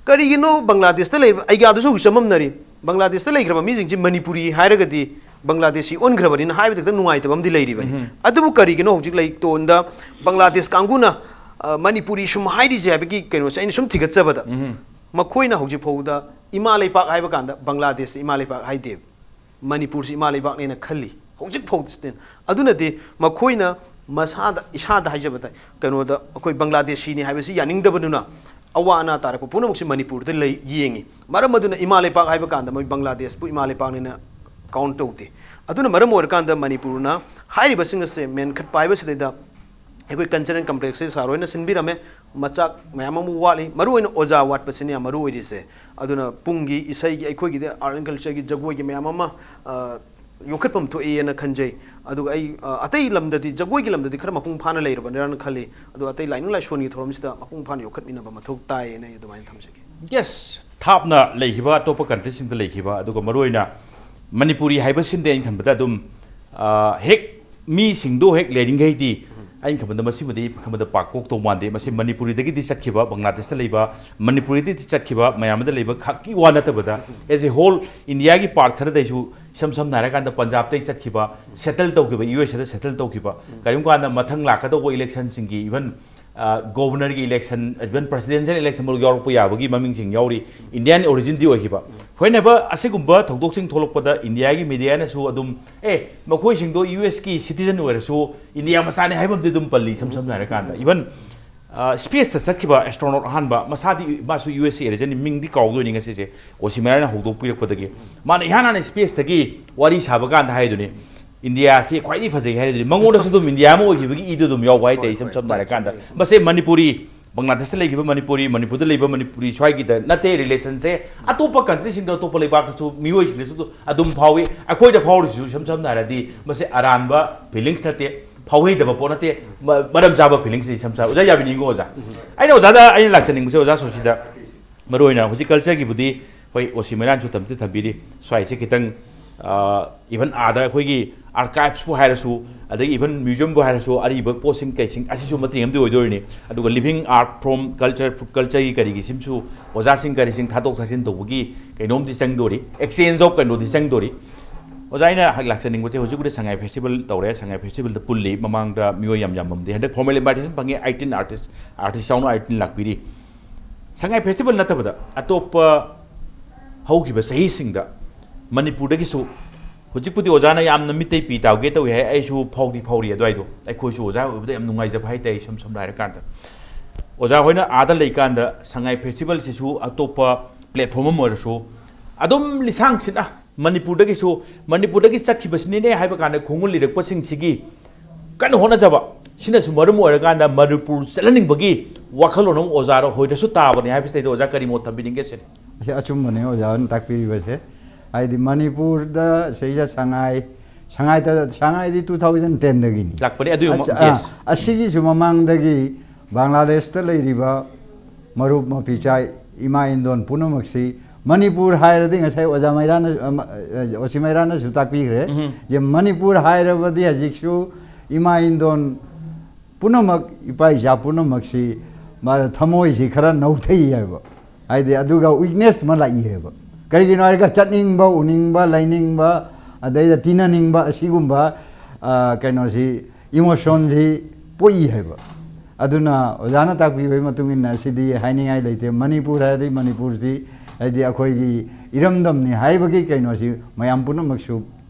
ꯀꯔꯤꯒꯤꯅꯣ ꯕꯪꯒ꯭ꯂꯥꯗꯦꯁꯇ ꯂꯩꯕ, ꯑꯩꯒꯤ ꯑꯗꯁꯨ ꯍꯧꯖꯤꯛ ꯆꯃꯝꯅꯔꯤ꯫ ꯕꯪꯒ꯭ꯂꯥꯗꯦꯁꯇ ꯂꯩꯈ꯭ꯔꯕ ꯃꯤꯁꯤꯡꯁꯤ ꯃꯅꯤꯄꯨꯔꯤ ꯍꯥꯏꯔꯒꯗꯤ ꯕꯪꯒ꯭ꯂꯥꯗꯦꯁꯤ ꯑꯣꯟꯈ꯭ꯔꯕꯅꯤꯅ ꯍꯥꯏꯕꯗ ꯈꯤꯇꯪ ꯅꯨꯡꯉꯥꯏꯇꯕ ꯑꯃꯗꯤ ꯂꯩꯔꯤꯕꯅꯤ꯫ ꯑꯗꯨꯕꯨ ꯀꯔꯤꯒꯤꯅꯣ ꯍꯧꯖꯤꯛ ꯂꯩꯇꯣꯟꯗ ꯕꯪꯒ꯭ꯂꯥꯗꯦꯁ ꯀꯥꯡꯕꯨꯅ, ꯑ, ꯃꯅꯤꯄꯨꯔꯤ ꯁꯨꯝ ꯍꯥꯏꯔꯤꯁꯦ ꯍꯥꯏꯕꯒꯤ ꯀꯩꯅꯣꯁꯦ ꯑꯩꯅ ꯁꯨꯝ ꯊꯤꯒꯠꯆꯕꯗ ꯃꯈꯣꯏꯅ ꯍꯧꯖꯤꯛ ꯐꯥꯎꯕꯗ ꯏꯃꯥ ꯂꯩꯄꯥꯛ ꯍꯥꯏꯕ ꯀꯥꯟꯗ ꯕꯪꯒ꯭ꯂꯥꯗꯦꯁꯁꯤ ꯏꯃꯥ ꯂꯩꯄꯥꯛ ꯍꯥꯏꯗꯦꯕ꯫ ꯃꯅꯤꯄꯨꯔꯁꯤ ꯏꯃꯥ ꯂꯩꯕꯥꯛꯅꯦꯅ ꯈꯜꯂꯤ ꯍꯧꯖꯤꯛ ꯐꯥꯎ still꯫ ꯑꯗꯨꯅꯗꯤ ꯃꯈꯣꯏꯅ ꯃꯁꯥꯗ, ꯏꯁꯥꯗ ꯍꯥꯏꯖꯕ ꯇꯥꯏ, ꯀꯩꯅꯣꯗ ꯑꯩꯈꯣꯏ ꯕꯪꯒ꯭ꯂꯥꯗꯦꯁꯤꯅꯤ ꯍꯥꯏꯕꯁꯤ ꯌꯥꯅꯤꯡꯗꯕꯗꯨꯅ ꯑꯋꯥ ꯑꯅꯥ ꯇꯥꯔꯛꯄ ꯄꯨꯝꯅꯃꯛꯁꯤ ꯃꯅꯤꯄꯨꯔꯗ ꯂꯩ, ꯌꯦꯡꯉꯤ꯫ ꯃꯔꯝ ꯑꯗꯨꯅ ꯏꯃꯥ ꯂꯩꯄꯥꯛ ꯍꯥꯏꯕ ꯀꯥꯟꯗ ꯃꯣꯏ ꯕꯪꯒ꯭ꯂꯥꯗꯦꯁꯄꯨ ꯏꯃꯥ ꯂꯩꯄꯥꯛꯅꯦꯅ ꯀꯥꯎꯟ ꯇꯧꯗꯦ꯫ ꯑꯗꯨꯅ ꯃꯔꯝ ꯑꯣꯏꯔꯀꯥꯟꯗ ꯃꯅꯤꯄꯨꯔꯅ ꯍꯥꯏꯔꯤꯕꯁꯤꯡ ꯑꯁꯦ ꯃꯦꯟꯈꯠꯄ ꯍꯥꯏꯕꯁꯤꯗꯩꯗ ꯑꯩꯈꯣꯏ ꯀꯜꯆꯔꯦꯜ ꯀꯝꯄ꯭ꯂꯦꯛꯁꯁꯦ ꯁꯥꯔ ꯍꯣꯏꯅ ꯁꯤꯟꯕꯤꯔꯝꯃꯦ꯫ ꯃꯆꯥꯛ ꯃꯌꯥꯝ ꯑꯃ ꯋꯥꯠꯂꯤ꯫ ꯃꯔꯨꯑꯣꯏꯅ ꯑꯣꯖꯥ ꯋꯥꯠꯄꯁꯤꯅ ꯌꯥꯝ ꯃꯔꯨ ꯑꯣꯏꯔꯤꯁꯦ꯫ ꯑꯗꯨꯅ ꯄꯨꯡꯒꯤ, ꯏꯁꯩꯒꯤ, ꯑꯩꯈꯣꯏꯒꯤꯗꯤ ꯑꯥꯔꯠ ꯑꯦꯟ ꯀꯜꯆꯔꯒꯤ ꯖꯒꯣꯏꯒꯤ ꯃꯌꯥꯝ ꯑꯃ, ꯑ, ꯌꯣꯛꯈꯠꯐꯝ ꯊꯣꯛꯏꯅ ꯈꯟꯖꯩ꯫ ꯑꯗꯨꯒ ꯑꯩ, ꯑ, ꯑꯇꯩ ꯂꯝꯗꯗꯤ, ꯖꯒꯣꯏꯒꯤ ꯂꯝꯗꯗꯤ ꯈꯔ ꯃꯄꯨꯡ ꯐꯥꯅ ꯂꯩꯔꯕꯅꯤꯔꯅ ꯈꯜꯂꯤ꯫ ꯑꯗꯣ ꯑꯇꯩ ꯂꯥꯏꯅꯤꯡ ꯂꯥꯏꯁꯣꯟꯒꯤ ꯊꯧꯔꯝꯁꯤꯗ ꯃꯄꯨꯡ ꯐꯥꯅ ꯌꯣꯛꯈꯠꯃꯤꯟꯅꯕ ꯃꯊꯧ ꯇꯥꯏꯌꯦꯅ ꯑꯩ ꯑꯗꯨꯃꯥꯏꯅ ꯊꯝꯖꯒꯦ꯫ ꯌꯦꯁ, ꯊꯥꯞꯅ ꯂꯩꯈꯤꯕ ꯑꯇꯣꯞꯄ ꯀꯟꯇ꯭ꯔꯤꯁꯤꯡꯗ ꯂꯩꯈꯤꯕ, ꯑꯗꯨꯒ ꯃꯔꯨꯑꯣꯏꯅ ꯃꯅꯤꯄꯨꯔꯤ ꯍꯥꯏꯕꯁꯤꯃꯗꯤ ꯑꯩꯅ ꯈꯟꯕꯗ ꯑꯗꯨꯝ, ꯍꯦꯛ ꯃꯤꯁꯤꯡꯗꯣ ꯍꯦꯛ ꯂꯩꯔꯤꯉꯩꯗꯤ ꯑꯩꯅ ꯈꯟꯕꯗ ꯃꯁꯤꯃꯗꯤ ꯈꯟꯕꯗ ꯄꯥꯛ ꯀꯣꯛꯇꯧ ꯃꯥꯟꯗꯦ꯫ ꯃꯁꯤ ꯃꯅꯤꯄꯨꯔꯤꯗꯒꯤꯗꯤ ꯆꯠꯈꯤꯕ, ꯕꯪꯒ꯭ꯂꯥꯗꯦꯁꯇ ꯂꯩꯕ, ꯃꯅꯤꯄꯨꯔꯤꯗꯒꯤ ꯆꯠꯈꯤꯕ, ꯃꯌꯥꯝꯗ ꯂꯩꯕ ꯈꯛꯀꯤ ꯋꯥ ꯅꯠꯇꯕꯗ, as a whole, ꯏꯟꯗꯤꯌꯥꯒꯤ ꯄꯥꯔꯠ ꯈꯔꯗꯩꯁꯨ, ꯏꯁꯝ ꯁꯝꯅ ꯍꯥꯏꯔꯀꯥꯟꯗ ꯄꯟꯖꯥꯕꯇꯩ ꯆꯠꯈꯤꯕ, ꯁꯦꯇꯜ ꯇꯧꯈꯤꯕ, ꯌꯨ ꯑꯦꯁ ꯑꯦꯗ ꯁꯦꯇꯜ ꯇꯧꯈꯤꯕ, ꯀꯔꯤꯒꯨꯝꯕ ꯀꯥꯟꯗ ꯃꯊꯪ ꯂꯥꯛꯀꯗꯧꯕ ꯏꯂꯦꯛꯁꯟꯁꯤꯡꯒꯤ, ꯏꯚꯟ ꯒꯣꯕꯔꯅꯔꯒꯤ ꯏꯂꯦꯛꯁꯟ, ꯏꯚꯟ ꯄ꯭ꯔꯁꯤꯗꯦꯟꯁꯤꯌꯦꯜ ꯏꯂꯦꯛꯁꯟꯐꯥꯎ ꯌꯥꯎꯔꯛꯄ ꯌꯥꯕꯒꯤ ꯃꯃꯤꯡꯁꯤꯡ ꯌꯥꯎꯔꯤ꯫ ꯏꯟꯗꯤꯌꯥꯟ ꯑꯣꯔꯤꯖꯤꯟꯗꯤ ꯑꯣꯏꯈꯤꯕ꯫ ꯍꯣꯏꯅꯕ ꯑꯁꯤꯒꯨꯝꯕ ꯊꯧꯗꯣꯛꯁꯤꯡ ꯊꯣꯛꯂꯛꯄꯗ ꯏꯟꯗꯤꯌꯥꯒꯤ ꯃꯤꯗꯤꯌꯥꯅꯁꯨ ꯑꯗꯨꯝ, ꯑꯦ, ꯃꯈꯣꯏꯁꯤꯡꯗꯣ ꯌꯨ ꯑꯦꯁꯀꯤ ꯁꯤꯇꯤꯖꯟ ꯑꯣꯏꯔꯁꯨ ꯏꯟꯗꯤꯌꯥ ꯃꯆꯥꯅꯤ ꯍꯥꯏꯕ ꯑꯃꯗꯤ ꯑꯗꯨꯝ ꯄꯜꯂꯤ, ꯏꯁꯝ ꯁꯝꯅ ꯍꯥꯏꯔꯀꯥꯟꯗ꯫ ꯏꯚꯟ ꯁ꯭ꯄꯦꯁꯇ ꯆꯠꯈꯤꯕ ꯑꯦꯁꯇ꯭ꯔꯣꯅꯣꯠ ꯑꯍꯥꯟꯕ, ꯃꯁꯥꯗꯤ ꯃꯥꯁꯨ ꯌꯨ ꯑꯦꯁ ꯑꯦ ꯑꯣꯔꯤꯖꯤꯟꯅꯤ, ꯃꯤꯡꯗꯤ ꯀꯥꯎꯗꯣꯏꯅꯤ ꯉꯁꯤꯁꯦ, ꯑꯣꯁꯤꯃꯦꯔꯥꯅ ꯍꯧꯗꯣꯛꯄꯤꯔꯛꯄꯗꯒꯤ꯫ ꯃꯥꯅ ꯏꯍꯥꯟ ꯍꯥꯟꯅ ꯁ꯭ꯄꯦꯁꯇꯒꯤ ꯋꯥꯔꯤ ꯁꯥꯕ ꯀꯥꯟꯗ ꯍꯥꯏꯗꯨꯅꯤ, "ꯏꯟꯗꯤꯌꯥꯁꯤ ꯈ꯭ꯋꯥꯏꯗꯒꯤ ꯐꯖꯩ" ꯍꯥꯏꯔꯤꯗꯨꯅꯤ꯫ ꯃꯉꯣꯟꯗꯁꯨ ꯑꯗꯨꯝ ꯏꯟꯗꯤꯌꯥ ꯑꯃ ꯑꯣꯏꯈꯤꯕꯒꯤ ꯏꯗꯨ ꯑꯗꯨꯝ ꯌꯥꯎꯕ ꯍꯥꯏꯇꯥꯔꯦ, ꯏꯁꯝ ꯁꯝꯅ ꯍꯥꯏꯔꯀꯥꯟꯗ꯫ ꯃꯁꯦ ꯃꯅꯤꯄꯨꯔꯤ, ꯕꯪꯒ꯭ꯂꯥꯗꯦꯁꯇ ꯂꯩꯈꯤꯕ ꯃꯅꯤꯄꯨꯔꯤ, ꯃꯅꯤꯄꯨꯔꯗ ꯂꯩꯕ ꯃꯅꯤꯄꯨꯔꯤ ꯁ꯭ꯋꯥꯏꯒꯤꯗ ꯅꯠꯇꯦ, ꯔꯤꯂꯦꯁꯟꯁꯦ ꯑꯇꯣꯞꯄ ꯀꯟꯇ꯭ꯔꯤꯁꯤꯡꯗ, ꯑꯇꯣꯞꯄ ꯂꯩꯕꯥꯛꯇꯁꯨ, ꯃꯤꯑꯣꯏꯁꯤꯡꯗꯁꯨ ꯑꯗꯨꯝ ꯐꯥꯎꯏ꯫ ꯑꯩꯈꯣꯏꯗ ꯐꯥꯎꯔꯤꯁꯤꯁꯨ ꯏꯁꯝ ꯁꯝꯅ ꯍꯥꯏꯔꯗꯤ ꯃꯁꯦ ꯑꯔꯥꯟꯕ ꯐꯤꯂꯤꯡꯁ ꯅꯠꯇꯦ, ꯐꯥꯎꯍꯩꯗꯕ ꯄꯣꯠ ꯅꯠꯇꯦ, ꯃ-, ꯃꯔꯝ ꯆꯥꯕ ꯐꯤꯂꯤꯡꯁꯅꯤ ꯏꯁꯝ ꯁꯝꯅ꯫ ꯑꯣꯖꯥ ꯌꯥꯕꯤꯅꯤꯡꯉꯣ ꯑꯣꯖꯥ꯫ ꯑꯩꯅ ꯑꯣꯖꯥꯗ ꯑꯩꯅ ꯂꯥꯛꯆꯅꯤꯡꯕꯁꯦ ꯑꯣꯖꯥ ꯁꯣꯁꯤꯗ ꯃꯔꯨ ꯑꯣꯏꯅ ꯍꯧꯖꯤꯛ ꯀꯜꯆꯔꯒꯤꯕꯨꯗꯤ ꯍꯣꯏ ꯑꯣꯁꯤꯃꯦꯔꯥꯟꯁꯨ ꯊꯝꯗꯤ ꯊꯝꯕꯤꯔꯤ꯫ ꯁ꯭ꯋꯥꯏꯁꯦ ꯈꯤꯇꯪ, ꯏꯚꯟ ꯑꯥꯗ ꯑꯩꯈꯣꯏꯒꯤ ꯑꯥꯔꯀꯥꯏꯚꯁꯄꯨ ꯍꯥꯏꯔꯁꯨ, ꯑꯗꯒꯤ ꯏꯚꯟ ꯃ꯭ꯌꯨꯖꯤꯌꯝꯕꯨ ꯍꯥꯏꯔꯁꯨ, ꯑꯔꯤꯕ ꯄꯣꯠꯁꯤꯡ ꯀꯩꯁꯤꯡ ꯑꯁꯤꯁꯨ ꯃꯇꯦꯡ ꯑꯃꯗꯤ ꯑꯣꯏꯗꯣꯔꯤꯅꯤ꯫ ꯑꯗꯨꯒ living art from culture, food cultureꯒꯤ ꯀꯔꯤꯒꯤ ꯁꯤꯝꯁꯨ ꯑꯣꯖꯥꯁꯤꯡ ꯀꯔꯤꯁꯤꯡ ꯊꯥꯗꯣꯛ ꯊꯥꯖꯤꯟ ꯇꯧꯕꯒꯤ ꯀꯩꯅꯣꯝꯗꯤ ꯆꯪꯗꯣꯔꯤ, exchange of ꯀꯩꯅꯣꯗꯤ ꯆꯪꯗꯣꯔꯤ꯫ ꯑꯣꯖꯥ, ꯑꯩꯅ ꯍꯥꯏ-, ꯂꯥꯛꯆꯅꯤꯡꯕꯁꯦ ꯍꯧꯖꯤꯛ ꯁꯉꯥꯏ ꯐꯦꯁꯇꯤꯚꯦꯜ ꯇꯧꯔꯦ, ꯁꯉꯥꯏ ꯐꯦꯁꯇꯤꯚꯦꯜꯗ ꯄꯨꯜꯂꯤ, ꯃꯃꯥꯡꯗ ꯃꯤꯑꯣꯏ ꯌꯥꯝ ꯌꯥꯝꯃꯝꯗꯦ, ꯍꯟꯗꯛ formal invitation ꯐꯪꯉꯦ, eighteen artist, artist ꯌꯥꯎꯅ eighteen ꯂꯥꯛꯄꯤꯔꯤ꯫ ꯁꯉꯥꯏ ꯐꯦꯁꯇꯤꯚꯦꯜ ꯅꯠꯇꯕꯗ ꯑꯇꯣꯞꯄ ꯍꯧꯈꯤꯕ ꯆꯍꯤꯁꯤꯡꯗ ꯃꯅꯤꯄꯨꯔꯗꯒꯤꯁꯨ, ꯍꯧꯖꯤꯛꯄꯨꯗꯤ ꯑꯣꯖꯥꯅ ꯌꯥꯝꯅ ꯃꯤꯠꯇꯩ ꯄꯤ ꯇꯥꯎꯒꯦ ꯇꯧꯏ ꯍꯥꯏ, ꯑꯩꯁꯨ ꯐꯥꯎꯗꯤ ꯐꯥꯎꯔꯤ ꯑꯗꯨꯋꯥꯏꯗꯣ꯫ ꯑꯩꯈꯣꯏꯁꯨ ꯑꯣꯖꯥ ꯑꯣꯏꯕꯗ ꯌꯥꯝ ꯅꯨꯡꯉꯥꯏꯖꯕ ꯍꯥꯏꯇꯥꯔꯦ, ꯏꯁꯝ ꯁꯝꯅ ꯍꯥꯏꯔꯀꯥꯟꯗ꯫ ꯑꯣꯖꯥ ꯍꯣꯏꯅ ꯑꯥꯗ ꯂꯩꯀꯥꯟꯗ ꯁꯉꯥꯏ ꯐꯦꯁꯇꯤꯚꯦꯜꯁꯤꯁꯨ ꯑꯇꯣꯞꯄ platform ꯑꯃ ꯑꯣꯏꯔꯁꯨ ꯑꯗꯨꯝ ꯂꯤꯁꯥꯡꯁꯤꯠꯅ ꯃꯅꯤꯄꯨꯔꯗꯒꯤꯁꯨ, ꯃꯅꯤꯄꯨꯔꯗꯒꯤ ꯆꯠꯈꯤꯕꯁꯤꯅꯤꯅꯦ ꯍꯥꯏꯕ ꯀꯥꯟꯗ ꯈꯣꯡꯒꯨꯜ ꯂꯤꯔꯛꯄꯁꯤꯡꯁꯤꯒꯤ ꯀꯟꯅ ꯍꯣꯠꯅꯖꯕ, ꯁꯤꯅꯁꯨ ꯃꯔꯝ ꯑꯣꯏꯔꯀꯥꯟꯗ ꯃꯅꯤꯄꯨꯔ ꯆꯠꯍꯟꯅꯤꯡꯕꯒꯤ ꯋꯥꯈꯜꯂꯣꯟ ꯑꯃ ꯑꯣꯖꯥ ꯍꯣꯏꯗꯁꯨ ꯇꯥꯕꯅꯤ ꯍꯥꯏꯕꯁꯤꯗꯩꯗ ꯑꯣꯖꯥ ꯀꯔꯤ ꯃꯣꯠ ꯊꯝꯕꯤꯅꯤꯡꯒꯦ ꯁꯤꯅꯤ? ꯑꯁꯤ ꯑꯆꯨꯝꯕꯅꯦ ꯑꯣꯖꯥ ꯍꯣꯏꯅ ꯇꯥꯛꯄꯤꯔꯤꯕꯁꯦ꯫ ꯍꯥꯏꯗꯤ ꯃꯅꯤꯄꯨꯔꯗ ꯁꯤꯗꯩꯗ ꯁꯉꯥꯏ, ꯁꯉꯥꯏꯗ, ꯁꯉꯥꯏꯗꯤ two thousand ten ꯗꯒꯤꯅꯤ꯫ ꯂꯥꯛꯄꯅꯦ, ꯑꯗꯨꯒꯤ ꯑꯁ-, ꯃꯃꯥꯡ, ꯑ, yes꯫ ꯑꯁꯤꯒꯤꯁꯨ ꯃꯃꯥꯡꯗꯒꯤ ꯕꯪꯒ꯭ꯂꯥꯗꯦꯁꯇ ꯂꯩꯔꯤꯕ ꯃꯔꯨꯞ ꯃꯄꯤꯆꯥ ꯏꯃꯥ ꯏꯟꯗꯣꯟ ꯄꯨꯝꯅꯃꯛꯁꯤ ꯃꯅꯤꯄꯨꯔ ꯍꯥꯏꯔꯗꯤ ꯉꯁꯥꯏ ꯑꯣꯖꯥ ꯃꯩꯔꯥꯅ, ꯑ, ꯃ-, ꯑ, ꯑꯣꯁꯤ ꯃꯩꯔꯥꯅꯁꯨ ꯇꯥꯛꯄꯤꯈ꯭ꯔꯦ꯫ ꯎꯝ꯫ ꯖꯦ ꯃꯅꯤꯄꯨꯔ ꯍꯥꯏꯔꯕꯗꯤ ꯍꯧꯖꯤꯛꯁꯨ ꯏꯃꯥ ꯏꯟꯗꯣꯟ ꯄꯨꯝꯅꯃꯛ, ꯏꯄꯥ ꯏꯆꯥ ꯄꯨꯝꯅꯃꯛꯁꯤ ꯃꯥ ꯊꯃꯣꯏꯁꯤ ꯈꯔ ꯅꯧꯊꯩ ꯍꯥꯏꯕ꯫ ꯍꯥꯏꯗꯤ ꯑꯗꯨꯒ weakness ꯑꯃ ꯂꯥꯛꯏ ꯍꯥꯏꯕ꯫ ꯀꯔꯤꯒꯤꯅꯣ ꯍꯥꯏꯔꯒ ꯆꯠꯅꯤꯡꯕ, ꯎꯅꯤꯡꯕ, ꯂꯩꯅꯤꯡꯕ, ꯑꯗꯩꯗ ꯇꯤꯟꯅꯅꯤꯡꯕ, ꯑꯁꯤꯒꯨꯝꯕ, ꯑ, ꯀꯩꯅꯣꯁꯤ, emotionꯁꯤ ꯄꯣꯛꯏ ꯍꯥꯏꯕ꯫ ꯑꯗꯨꯅ ꯑꯣꯖꯥꯅ ꯇꯥꯛꯄꯤꯕꯒꯤ ꯃꯇꯨꯡ ꯏꯟꯅ ꯑꯁꯤꯗꯤ ꯍꯥꯏꯅꯤꯡꯉꯥꯏ ꯂꯩꯇꯦ꯫ ꯃꯅꯤꯄꯨꯔ ꯍꯥꯏꯔꯗꯤ ꯃꯅꯤꯄꯨꯔꯁꯤ, ꯍꯥꯏꯗꯤ ꯑꯩꯈꯣꯏꯒꯤ ꯏꯔꯝꯗꯝꯅꯤ ꯍꯥꯏꯕꯒꯤ ꯀꯩꯅꯣꯁꯤ ꯃꯌꯥꯝ ꯄꯨꯝꯅꯃꯛꯁꯨ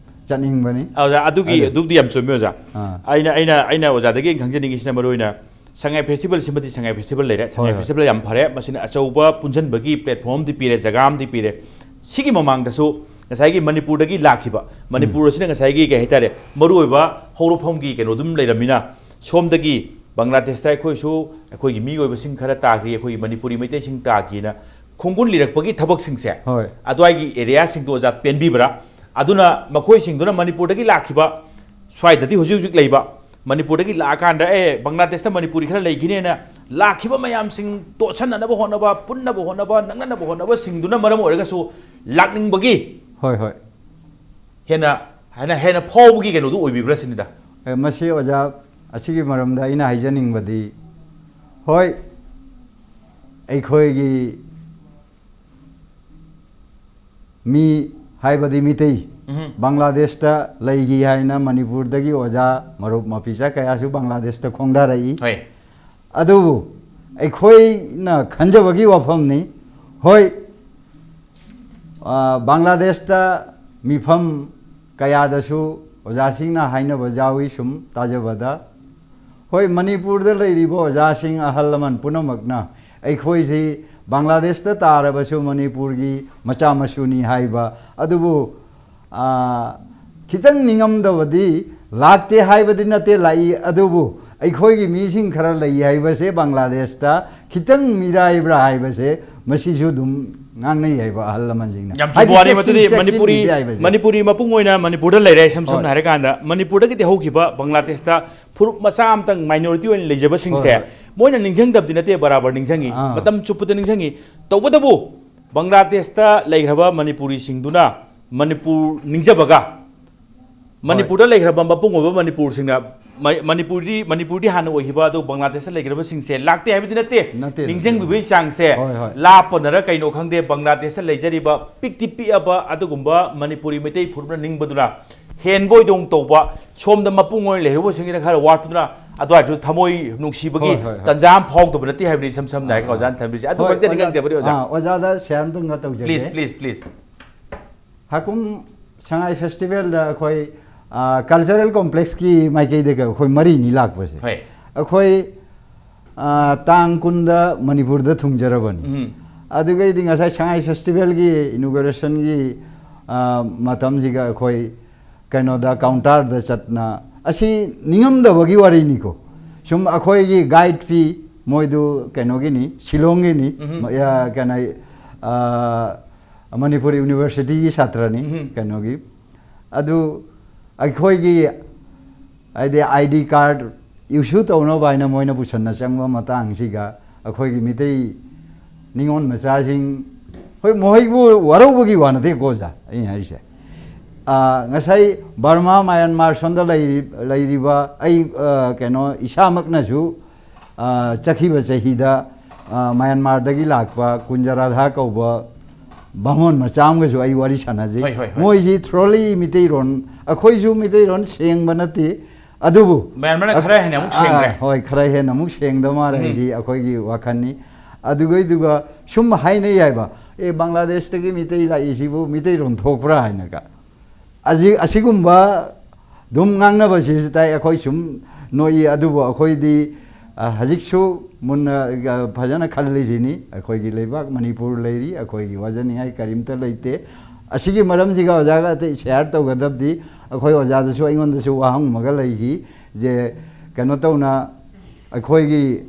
ꯆꯠꯅꯤꯡꯕꯅꯤ꯫ ꯑꯣꯖꯥ, ꯑꯗꯨꯒꯤ, ꯑꯗꯨ ꯑꯗꯨꯕꯨꯗꯤ ꯌꯥꯝ ꯆꯨꯝꯃꯤ, ꯑꯣꯖꯥ꯫ ꯑꯥ꯫ ꯑꯩꯅ, ꯑꯩꯅ, ꯑꯩꯅ ꯑꯣꯖꯥꯗꯒꯤ ꯑꯩꯅ ꯈꯪꯖꯅꯤꯡꯉꯤꯁꯤꯅ ꯃꯔꯨ ꯑꯣꯏꯅ ꯁꯉꯥꯏ festivalꯁꯤꯃꯗꯤ ꯁꯉꯥꯏ festival ꯂꯩꯔꯦ꯫ ꯁꯉꯥꯏ ꯍꯣꯏ, ꯍꯣꯏ꯫ Festival ꯌꯥꯝ ꯐꯔꯦ꯫ ꯃꯁꯤꯅ ꯑꯆꯧꯕ ꯄꯨꯟꯁꯤꯟꯕꯒꯤ platform ꯑꯃꯗꯤ ꯄꯤꯔꯦ, ꯖꯒꯥ ꯑꯃꯗꯤ ꯄꯤꯔꯦ꯫ ꯁꯤꯒꯤ ꯃꯃꯥꯡꯗꯁꯨ ꯉꯁꯥꯏꯒꯤ ꯃꯅꯤꯄꯨꯔꯗꯒꯤ ꯂꯥꯛꯈꯤꯕ, ꯃꯅꯤꯄꯨꯔ ꯎꯝ꯫ ꯑꯁꯤꯅ ꯉꯁꯥꯏꯒꯤ ꯀꯩ ꯍꯥꯏꯇꯥꯔꯦ, ꯃꯔꯨꯑꯣꯏꯕ ꯍꯧꯔꯛꯐꯝꯒꯤ ꯀꯩꯅꯣ ꯑꯗꯨꯝ ꯂꯩꯔꯝꯃꯤꯅ, ꯁꯣꯝꯗꯒꯤ ꯕꯪꯒ꯭ꯂꯥꯗꯦꯁꯇ ꯑꯩꯈꯣꯏꯁꯨ ꯑꯩꯈꯣꯏꯒꯤ ꯃꯤꯑꯣꯏꯕꯁꯤꯡ ꯈꯔ ꯇꯥꯈꯤ, ꯑꯩꯈꯣꯏꯒꯤ ꯃꯅꯤꯄꯨꯔꯤ ꯃꯩꯇꯩꯁꯤꯡ ꯇꯥꯈꯤꯅ ꯈꯣꯡꯒꯨꯜ ꯂꯤꯔꯛꯄꯒꯤ ꯊꯕꯛꯁꯤꯡꯁꯦ ꯍꯣꯏ꯫ ꯑꯗꯨꯋꯥꯏꯒꯤ areaꯁꯤꯡꯗꯣ ꯑꯣꯖꯥ ꯄꯦꯟꯕꯤꯕ꯭ꯔꯥ? ꯑꯗꯨꯅ ꯃꯈꯣꯏꯁꯤꯡꯗꯨꯅ ꯃꯅꯤꯄꯨꯔꯗꯒꯤ ꯂꯥꯛꯈꯤꯕ, ꯁ꯭ꯋꯥꯏꯗꯗꯤ ꯍꯧꯖꯤꯛ ꯍꯧꯖꯤꯛ ꯂꯩꯕ, ꯃꯅꯤꯄꯨꯔꯗꯒꯤ ꯂꯥꯛꯑꯀꯥꯟꯗ, "ꯑꯦ, ꯕꯪꯒ꯭ꯂꯥꯗꯦꯁꯇ ꯃꯅꯤꯄꯨꯔꯤ ꯈꯔ ꯂꯩꯈꯤꯅꯦꯅ" ꯂꯥꯛꯈꯤꯕ ꯃꯌꯥꯝꯁꯤꯡ ꯇꯣꯠꯁꯟꯅꯅꯕ ꯍꯣꯠꯅꯕ, ꯄꯨꯟꯅꯕ ꯍꯣꯠꯅꯕ, ꯅꯛꯅꯅꯕ ꯍꯣꯠꯅꯕꯁꯤꯡꯗꯨꯅ ꯃꯔꯝ ꯑꯣꯏꯔꯒꯁꯨ ꯂꯥꯛꯅꯤꯡꯕꯒꯤ ꯍꯣꯏ, ꯍꯣꯏ꯫ ꯍꯦꯟꯅ, ꯍꯦꯟꯅ, ꯍꯦꯟꯅ ꯐꯥꯎꯕꯒꯤ ꯀꯩꯅꯣꯗꯨ ꯑꯣꯏꯕꯤꯕ꯭ꯔꯥ ꯁꯤꯅꯤꯗ꯫ ꯑꯦ, ꯃꯁꯤ ꯑꯣꯖꯥ, ꯑꯁꯤꯒꯤ ꯃꯔꯝꯗ ꯑꯩꯅ ꯍꯥꯏꯖꯅꯤꯡꯕꯗꯤ, ꯍꯣꯏ, ꯑꯩꯈꯣꯏꯒꯤ ꯃꯤ ꯍꯥꯏꯕꯗꯤ ꯃꯤꯇꯩ, ꯎꯝꯍꯨꯝ꯫ ꯕꯪꯒ꯭ꯂꯥꯗꯦꯁꯇ ꯂꯩꯈꯤ ꯍꯥꯏꯅ ꯃꯅꯤꯄꯨꯔꯗꯒꯤ ꯑꯣꯖꯥ ꯃꯔꯨꯞ ꯃꯄꯤꯆꯥ ꯀꯌꯥꯁꯨ ꯕꯪꯒ꯭ꯂꯥꯗꯦꯁꯇ ꯈꯣꯡꯗꯥꯔꯛꯏ꯫ ꯍꯣꯏ꯫ ꯑꯗꯨꯕꯨ ꯑꯩꯈꯣꯏꯅ ꯈꯟꯖꯕꯒꯤ ꯋꯥꯐꯝꯅꯤ꯫ ꯍꯣꯏ, ꯑ, ꯕꯪꯒ꯭ꯂꯥꯗꯦꯁꯇ ꯃꯤꯐꯝ ꯀꯌꯥꯗꯁꯨ ꯑꯣꯖꯥꯁꯤꯡꯅ ꯍꯥꯏꯅꯕ ꯌꯥꯎꯏ, ꯁꯨꯝ ꯇꯥꯖꯕꯗ꯫ ꯍꯣꯏ, ꯃꯅꯤꯄꯨꯔꯗ ꯂꯩꯔꯤꯕ ꯑꯣꯖꯥꯁꯤꯡ, ꯑꯍꯜ ꯂꯃꯟ ꯄꯨꯝꯅꯃꯛꯅ ꯑꯩꯈꯣꯏꯁꯤ ꯕꯪꯒ꯭ꯂꯥꯗꯦꯁꯇ ꯇꯥꯔꯕꯁꯨ ꯃꯅꯤꯄꯨꯔꯒꯤ ꯃꯆꯥ ꯃꯁꯨꯅꯤ ꯍꯥꯏꯕ, ꯑꯗꯨꯕꯨ, ꯑ, ꯈꯤꯇꯪ ꯅꯤꯡꯉꯝꯗꯕꯗꯤ ꯂꯥꯛꯇꯦ ꯍꯥꯏꯕꯗꯤ ꯅꯠꯇꯦ, ꯂꯥꯛꯏ, ꯑꯗꯨꯕꯨ ꯑꯩꯈꯣꯏꯒꯤ ꯃꯤꯁꯤꯡ ꯈꯔ ꯂꯩ ꯍꯥꯏꯕꯁꯦ ꯕꯪꯒ꯭ꯂꯥꯗꯦꯁꯇ ꯈꯤꯇꯪ ꯃꯤꯔꯥꯏꯕ꯭ꯔꯥ ꯍꯥꯏꯕꯁꯦ ꯃꯁꯤꯁꯨ ꯑꯗꯨꯝ ꯉꯥꯡꯅꯩ ꯍꯥꯏꯕ ꯑꯍꯜ ꯂꯃꯟꯁꯤꯡꯅ꯫ ꯌꯥꯝ ꯍꯥꯏꯗꯤ ꯆꯨꯝꯕ ꯋꯥꯅꯤ ꯆꯦꯛꯁꯤꯟ-, ꯃꯗꯨꯗꯤ꯫ ꯃꯅꯤꯄꯨꯔꯤ, ꯆꯦꯛꯁꯤꯟꯈꯤꯗꯦ ꯍꯥꯏꯕꯁꯦ꯫ ꯃꯅꯤꯄꯨꯔꯤ ꯃꯄꯨꯡ ꯑꯣꯏꯅ ꯃꯅꯤꯄꯨꯔꯗ ꯂꯩꯔꯦ, ꯏꯁꯝ ꯁꯝꯅ ꯍꯣꯏ꯫ ꯍꯥꯏꯔꯀꯥꯟꯗ, ꯃꯅꯤꯄꯨꯔꯗꯒꯤꯗꯤ ꯍꯧꯈꯤꯕ ꯕꯪꯒ꯭ꯂꯥꯗꯦꯁꯇ ꯐꯨꯔꯨꯞ ꯃꯆꯥ ꯑꯃꯇꯪ minority ꯑꯣꯏꯅ ꯂꯩꯖꯕꯁꯤꯡꯁꯦ, ꯍꯣꯏ, ꯍꯣꯏ꯫ ꯃꯣꯏꯅ ꯅꯤꯡꯁꯤꯡꯗꯕꯗꯤ ꯅꯠꯇꯦ, ꯕꯔꯥꯕꯔ ꯅꯤꯡꯁꯤꯡꯉꯤ, ꯑꯥ꯫ ꯃꯇꯝ ꯆꯨꯞꯄꯗ ꯅꯤꯡꯁꯤꯡꯉꯤ꯫ ꯇꯧꯕꯇꯕꯨ ꯕꯪꯒ꯭ꯂꯥꯗꯦꯁꯇ ꯂꯩꯈ꯭ꯔꯕ ꯃꯅꯤꯄꯨꯔꯤꯁꯤꯡꯗꯨꯅ ꯃꯅꯤꯄꯨꯔ ꯅꯤꯡꯖꯕꯒ, ꯃꯅꯤꯄꯨꯔꯗ ꯂꯩꯈ꯭ꯔꯕ ꯃꯄꯨꯡ ꯑꯣꯏꯕ ꯃꯅꯤꯄꯨꯔꯁꯤꯡꯅ ꯃ-, ꯃꯅꯤꯄꯨꯔꯗꯤ, ꯃꯅꯤꯄꯨꯔꯗꯤ ꯍꯥꯟꯅ ꯑꯣꯏꯈꯤꯕ, ꯑꯗꯨ ꯕꯪꯒ꯭ꯂꯥꯗꯦꯁꯇ ꯂꯩꯈ꯭ꯔꯕꯁꯤꯡꯁꯦ ꯂꯥꯛꯇꯦ ꯍꯥꯏꯕꯗꯤ ꯅꯠꯇꯦ꯫ ꯅꯠꯇꯦ, ꯅꯠꯇꯦ꯫ ꯅꯤꯡꯁꯤꯡꯕꯤꯕꯒꯤ ꯆꯥꯡꯁꯦ ꯍꯣꯏ, ꯍꯣꯏ꯫ ꯂꯥꯞꯄꯅꯔ ꯀꯩꯅꯣ ꯈꯪꯗꯦ, ꯕꯪꯒ꯭ꯂꯥꯗꯦꯁꯇ ꯂꯩꯖꯔꯤꯕ ꯄꯤꯛꯇꯤ ꯄꯤꯛꯑꯕ ꯑꯗꯨꯒꯨꯝꯕ ꯃꯅꯤꯄꯨꯔꯤ ꯃꯩꯇꯩ ꯐꯨꯔꯨꯞꯅ ꯅꯤꯡꯕꯗꯨꯅ ꯍꯦꯟꯕ ꯑꯣꯏꯗꯧ ꯇꯧꯕ, ꯁꯣꯝꯗ ꯃꯄꯨꯡ ꯑꯣꯏꯅ ꯂꯩꯍꯧꯕꯁꯤꯡꯁꯤꯅ ꯈꯔ ꯋꯥꯠꯄꯗꯨꯅ ꯑꯗꯨ ꯑꯣꯏꯔꯁꯨ ꯊꯃꯣꯏ ꯅꯨꯡꯁꯤꯕꯒꯤ ꯍꯣꯏ, ꯍꯣꯏ, ꯍꯣꯏ꯫ ꯇꯟꯖꯥ ꯑꯃ ꯐꯥꯎꯗꯕ ꯅꯠꯇꯦ ꯍꯥꯏꯕꯅꯤ, ꯏꯁꯝ ꯁꯝꯅ ꯍꯥꯏꯔꯒ ꯑꯥ꯫ ꯑꯣꯖꯥꯅ ꯊꯝꯕꯤꯔꯤꯁꯦ꯫ ꯑꯗꯨ ꯍꯣꯏ, ꯈꯛꯇꯅꯤ ꯑꯣꯖꯥ-, ꯈꯪꯖꯕꯅꯤ, ꯑꯣꯖꯥ꯫ ꯑꯥ, ꯑꯣꯖꯥꯗ share ꯑꯝꯇꯪꯒ ꯇꯧꯖꯒꯦ꯫ Please, please, please꯫ ꯍꯥꯀꯨꯝ ꯁꯉꯥꯏ ꯐꯦꯁꯇꯤꯚꯦꯜꯗ ꯑꯩꯈꯣꯏ, ꯑꯥ, ꯀꯜꯆꯔꯦꯜ ꯀꯣꯝꯄ꯭ꯂꯦꯛꯁꯀꯤ ꯃꯥꯏꯀꯩꯗꯒꯤ ꯑꯩꯈꯣꯏ ꯃꯔꯤꯅꯤ ꯂꯥꯛꯄꯁꯦ꯫ ꯍꯣꯏ꯫ ꯑꯩꯈꯣꯏ, ꯑꯥ, ꯇꯥꯡ ꯀꯨꯟꯗ ꯃꯅꯤꯄꯨꯔꯗ ꯊꯨꯡꯖꯔꯕꯅꯤ꯫ ꯎꯝ꯫ ꯑꯗꯨꯒꯩꯗꯤ ꯉꯁꯥꯏ ꯁꯉꯥꯏ ꯐꯦꯁꯇꯤꯚꯦꯜꯒꯤ ꯏꯅꯣꯒ꯭ꯔꯦꯁꯟꯒꯤ, ꯑꯥ, ꯃꯇꯝꯁꯤꯒ ꯑꯩꯈꯣꯏ ꯀꯩꯅꯣꯗ ꯀꯥꯎꯟꯇꯔꯗ ꯆꯠꯅ, ꯑꯁꯤ ꯅꯤꯡꯉꯝꯗꯕꯒꯤ ꯋꯥꯔꯤꯅꯤꯀꯣ꯫ ꯁꯨꯝ ꯑꯩꯈꯣꯏꯒꯤ ꯒꯥꯏꯗ ꯐꯤ, ꯃꯣꯏꯗꯨ ꯀꯩꯅꯣꯒꯤꯅꯤ, ꯁꯤꯂꯣꯡꯒꯤꯅꯤ, ꯎꯝ꯫ ꯃ-, ꯑꯥ, ꯀꯩꯅꯣ, ꯑꯥ, ꯃꯅꯤꯄꯨꯔ ꯌꯨꯅꯤꯚꯔꯁꯤꯇꯤꯒꯤ ꯁꯥꯇ꯭ꯔꯅꯤ, ꯎꯝ꯫ ꯀꯩꯅꯣꯒꯤ꯫ ꯑꯗꯨ ꯑꯩꯈꯣꯏꯒꯤ, ꯍꯥꯏꯗꯤ, ID card issue ꯇꯧꯅꯕ ꯍꯥꯏꯅ ꯃꯣꯏꯅ ꯄꯨꯁꯟꯅ ꯆꯪꯕ ꯃꯇꯥꯡꯁꯤꯒ ꯑꯩꯈꯣꯏꯒꯤ ꯃꯤꯇꯩ ꯅꯤꯉꯣꯜ ꯃꯆꯥꯁꯤꯡ, ꯍꯣꯏ, ꯃꯈꯣꯏꯕꯨ ꯋꯥꯔꯧꯕꯒꯤ ꯋꯥ ꯅꯠꯇꯦꯀꯣ, ꯑꯣꯖꯥ, ꯑꯩꯅ ꯍꯥꯏꯔꯤꯁꯦ꯫ ꯑꯥ, ꯉꯁꯥꯏ ꯕꯔꯃꯥ, ꯃꯌꯥꯟꯃꯥꯔ ꯁꯣꯝꯗ ꯂꯩꯔꯤ-, ꯂꯩꯔꯤꯕ ꯑꯩ, ꯑꯥ, ꯀꯩꯅꯣ, ꯏꯁꯥꯃꯛꯅꯁꯨ ꯑ, ꯆꯠꯈꯤꯕ ꯆꯍꯤꯗ, ꯑ, ꯃ꯭ꯌꯥꯟꯃꯥꯔꯗꯒꯤ ꯂꯥꯛꯄ ꯀꯨꯟꯖ ꯔꯥꯙꯥ ꯀꯧꯕ ꯕꯥꯃꯣꯟ ꯃꯆꯥ ꯑꯃꯒꯁꯨ ꯑꯩ ꯋꯥꯔꯤ ꯁꯥꯟꯅꯖꯩ꯫ ꯍꯣꯏ, ꯍꯣꯏ, ꯍꯣꯏ꯫ ꯃꯣꯏꯁꯤ thoroughly ꯃꯤꯇꯩꯔꯣꯟ, ꯑꯩꯈꯣꯏꯁꯨ ꯃꯤꯇꯩꯔꯣꯟ ꯁꯦꯡꯕ ꯅꯠꯇꯦ, ꯑꯗꯨꯕꯨ ꯃ꯭ꯌꯥꯟꯃꯥꯔꯅ ꯑ-, ꯈꯔ ꯍꯦꯟꯅ ꯑꯃꯨꯛ ꯑ, ꯁꯦꯡꯈ꯭ꯔꯦ꯫ ꯍꯣꯏ, ꯈꯔ ꯍꯦꯟꯅ ꯑꯃꯨꯛ ꯁꯦꯡꯗ ꯃꯥꯜꯂꯦ ꯎꯝ꯫ ꯍꯥꯏꯁꯤ ꯑꯩꯈꯣꯏꯒꯤ ꯋꯥꯈꯜꯅꯤ꯫ ꯑꯗꯨꯒꯩꯗꯨꯒ ꯁꯨꯝ ꯍꯥꯏꯅꯩ ꯍꯥꯏꯕ, "ꯑꯦ, ꯕꯪꯒ꯭ꯂꯥꯗꯦꯁꯇꯒꯤ ꯃꯤꯇꯩ ꯂꯥꯛꯏꯁꯤꯕꯨ ꯃꯤꯇꯩꯔꯣꯟ ꯊꯣꯛꯄ꯭ꯔꯥ?" ꯍꯥꯏꯅꯒ꯫ ꯑꯁꯤ-, ꯑꯁꯤꯒꯨꯝꯕ ꯑꯗꯨꯝ ꯉꯥꯡꯅꯕꯁꯤꯁꯨ ꯇꯥꯏ, ꯑꯩꯈꯣꯏ ꯁꯨꯝ ꯅꯣꯛꯏ, ꯑꯗꯨꯕꯨ ꯑꯩꯈꯣꯏꯗꯤ, ꯑ, ꯍꯧꯖꯤꯛꯁꯨ ꯃꯨꯟꯅ, ꯑ, ꯐꯖꯅ ꯈꯜꯂꯤꯁꯤꯅꯤ꯫ ꯑꯩꯈꯣꯏꯒꯤ ꯂꯩꯕꯥꯛ ꯃꯅꯤꯄꯨꯔ ꯂꯩꯔꯤ, ꯑꯩꯈꯣꯏꯒꯤ ꯋꯥꯖꯅꯤꯡꯉꯥꯏ ꯀꯔꯤꯝꯇ ꯂꯩꯇꯦ꯫ ꯑꯁꯤꯒꯤ ꯃꯔꯝꯁꯤꯒ ꯑꯣꯖꯥꯒ ꯑꯇꯩ share ꯇꯧꯒꯗꯕꯗꯤ, ꯑꯩꯈꯣꯏ ꯑꯣꯖꯥꯗꯁꯨ ꯑꯩꯉꯣꯟꯗꯁꯨ ꯋꯥꯍꯪ ꯑꯃꯒ ꯂꯩꯈꯤ, ꯖꯦ, ꯀꯩꯅꯣ ꯇꯧꯅ, ꯑꯩꯈꯣꯏꯒꯤ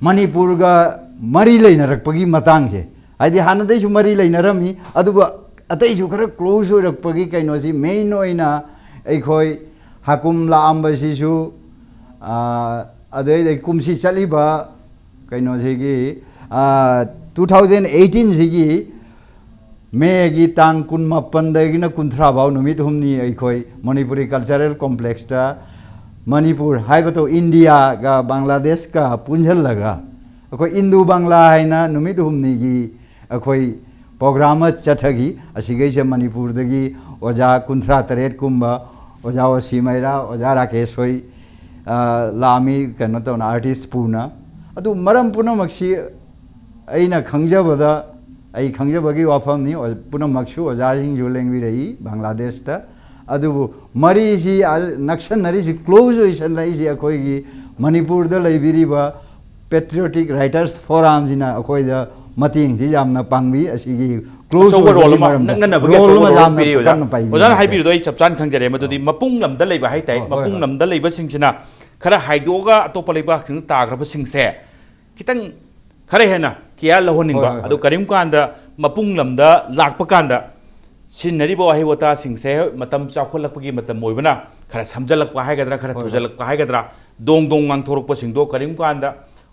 ꯃꯅꯤꯄꯨꯔꯒ ꯃꯔꯤ ꯂꯩꯅꯔꯛꯄꯒꯤ ꯃꯇꯥꯡꯁꯦ, ꯍꯥꯏꯗꯤ ꯍꯥꯟꯅꯗꯩꯁꯨ ꯃꯔꯤ ꯂꯩꯅꯔꯝꯃꯤ, ꯑꯗꯨꯒ ꯑꯇꯩꯁꯨ ꯈꯔ close ꯑꯣꯏꯔꯛꯄꯒꯤ ꯀꯩꯅꯣꯁꯤ main ꯑꯣꯏꯅ ꯑꯩꯈꯣꯏ ꯍꯥꯀꯨꯝ ꯂꯥꯛꯑꯝꯕꯁꯤꯁꯨ, ꯑꯥ, ꯑꯗꯩꯗꯤ ꯀꯨꯝꯁꯤ ꯆꯠꯂꯤꯕ ꯀꯩꯅꯣꯁꯤꯒꯤ, ꯑꯥ, ꯇꯨ ꯊꯥꯎꯖꯟ ꯑꯩꯠꯇꯤꯟꯁꯤꯒꯤ ꯃꯦꯒꯤ ꯇꯥꯡ ꯀꯨꯟꯃꯥꯄꯟꯗꯒꯤꯅ ꯀꯨꯟꯊ꯭ꯔꯥ ꯐꯥꯎ ꯅꯨꯃꯤꯠ ꯍꯨꯝꯅꯤ ꯑꯩꯈꯣꯏ ꯃꯅꯤꯄꯨꯔꯤ ꯀꯜꯆꯔꯦꯜ ꯀꯣꯝꯄ꯭ꯂꯦꯛꯁꯇ ꯃꯅꯤꯄꯨꯔ ꯍꯥꯏꯕꯗꯣ ꯏꯟꯗꯤꯌꯥꯒ ꯕꯪꯒ꯭ꯂꯥꯗꯦꯁꯀ ꯄꯨꯟꯁꯤꯜꯂꯒ ꯑꯩꯈꯣꯏ ꯏꯟꯗꯨ ꯕꯪꯒ꯭ꯂꯥ ꯍꯥꯏꯅ ꯅꯨꯃꯤꯠ ꯍꯨꯝꯅꯤꯒꯤ ꯑꯩꯈꯣꯏ ꯄ꯭ꯔꯣꯒ꯭ꯔꯥꯝ ꯑꯃ ꯆꯠꯊꯈꯤ꯫ ꯑꯁꯤꯈꯩꯁꯦ ꯃꯅꯤꯄꯨꯔꯗꯒꯤ ꯑꯣꯖꯥ ꯀꯨꯟꯊ꯭ꯔꯥ ꯇꯔꯦꯠ ꯀꯨꯝꯕ, ꯑꯣꯖꯥ ꯑꯣꯁꯤ ꯃꯩꯔꯥ, ꯑꯣꯖꯥ ꯔꯥꯀꯦꯁ ꯍꯣꯏ, ꯑ, ꯂꯥꯛꯑꯝꯃꯤ, ꯀꯩꯅꯣ ꯇꯧꯅ, ꯑꯥꯔꯇꯤꯁ ꯄꯨꯅ꯫ ꯑꯗꯨ ꯃꯔꯝ ꯄꯨꯝꯅꯃꯛꯁꯤ ꯑꯩꯅ ꯈꯪꯖꯕꯗ, ꯑꯩ ꯈꯪꯖꯕꯒꯤ ꯋꯥꯐꯝꯅꯤ, ꯑꯣ-, ꯄꯨꯝꯅꯃꯛꯁꯨ ꯑꯣꯖꯥꯁꯤꯡꯁꯨ ꯂꯦꯡꯕꯤꯔꯛꯏ ꯕꯪꯒ꯭ꯂꯥꯗꯦꯁꯇ꯫ ꯑꯗꯨꯕꯨ ꯃꯔꯤꯁꯤ, ꯑ, ꯅꯛꯁꯟꯅꯔꯤꯁꯤ, ꯀ꯭ꯂꯣꯖ ꯑꯣꯏꯁꯜꯂꯛꯏꯁꯤ ꯑꯩꯈꯣꯏꯒꯤ ꯃꯅꯤꯄꯨꯔꯗ ꯂꯩꯕꯤꯔꯤꯕ ꯄꯦꯇ꯭ꯔꯤꯌꯣꯇꯤꯛ ꯔꯥꯏꯇꯔꯁ ꯐꯣꯔꯝꯁꯤꯅ ꯑꯩꯈꯣꯏꯗ ꯃꯇꯦꯡꯁꯤ ꯌꯥꯝꯅ ꯄꯥꯡꯕꯤ꯫ ꯑꯁꯤꯒꯤ ꯀ꯭ꯂꯣꯖ ꯑꯆꯧꯕ ꯔꯣꯜ ꯑꯣꯏꯕꯒꯤ ꯑꯃ, ꯃꯔꯝꯗ ꯅꯛꯅꯅꯕꯒꯤ ꯔꯣꯜ ꯑꯆꯧꯕ ꯑꯃ ꯔꯣꯜ ꯌꯥꯝꯅ ꯄꯤꯔꯤ, ꯑꯣꯖꯥ꯫ ꯀꯟꯅ ꯄꯥꯏꯕꯤ ꯑꯣꯖꯥꯅ ꯍꯥꯏꯁꯦ꯫ ꯍꯥꯏꯕꯤꯔꯤꯗꯣ ꯑꯩ ꯆꯞ ꯆꯥꯅ ꯈꯪꯖꯔꯦ꯫ ꯃꯗꯨꯗꯤ ꯍꯣꯏ꯫ ꯃꯄꯨꯡ ꯂꯝꯗ ꯂꯩꯕ ꯍꯥꯏ ꯇꯥꯏ꯫ ꯍꯣꯏ, ꯍꯣꯏ, ꯃꯄꯨꯡ ꯍꯣꯏ꯫ ꯂꯝꯗ ꯂꯩꯕꯁꯤꯡꯁꯤꯅ ꯈꯔ ꯍꯥꯏꯗꯣꯛꯑꯒ ꯑꯇꯣꯞꯄ ꯂꯩꯕꯥꯛꯁꯤꯡꯗ ꯇꯥꯈ꯭ꯔꯕꯁꯤꯡꯁꯦ ꯈꯤꯇꯪ ꯈꯔ ꯍꯦꯟꯅ ꯀꯤꯌꯥꯔ ꯂꯧꯍꯟꯅꯤꯡꯕ꯫ ꯍꯣꯏ, ꯍꯣꯏ, ꯑꯗꯨ ꯍꯣꯏ꯫ ꯀꯔꯤꯒꯨꯝꯕ ꯀꯥꯟꯗ ꯃꯄꯨꯡ ꯂꯝꯗ ꯂꯥꯛꯄ ꯀꯥꯟꯗ ꯁꯤꯖꯤꯟꯅꯔꯤꯕ ꯋꯥꯍꯩ ꯋꯥꯇꯥꯁꯤꯡꯁꯦ ꯃꯇꯝ ꯆꯥꯎꯈꯠꯂꯛꯄꯒꯤ ꯃꯇꯝ ꯑꯣꯏꯕꯅ ꯈꯔ ꯁꯝꯖꯜꯂꯛꯄ ꯍꯥꯏꯒꯗ꯭ꯔꯥ, ꯈꯔ ꯍꯣꯏ, ꯍꯣꯏ꯫ ꯊꯨꯖꯜꯂꯛꯄ ꯍꯥꯏꯒꯗ꯭ꯔꯥ, ꯗꯣꯡ ꯗꯣꯡ ꯉꯥꯡꯊꯣꯔꯛꯄꯁꯤꯡꯗꯣ ꯀꯔꯤꯒꯨꯝꯕ ꯀꯥꯟꯗ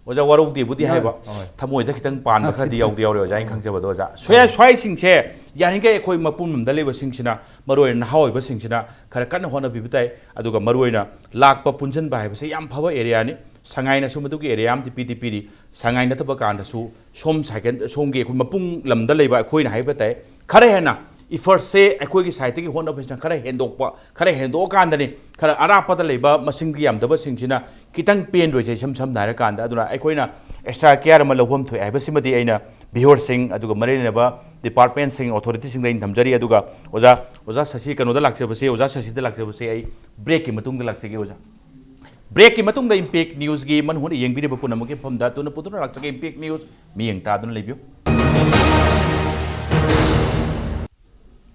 ꯑꯣꯖꯥ ꯋꯥꯔꯧꯗꯦꯕꯨꯗꯤ ꯍꯣꯏ, ꯍꯥꯏꯕ, ꯍꯣꯏ꯫ ꯊꯃꯣꯏꯗ ꯈꯤꯇꯪ ꯄꯥꯟꯕ ꯈꯔꯗꯤ ꯌꯥꯎꯗꯤ ꯌꯥꯎꯔꯦ ꯑꯣꯖꯥ, ꯑꯩꯅ ꯈꯪꯖꯕꯗꯣ ꯑꯣꯖꯥ꯫ ꯁ꯭ꯋꯥꯏ-, ꯍꯣꯏ꯫ ꯁ꯭ꯋꯥꯏꯁꯤꯡꯁꯦ ꯌꯥꯔꯤꯈꯩ ꯑꯩꯈꯣꯏ ꯃꯄꯨꯡ ꯂꯝꯗ ꯂꯩꯕꯁꯤꯡꯁꯤꯅ, ꯃꯔꯨꯑꯣꯏꯅ ꯅꯍꯥ ꯑꯣꯏꯕꯁꯤꯡꯁꯤꯅ ꯈꯔ ꯀꯟꯅ ꯍꯣꯠꯅꯕꯤꯕ ꯇꯥꯏ꯫ ꯑꯗꯨꯒ ꯃꯔꯨꯑꯣꯏꯅ ꯂꯥꯛꯄ ꯄꯨꯟꯁꯤꯟꯕ ꯍꯥꯏꯕꯁꯦ ꯌꯥꯝ ꯐꯕ ꯑꯦꯔꯤꯌꯥꯅꯤ꯫ ꯁꯉꯥꯏꯅꯁꯨ ꯃꯗꯨꯒꯤ ꯑꯦꯔꯤꯌꯥ ꯑꯃꯗꯤ ꯄꯤꯗꯤ ꯄꯤꯔꯤ꯫ ꯁꯉꯥꯏ ꯅꯠꯇꯕ ꯀꯥꯟꯗꯁꯨ ꯁꯣꯝ ꯁꯥꯏꯀꯜ, ꯁꯣꯝꯒꯤ ꯑꯩꯈꯣꯏ ꯃꯄꯨꯡ ꯂꯝꯗ ꯂꯩꯕ ꯑꯩꯈꯣꯏꯅ ꯍꯥꯏꯕ ꯇꯥꯏ, ꯈꯔ ꯍꯦꯟꯅ ꯏꯐꯔꯠꯁꯦ ꯑꯩꯈꯣꯏꯒꯤ ꯁꯥꯏꯠꯇꯒꯤ ꯍꯣꯠꯅꯕꯁꯤꯅ ꯈꯔ ꯍꯦꯟꯗꯣꯛꯄ, ꯈꯔ ꯍꯦꯟꯗꯣꯛꯑꯀꯥꯟꯗꯅꯤ ꯈꯔ ꯑꯔꯥꯞꯄꯗ ꯂꯩꯕ ꯃꯁꯤꯡꯗꯤ ꯌꯥꯝꯗꯕꯁꯤꯡꯁꯤꯅ ꯈꯤꯇꯪ ꯄꯦꯟꯗꯣꯏꯁꯦ ꯏꯁꯝ ꯁꯝꯅ ꯍꯥꯏꯔꯀꯥꯟꯗ꯫ ꯑꯗꯨꯅ ꯑꯩꯈꯣꯏꯅ ꯑꯦꯛꯁꯇ꯭ꯔꯥ ꯀꯤꯌꯥꯔ ꯑꯃ ꯂꯧꯐꯝ ꯊꯣꯛꯑꯦ ꯍꯥꯏꯕꯁꯤꯃꯗꯤ ꯑꯩꯅ ꯚꯤꯌꯣꯔꯁꯤꯡ ꯑꯗꯨꯒ ꯃꯔꯤ ꯂꯩꯅꯕ ꯗꯤꯄꯥꯔꯠꯃꯦꯟꯁꯤꯡ, ꯑꯣꯊꯣꯔꯤꯇꯤꯁꯤꯡꯗ ꯑꯩꯅ ꯊꯝꯖꯔꯤ꯫ ꯑꯗꯨꯒ ꯑꯣꯖꯥ, ꯑꯣꯖꯥ ꯁꯁꯤ ꯀꯩꯅꯣꯗ ꯂꯥꯛꯆꯕꯁꯦ, ꯑꯣꯖꯥ ꯁꯁꯤꯗ ꯂꯥꯛꯆꯕꯁꯦ ꯑꯩ ꯕ꯭ꯔꯦꯛꯀꯤ ꯃꯇꯨꯡꯗ ꯂꯥꯛꯆꯒꯦ ꯑꯣꯖꯥ꯫ ꯕ꯭ꯔꯦꯛꯀꯤ ꯃꯇꯨꯡꯗ ꯏꯝꯄꯦꯛ ꯅ꯭ꯌꯨꯁꯀꯤ ꯃꯅꯨꯡ ꯍꯨꯠꯅ ꯌꯦꯡꯕꯤꯔꯤꯕ ꯄꯨꯝꯅꯃꯛꯀꯤ ꯃꯐꯝꯗ ꯇꯨꯅ ꯄꯨꯗꯨꯅ ꯂꯥꯛꯆꯒꯦ ꯏꯝꯄꯦꯛ ꯅ꯭ꯌꯨꯁ ꯃꯤꯠꯌꯦꯡ ꯇꯥꯗꯨꯅ ꯂꯩꯕꯤꯌꯨ꯫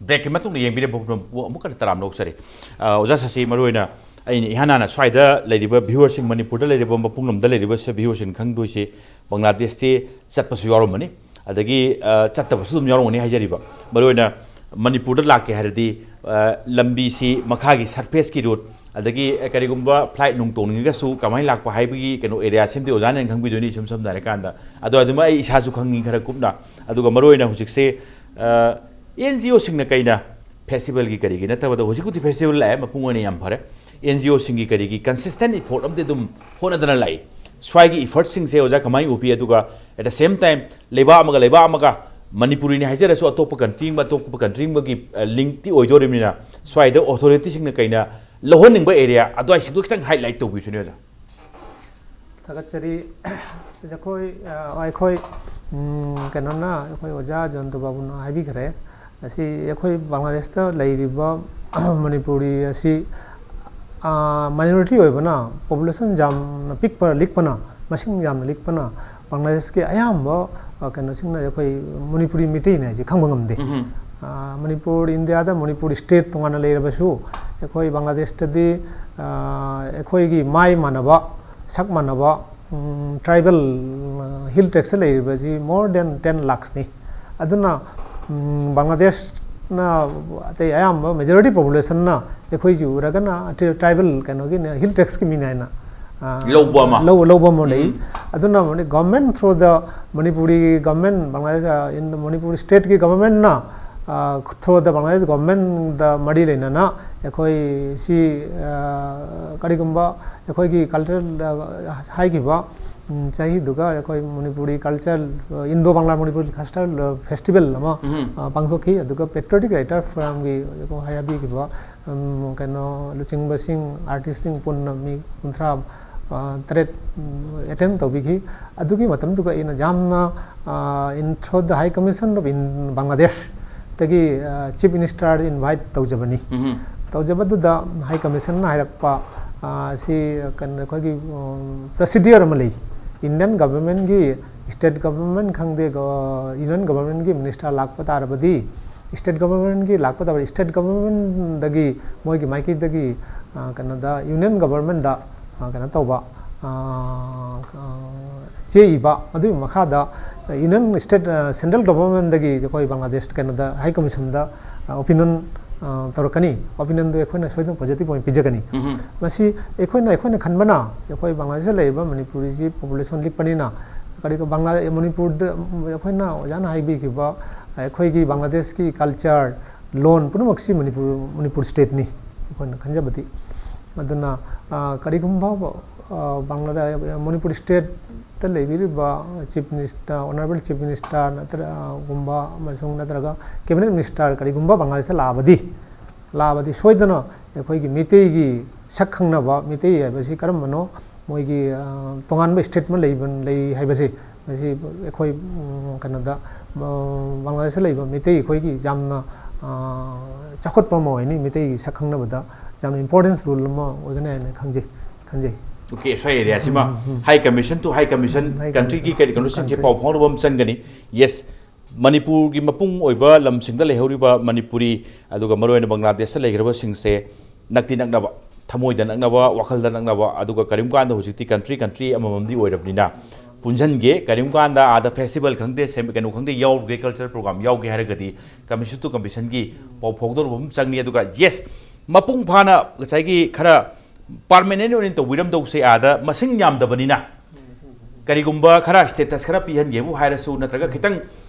ꯕ꯭ꯔꯦꯛꯀꯤ ꯃꯇꯨꯡꯗ ꯌꯦꯡꯕꯤꯔꯤꯕ ꯄꯨꯝꯅꯃꯛꯄꯨ ꯑꯃꯨꯛ ꯍꯟꯅ ꯇꯔꯥꯝꯅ ꯑꯣꯛꯆꯔꯤ꯫ ꯑ, ꯑꯣꯖꯥ ꯁꯁꯤ, ꯃꯔꯨꯑꯣꯏꯅ ꯑꯩꯅ ꯏꯍꯥꯟ ꯍꯥꯟꯅ ꯁ꯭ꯋꯥꯏꯗ ꯂꯩꯔꯤꯕ ꯚꯤꯌꯨꯋꯔꯁꯤꯡ, ꯃꯅꯤꯄꯨꯔꯗ ꯂꯩꯔꯤꯕ ꯃꯐꯝ ꯂꯝꯗ ꯂꯩꯔꯤꯕ ꯚꯤꯌꯨꯋꯔꯁꯤꯡ ꯈꯪꯗꯣꯏꯁꯤ ꯕꯪꯒ꯭ꯂꯥꯗꯦꯁꯇꯤ ꯆꯠꯄꯁꯨ ꯌꯥꯎꯔꯝꯃꯅꯤ, ꯑꯗꯒꯤ, ꯑ, ꯆꯠꯇꯕꯁꯨ ꯑꯗꯨꯝ ꯌꯥꯎꯔꯝꯒꯅꯤ ꯍꯥꯏꯖꯔꯤꯕ꯫ ꯃꯔꯨꯑꯣꯏꯅ ꯃꯅꯤꯄꯨꯔꯗ ꯂꯥꯛꯀꯦ ꯍꯥꯏꯔꯗꯤ, ꯑ, ꯂꯝꯕꯤꯁꯤ ꯃꯈꯥꯒꯤ ꯁꯔꯐꯦꯁꯀꯤ ꯔꯣꯗ, ꯑꯗꯒꯤ ꯀꯔꯤꯒꯨꯝꯕ ꯐ꯭ꯂꯥꯏꯠ ꯅꯨꯡ ꯇꯣꯡꯅꯤꯡꯉꯒꯁꯨ ꯀꯃꯥꯏꯅ ꯂꯥꯛꯄ ꯍꯥꯏꯕꯒꯤ ꯀꯩꯅꯣ ꯑꯦꯔꯤꯌꯥ ꯁꯤꯃꯗꯤ ꯑꯣꯖꯥꯅ ꯍꯦꯟꯅ ꯈꯪꯕꯤꯗꯣꯏꯅꯤ꯫ ꯏꯁꯝ ꯁꯝꯅ ꯍꯥꯏꯔꯀꯥꯟꯗ ꯑꯗꯣ ꯑꯗꯨꯃ ꯑꯩ ꯏꯁꯥꯁꯨ ꯈꯪꯉꯤ ꯈꯔ ꯀꯨꯞꯅ꯫ ꯑꯗꯨꯒ ꯃꯔꯨꯑꯣꯏꯅ ꯍꯧꯖꯤꯛꯁꯦ ꯑꯦꯟ ꯖꯤ ꯑꯣꯁꯤꯡꯅ ꯀꯩꯅ ꯐꯦꯁꯇꯤꯚꯦꯜꯒꯤ ꯀꯔꯤꯒꯤ ꯅꯠꯇꯕꯗ ꯍꯧꯖꯤꯛꯄꯨꯗꯤ ꯐꯦꯁꯇꯤꯚꯦꯜ ꯂꯥꯛꯑꯦ, ꯃꯄꯨꯡ ꯑꯣꯏꯅ ꯌꯥꯝ ꯐꯔꯦ꯫ ꯑꯦꯟ ꯖꯤ ꯑꯣꯁꯤꯡꯒꯤ ꯀꯔꯤꯒꯤ ꯀꯟꯁꯤꯁꯇꯦꯟ ꯏꯐꯣꯔꯠ ꯑꯃꯗꯤ ꯑꯗꯨꯝ ꯍꯣꯠꯅꯗꯅ ꯂꯥꯛꯏ꯫ ꯁ꯭ꯋꯥꯏꯒꯤ ꯏꯐꯔꯠꯁꯤꯡꯁꯦ ꯑꯣꯖꯥ ꯀꯃꯥꯏꯅ ꯎꯕꯤ? ꯑꯗꯨꯒ at the same time ꯂꯩꯕꯥꯛ ꯑꯃꯒ ꯂꯩꯕꯥꯛ ꯑꯃꯒ ꯃꯅꯤꯄꯨꯔꯤꯅꯤ ꯍꯥꯏꯖꯔꯁꯨ ꯑꯇꯣꯞꯄ ꯀꯟꯇ꯭ꯔꯤ ꯑꯃ ꯑꯇꯣꯞꯄ ꯀꯟꯇ꯭ꯔꯤ ꯑꯃꯒꯤ ꯂꯤꯡꯛꯇꯤ ꯑꯣꯏꯗꯣꯔꯤꯕꯅꯤꯅ ꯁ꯭ꯋꯥꯏꯗ ꯑꯣꯊꯣꯔꯤꯇꯤꯁꯤꯡꯅ ꯀꯩꯅ ꯂꯧꯍꯟꯅꯤꯡꯕ ꯑꯦꯔꯤꯌꯥ ꯑꯗꯨꯋꯥꯏꯁꯤꯡꯗꯣ ꯈꯤꯇꯪ ꯍꯥꯏꯂꯥꯏꯠ ꯇꯧꯕꯤꯁꯨꯅꯦ ꯑꯣꯖꯥ꯫ ꯊꯥꯒꯠꯆꯔꯤ꯫ ꯑꯩꯈꯣꯏ ꯑꯩꯈꯣꯏ ꯀꯩꯅꯣꯅ ꯑꯩꯈꯣꯏ ꯑꯣꯖꯥ ꯖꯣꯟꯇꯨ ꯕꯥꯕꯨꯅ ꯍꯥꯏꯕꯤꯈ꯭ꯔꯦ꯫ ꯑꯁꯤ ꯑꯩꯈꯣꯏ ꯕꯪꯒ꯭ꯂꯥꯗꯦꯁꯇ ꯂꯩꯔꯤꯕ ꯃꯅꯤꯄꯨꯔꯤ ꯑꯁꯤ ꯃꯥꯏꯅꯣꯔꯤꯇꯤ ꯑꯣꯏꯕꯅ, ꯄꯣꯄꯨꯂꯦꯁꯟ ꯌꯥꯝꯅ ꯄꯤꯛꯄ ꯂꯤꯛꯄꯅ, ꯃꯁꯤꯡ ꯌꯥꯝꯅ ꯂꯤꯛꯄꯅ ꯕꯪꯒ꯭ꯂꯥꯗꯦꯁꯀꯤ ꯑꯌꯥꯝꯕ ꯀꯩꯅꯣꯁꯤꯡꯅ ꯑꯩꯈꯣꯏ ꯃꯅꯤꯄꯨꯔꯤ ꯃꯤꯇꯩꯅꯦ ꯍꯥꯏꯁꯦ ꯈꯪꯕ ꯉꯝꯗꯦ꯫ ꯃꯅꯤꯄꯨꯔ, ꯏꯟꯗꯤꯌꯥꯗ ꯃꯅꯤꯄꯨꯔ ꯁ꯭ꯇꯦꯠ ꯇꯣꯉꯥꯟꯅ ꯂꯩꯔꯕꯁꯨ ꯑꯩꯈꯣꯏ ꯕꯪꯒ꯭ꯂꯥꯗꯦꯁꯇꯗꯤ ꯑꯩꯈꯣꯏꯒꯤ ꯃꯥꯏ ꯃꯥꯟꯅꯕ, ꯁꯛ ꯃꯥꯟꯅꯕ ꯇ꯭ꯔꯥꯏꯕꯦꯜ ꯍꯤꯜ ꯇ꯭ꯔꯦꯛꯁꯇ ꯂꯩꯔꯤꯕꯁꯤ more than ten lakhsꯅꯤ꯫ ꯑꯗꯨꯅ ꯕꯪꯒ꯭ꯂꯥꯗꯦꯁꯅ ꯑꯇꯩ ꯑꯌꯥꯝꯕ ꯃꯦꯖꯣꯔꯤꯇꯤ ꯄꯣꯄꯨꯂꯦꯁꯟꯅ ꯑꯩꯈꯣꯏꯁꯤ ꯎꯔꯒꯅ ꯇ꯭ꯔꯥꯏꯕꯦꯜ ꯀꯩꯅꯣꯒꯤꯅꯦ, ꯍꯤꯜ ꯇ꯭ꯔꯦꯛꯁꯀꯤ ꯃꯤꯅꯦ ꯍꯥꯏꯅ ꯂꯧꯕ ꯑꯃ꯫ ꯂꯧ ꯂꯧꯕ ꯑꯃ ꯂꯩ꯫ ꯑꯗꯨꯅ government through the Manipuri government, Bangladesh, Manipur ꯁ꯭ꯇꯦꯠꯀꯤ ꯒꯚꯔꯟꯃꯦꯟꯠꯅ through the ꯕꯪꯒ꯭ꯂꯥꯗꯦꯁ ꯒꯚꯔꯟꯃꯦꯟꯠꯗ ꯃꯔꯤ ꯂꯩꯅꯅ ꯑꯩꯈꯣꯏ ꯁꯤ ꯀꯔꯤꯒꯨꯝꯕ ꯑꯩꯈꯣꯏꯒꯤ ꯀꯜꯆꯔꯦꯜ ꯍꯥꯏꯈꯤꯕ ꯆꯍꯤꯗꯨꯒ ꯑꯩꯈꯣꯏ Manipuri culture, Indo Bangla Manipuri cultural festival ꯑꯃ ꯄꯥꯡꯊꯣꯛꯈꯤ꯫ ꯑꯗꯨꯒ ꯄꯦꯇ꯭ꯔꯤꯌꯣꯇꯤꯛ ꯔꯥꯏꯇꯔ ꯐꯣꯔꯝꯒꯤ ꯍꯥꯏꯕꯤꯈꯤꯕ ꯀꯩꯅꯣ ꯂꯨꯆꯤꯡꯕꯁꯤꯡ, ꯑꯥꯔꯇꯤꯁꯁꯤꯡ ꯄꯨꯟꯅ ꯃꯤ ꯀꯨꯟꯊ꯭ꯔꯥ ꯇꯔꯦꯠ ꯑꯦꯇꯦꯝ ꯇꯧꯕꯤꯈꯤ꯫ ꯑꯗꯨꯒꯤ ꯃꯇꯝꯗꯨꯒ ꯑꯩꯅ ꯌꯥꯝꯅ in through the High Commission of Bangladesh ꯇꯒꯤ ꯆꯤꯐ ꯃꯤꯅꯤꯁꯇꯔꯗ ꯏꯟꯚꯥꯏꯠ ꯇꯧꯖꯕꯅꯤ꯫ ꯇꯧꯖꯕꯗꯨꯗ ꯍꯥꯏ ꯀꯃꯤꯁꯟꯅ ꯍꯥꯏꯔꯛꯄ ꯁꯤ ꯀꯩꯅꯣ ꯑꯩꯈꯣꯏꯒꯤ ꯄ꯭ꯔꯣꯁꯤꯗꯤꯌꯔ ꯑꯃ ꯂꯩ꯫ ꯏꯟꯗꯤꯌꯟ ꯒꯚꯔꯟꯃꯦꯟꯠꯀꯤ, ꯁ꯭ꯇꯦꯠ ꯒꯚꯔꯟꯃꯦꯟꯠ ꯈꯪꯗꯦ, ꯌꯨꯅꯤꯌꯟ ꯒꯚꯔꯟꯃꯦꯟꯠꯀꯤ ꯃꯤꯅꯤꯁꯇꯔ ꯂꯥꯛꯄ ꯇꯥꯔꯕꯗꯤ, ꯁ꯭ꯇꯦꯠ ꯒꯚꯔꯟꯃꯦꯟꯠꯀꯤ ꯂꯥꯛꯄ ꯇꯥꯔꯕꯗꯤ ꯁ꯭ꯇꯦꯠ ꯒꯚꯔꯟꯃꯦꯟꯠꯗꯒꯤ, ꯃꯣꯏꯒꯤ ꯃꯥꯏꯀꯩꯗꯒꯤ ꯀꯩꯅꯣꯗ ꯌꯨꯅꯤꯌꯟ ꯒꯚꯔꯟꯃꯦꯟꯠꯗ ꯀꯩꯅꯣ ꯇꯧꯕ, ꯆꯦ ꯏꯕ, ꯑꯗꯨꯒꯤ ꯃꯈꯥꯗ ꯌꯨꯅꯤꯌꯟ ꯁ꯭ꯇꯦꯠ, ꯁꯦꯟꯇ꯭ꯔꯦꯜ ꯒꯚꯔꯟꯃꯦꯟꯠꯗꯒꯤ ꯑꯩꯈꯣꯏ ꯕꯪꯒ꯭ꯂꯥꯗꯦꯁ ꯀꯩꯅꯣꯗ ꯍꯥꯏ ꯀꯃꯤꯁꯟꯗ ꯑꯣꯄꯤꯅꯤꯌꯟ ꯑ, ꯇꯧꯔꯛꯀꯅꯤ, opinionꯗꯨ ꯑꯩꯈꯣꯏꯅ ꯁꯣꯏꯗꯅ positive ꯑꯣꯏꯅ ꯄꯤꯖꯒꯅꯤ꯫ ꯎꯝꯍꯨꯝ꯫ ꯃꯁꯤ ꯑꯩꯈꯣꯏꯅ, ꯑꯩꯈꯣꯏꯅ ꯈꯟꯕꯅ, ꯑꯩꯈꯣꯏ ꯕꯪꯒ꯭ꯂꯥꯗꯦꯁꯇ ꯂꯩꯔꯤꯕ ꯃꯅꯤꯄꯨꯔꯤꯁꯤ population ꯂꯤꯛꯄꯅꯤꯅ, ꯀꯔꯤꯒꯨꯝꯕ ꯕꯪꯒ꯭ꯂꯥ-, ꯃꯅꯤꯄꯨꯔꯗ, ꯑꯩꯈꯣꯏꯅ ꯑꯣꯖꯥꯅ ꯍꯥꯏꯕꯤꯈꯤꯕ ꯑꯩꯈꯣꯏꯒꯤ ꯕꯪꯒ꯭ꯂꯥꯗꯦꯁꯀꯤ culture, ꯂꯣꯟ ꯄꯨꯝꯅꯃꯛꯁꯤ ꯃꯅꯤꯄꯨꯔ, ꯃꯅꯤꯄꯨꯔ stateꯅꯤ, ꯑꯩꯈꯣꯏꯅ ꯈꯟꯖꯕꯗꯤ꯫ ꯑꯗꯨꯅ, ꯑ, ꯀꯔꯤꯒꯨꯝꯕ, ꯑ, ꯕꯪꯒ꯭ꯂꯥꯗꯦ-, ꯃꯅꯤꯄꯨꯔ stateꯇ ꯂꯩꯕꯤꯔꯤꯕ Chief Minister, Honourable Chief Minister ꯅꯠꯇ꯭ꯔ-, ꯒꯨꯝꯕ ꯑꯃꯁꯨꯡ ꯅꯠꯇ꯭ꯔꯒ Cabinet Minister ꯀꯔꯤꯒꯨꯝꯕ ꯕꯪꯒ꯭ꯂꯥꯗꯦꯁꯇ ꯂꯥꯛꯑꯕꯗꯤ, ꯂꯥꯛꯑꯕꯗꯤ ꯁꯣꯏꯗꯅ ꯑꯩꯈꯣꯏꯒꯤ ꯃꯤꯇꯩꯒꯤ ꯁꯛ ꯈꯪꯅꯕ, ꯃꯤꯇꯩ ꯍꯥꯏꯕꯁꯤ ꯀꯔꯝꯕꯅꯣ, ꯃꯣꯏꯒꯤ, ꯑ, ꯇꯣꯉꯥꯟꯕ statement ꯂꯩꯕ, ꯂꯩ ꯍꯥꯏꯕꯁꯤ, ꯃꯁꯤ ꯑꯩꯈꯣꯏ, ꯎꯝ, ꯀꯩꯅꯣꯗ, ꯑ, ꯕꯪꯒ꯭ꯂꯥꯗꯦꯁꯇ ꯂꯩꯕ ꯃꯤꯇꯩ ꯑꯩꯈꯣꯏꯒꯤ ꯌꯥꯝꯅ, ꯑ, ꯆꯥꯎꯈꯠꯄ ꯑꯃ ꯑꯣꯏꯅꯤ, ꯃꯤꯇꯩꯒꯤ ꯁꯛ ꯈꯪꯅꯕꯗ ꯌꯥꯝꯅ importance role ꯑꯃ ꯑꯣꯏꯒꯅꯤ ꯍꯥꯏꯅ ꯈꯪꯖꯩ, ꯈꯟꯖꯩ꯫ Okay, ꯁ꯭ꯋꯥꯏ areaꯁꯤꯃ ꯎꯝ, ꯎꯝ꯫ High Commission to High Commission, um, High countryꯒꯤ Commission, ꯀꯔꯤ ꯀꯩꯅꯣꯁꯤꯡꯁꯦ country꯫ ꯄꯥꯎ ꯐꯥꯎꯅꯕ ꯑꯃ ꯆꯪꯒꯅꯤ꯫ Yes, ꯃꯅꯤꯄꯨꯔꯒꯤ ꯃꯄꯨꯡ ꯑꯣꯏꯕ ꯂꯝꯁꯤꯡꯗ ꯂꯩꯍꯧꯔꯤꯕ ꯃꯅꯤꯄꯨꯔꯤ, ꯑꯗꯨꯒ ꯃꯔꯨꯑꯣꯏꯅ ꯕꯪꯒ꯭ꯂꯥꯗꯦꯁꯇ ꯂꯩꯈ꯭ꯔꯕꯁꯤꯡꯁꯦ ꯅꯛꯇꯤ ꯅꯛꯅꯕ, ꯊꯃꯣꯏꯗ ꯅꯛꯅꯕ, ꯋꯥꯈꯜꯗ ꯅꯛꯅꯕ, ꯑꯗꯨꯒ ꯀꯔꯤꯒꯨꯝꯕ ꯀꯥꯟꯗ ꯍꯧꯖꯤꯛꯇꯤ country country ꯑꯃꯃꯝꯗꯤ ꯑꯣꯏꯔꯕꯅꯤꯅ ꯄꯨꯟꯁꯤꯟꯒꯦ꯫ ꯀꯔꯤꯒꯨꯝꯕ ꯀꯥꯟꯗ ꯑꯥꯗ festival ꯈꯪꯗꯦ, ꯁꯦꯝ-, ꯀꯩꯅꯣ ꯈꯪꯗꯦ, ꯌꯥꯎꯒꯦ, culture program ꯌꯥꯎꯒꯦ ꯍꯥꯏꯔꯒꯗꯤ Commission to Commissionꯒꯤ ꯄꯥꯎ ꯐꯥꯎꯗꯧꯔꯨꯕ ꯑꯃ ꯆꯪꯅꯤ꯫ ꯑꯗꯨꯒ yes, ꯃꯄꯨꯡ ꯐꯥꯅ ꯉꯁꯥꯏꯒꯤ ꯈꯔ permanent ꯑꯣꯏꯅ ꯇꯧꯕꯤꯔꯝꯗꯧꯁꯦ ꯑꯥꯗ ꯃꯁꯤꯡ ꯌꯥꯝꯗꯕꯅꯤꯅ, ꯀꯔꯤꯒꯨꯝꯕ ꯈꯔ status ꯈꯔ ꯄꯤꯍꯟꯒꯦꯕꯨ ꯍꯥꯏꯔꯁꯨ, ꯅꯠꯇ꯭ꯔꯒ ꯈꯤꯇꯪ